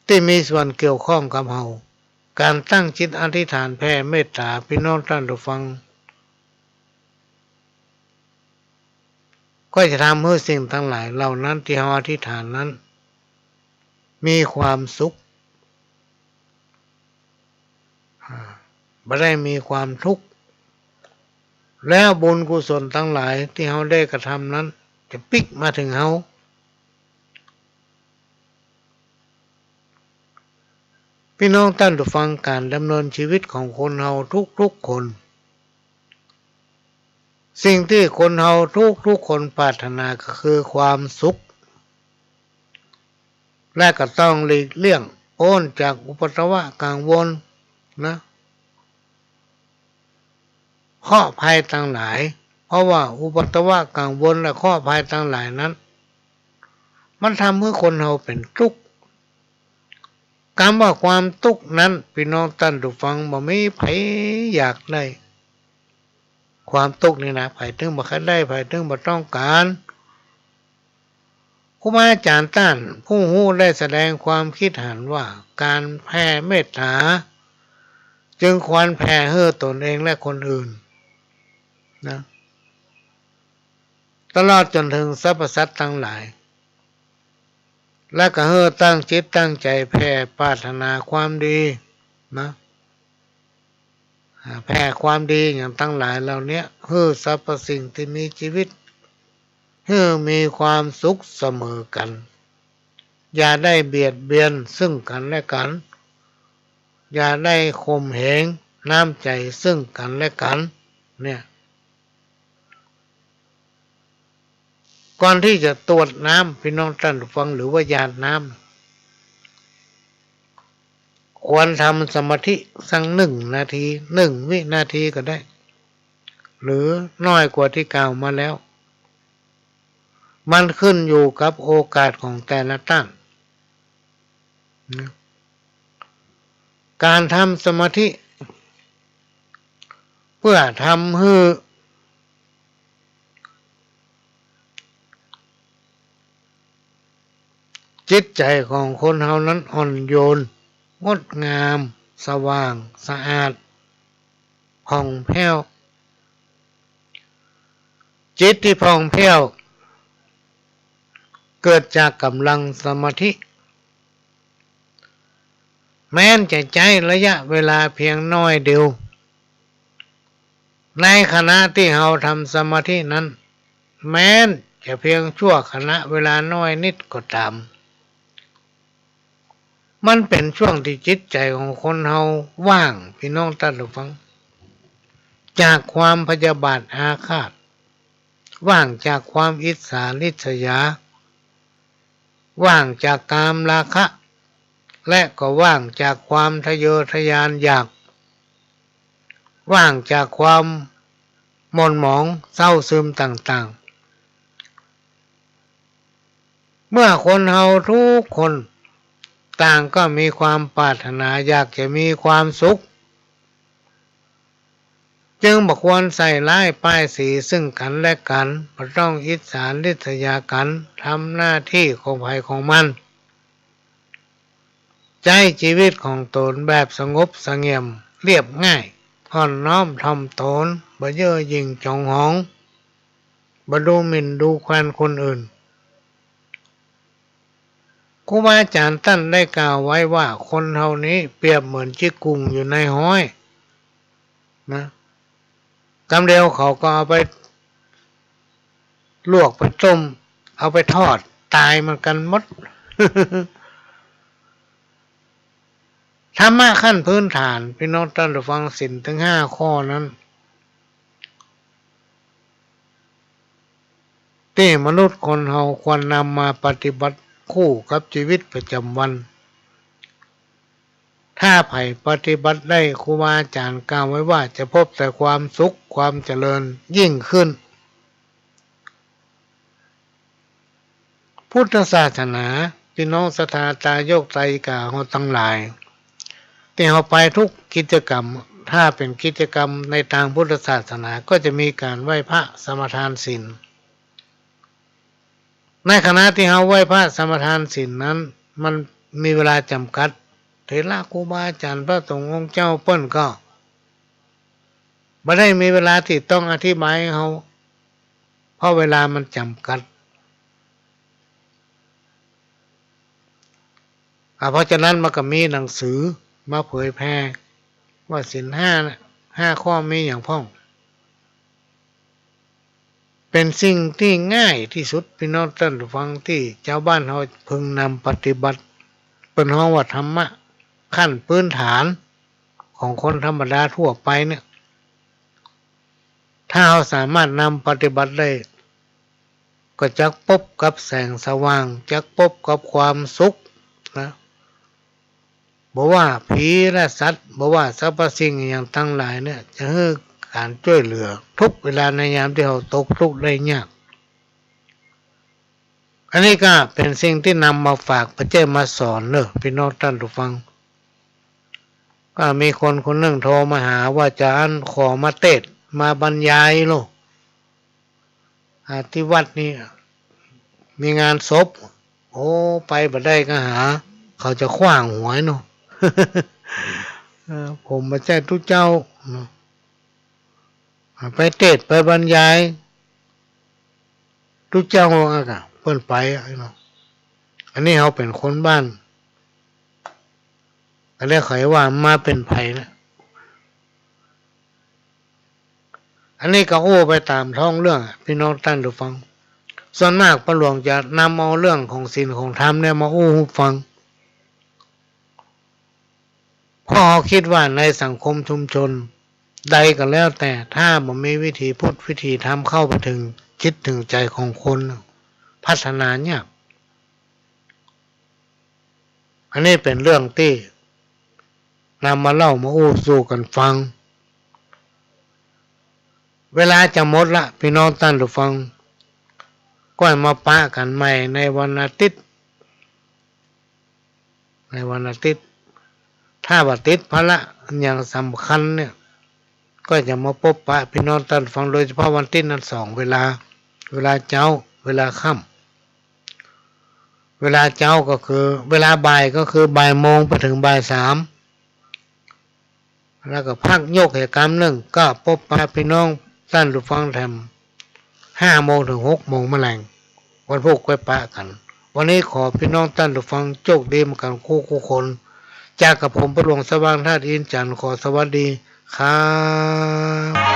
ตี้มีส่วนเกี่ยวข้องกับเฮา ก๋านตั้งจิตอธิษฐานแผ่เมตต๋า ปี้น้องต้านผู้ฟัง ก็จะทำหื้อสิ่งตังหลายเหล่านั้นตี้เฮาอธิษฐานนั้น มีความสุข อ่า บ่ได้มีความทุกข์ แล้วบุญกุศลตังหลายตี้เฮาได้กระทำนั้น จะปิ๊กมาเถิงเฮา ปี้น้องต้านผู้ฟัง ก๋านดำเนินจีวิตของคนเฮาทุกๆ คน สิ่งตี้คนเฮาทุกๆ คนปรารถนาก็คือความสุข และก็ต้องหลีกเลี่ยงป๊นจากอุปัทวะกังวลนะ เคราะห์ภัยตังหลาย เพราะว่าอุปัทวะกังวลและเคราะห์ภัยตังหลายนั้น มันทำหื้อคนเฮาเป๋นตุ๊กข์ กำว่าความตุ๊กข์นั้น ปี้น้องต้านผู้ฟัง บ่มีใผอยากได้ ความตุ๊กข์นี่นะ ใผเถิงบ่ใค่ได้ ใผเถิงบ่ต้องก๋าน ครูบาอาจ๋ารย์ต้านผู้ฮู้ได้แสดงความคิดหันว่า ก๋านแผ่เมตต๋า จึงควรแผ่หื้อตนเองและคนอื่นนะ ตลอดจ๋นเถิงสรรพสัตว์ตังหลาย และก็หื้อตั้งจิตตั้งใจ๋แผ่ปรารถนาความดีนะ อ่า แผ่ความดีอย่างตังหลายเหล่านี้ หื้อสรรพสิ่งตี้มีจีวิต หื้อมีความสุขเสมอกั๋น อย่าได้เบียดเบียนซึ่งกั๋นและกั๋น อย่าได้ข่มเหงน้ำใจ๋ซึ่งกั๋นและกั๋น เนี่ย ก่อนตี้จะตรวจน้ำ ปี้น้องต้านผู้ฟัง หรือว่าหยาดน้ำ ควรทำสมาธิสักหนึ่งนาที หนึ่งวินาทีก็ได้ หรือน้อยกว่าตี้กล่าวมาแล้ว มันขึ้นอยู่กับโอกาสของแต่ละต้านนะ ก๋านทำสมาธิ เปื้อทำหื้อ จิตใจ๋ของคนเฮานั้นอ่อนโยน งดงาม สว่าง สะอาด ผ่องแผ้ว จิตตี้ผ่องแผ้ว เกิดจากก๋ำลังสมาธิ แม้นจะใจ๊ระยะเวลาเพียงน้อยเดียว ในขณะตี้เฮาทำสมาธินั้น แม้นจะเพียงชั่วขณะเวลาน้อยนิดก็ต๋าม มันเป๋นช่วงตี้จิตใจ๋ของคนเฮาว่าง ปี้น้องต้านผู้ฟัง จากความพยาบาทอาฆาต ว่างจากความอิจฉาริษยา ว่างจากกามราคะ และก็ว่างจากความทะเยอทะยานอยาก ว่างจากความหม่นหมองเศร้าซึมต่างๆ เมื่อคนเฮาทุกคนต่างก็มีความปรารถนาอยากจะมีความสุข จึงบ่ควรใส่ร้ายป้ายสีซึ่งกั๋นและกั๋น บ่ต้องอิจฉาริษยากั๋น ทำหน้าตี้ของใผของมัน ใจ๊จีวิตของต๋นแบบสงบเสงี่ยม เรียบง่าย อ่อนน้อมถ่อมต๋น บ่เย่อหยิ่งจองหอง บ่ดูหมิ่นดูแควนคนอื่น ครูบาอาจ๋ารย์ต้านได้กล่าวไว้ว่า คนเฮานี้เปรียบเหมือนจิ๊กกุ่งอยู่ในฮ้อย นะ กำเดียวเขาก็เอาไปลวกไปต้ม เอาไปทอด ต๋ายเหมือนกั๋นหมด ธรรมะขั้นพื้นฐาน ปี้น้องต้านผู้ฟัง ศีลตึงห้าข้อนั้น ตี้มนุษย์คนเฮาควรนำมาปฏิบัติคู่กับจีวิตประจ๋ำวัน ถ้าใผปฏิบัติได้ ครูบาอาจ๋ารย์กล่าวไว้ว่าจะพบแต่ความสุขความเจริญยิ่งขึ้น พุทธศาสนา ปี้น้องศรัทธาตายกไตรกาเฮาตังหลาย ตี้เฮาไปทุกกิจกรรม ถ้าเป๋นกิจกรรมในตางพุทธศาสนา ก็จะมีก๋านไหว้พระสมาทานศีล ในขณะตี้เฮาไหว้พระสมาทานศีลนั้น มันมีเวลาจ๋ำกัด เถระครูบาอาจ๋ารย์พระสงฆ์องค์เจ้าเปิ้นก็บ่ได้มีเวลาตี้ต้องอธิบายหื้อเฮา เพราะเวลามันจ๋ำกัด อ่า เพราะฉะนั้นมันก็มีหนังสือมาเผยแผ่ว่าศีลห้าน่ะ ห้าข้อมีหยังพ่อง เป๋นสิ่งตี้ง่ายตี้สุด ปี้น้องต้านผู้ฟัง ตี้จาวบ้านเฮาพึงนำปฏิบัติ เปิ้นฮ้องว่าธรรมะขั้นพื้นฐานของคนธรรมดาทั่วไปเนี่ย ถ้าเฮาสามารถนำปฏิบัติได้ ก็จักปบกับแสงสว่าง จักปบกับความสุขนะ บ่ว่าผีและสัตว์ บ่ว่าสรรพสิ่งอย่างตังหลายเนี่ย จะหื้อก๋านจ้วยเหลือทุกเวลาในยามตี้เฮาตกทุกข์ได้ยาก อันนี้ก็เป๋นสิ่งตี้นำมาฝาก บ่ใจ้มาสอนเน่อ ปี้น้องต้านผู้ฟัง ก็มีคนคนนึ่งโทรมาหาว่า จะอั้นขอมาเตสน์ มาบรรยายโล อ่า ตี้วัดนี้มีงานศพ โอ้ ไปบ่ได้ก็หา เขาจะขว้างหัวเนาะ เออ ผมบ่ใจ้ตุ๊เจ้าเนาะ อ่า ไปเตสน์ไปบรรยาย ตุ๊เจ้าอะกะ เปิ้นไปอะเนาะ อันนี้เฮาเป๋นคนบ้าน อันนี้เขาว่ามาเป๋นไผนะ อันนี้ก็อู้ไปต๋ามท้องเรื่องอะ ปี้น้องต้านผู้ฟัง ส่วนมากป้าหลวงจะนำเอาเรื่องของศีลของธรรมเนี่ยมาอู้หื้อฟัง เพราะเฮาคิดว่าในสังคมชุมชนใดก็แล้วแต่ ถ้าบ่มีวิถีพุทธวิถีธรรมเข้าไปเถิงจิตเถิงใจ๋ของคน พัฒนายาก อันนี้เป๋นเรื่องตี้นำมาเล่ามาอู้สู่กั๋นฟัง เวลาจะหมดละ ปี้น้องต้านผู้ฟัง ก็มาปะกั๋นใหม่ในวันอาทิตย์ ในวันอาทิตย์ ถ้าบ่ติดภาระอันหยังสำคัญเนี่ย ก็จะมาปบปะปี้น้องต้านผู้ฟัง โดยเฉพาะวันอาทิตย์นั้นสองเวลา เวลาเจ๊า เวลาค่ำ เวลาเจ๊าก็คือ เวลาบ่ายก็คือบ่ายโมงไปเถิงบ่ายสาม แล้วก็พักยกแหกำนึ่ง ก็ปบปะปี้น้องต้านผู้ฟังแถมห้าโมงเถิงหกโมงแมลง วันพูดก้อยปะกั๋น วันนี้ขอปี้น้องต้านผู้ฟังโจคดีเหมือนกั๋นกู้กู้คน จากกับผมป้าหลวงสว่างธาตุอินทร์จันทร์ ขอสวัสดีครับ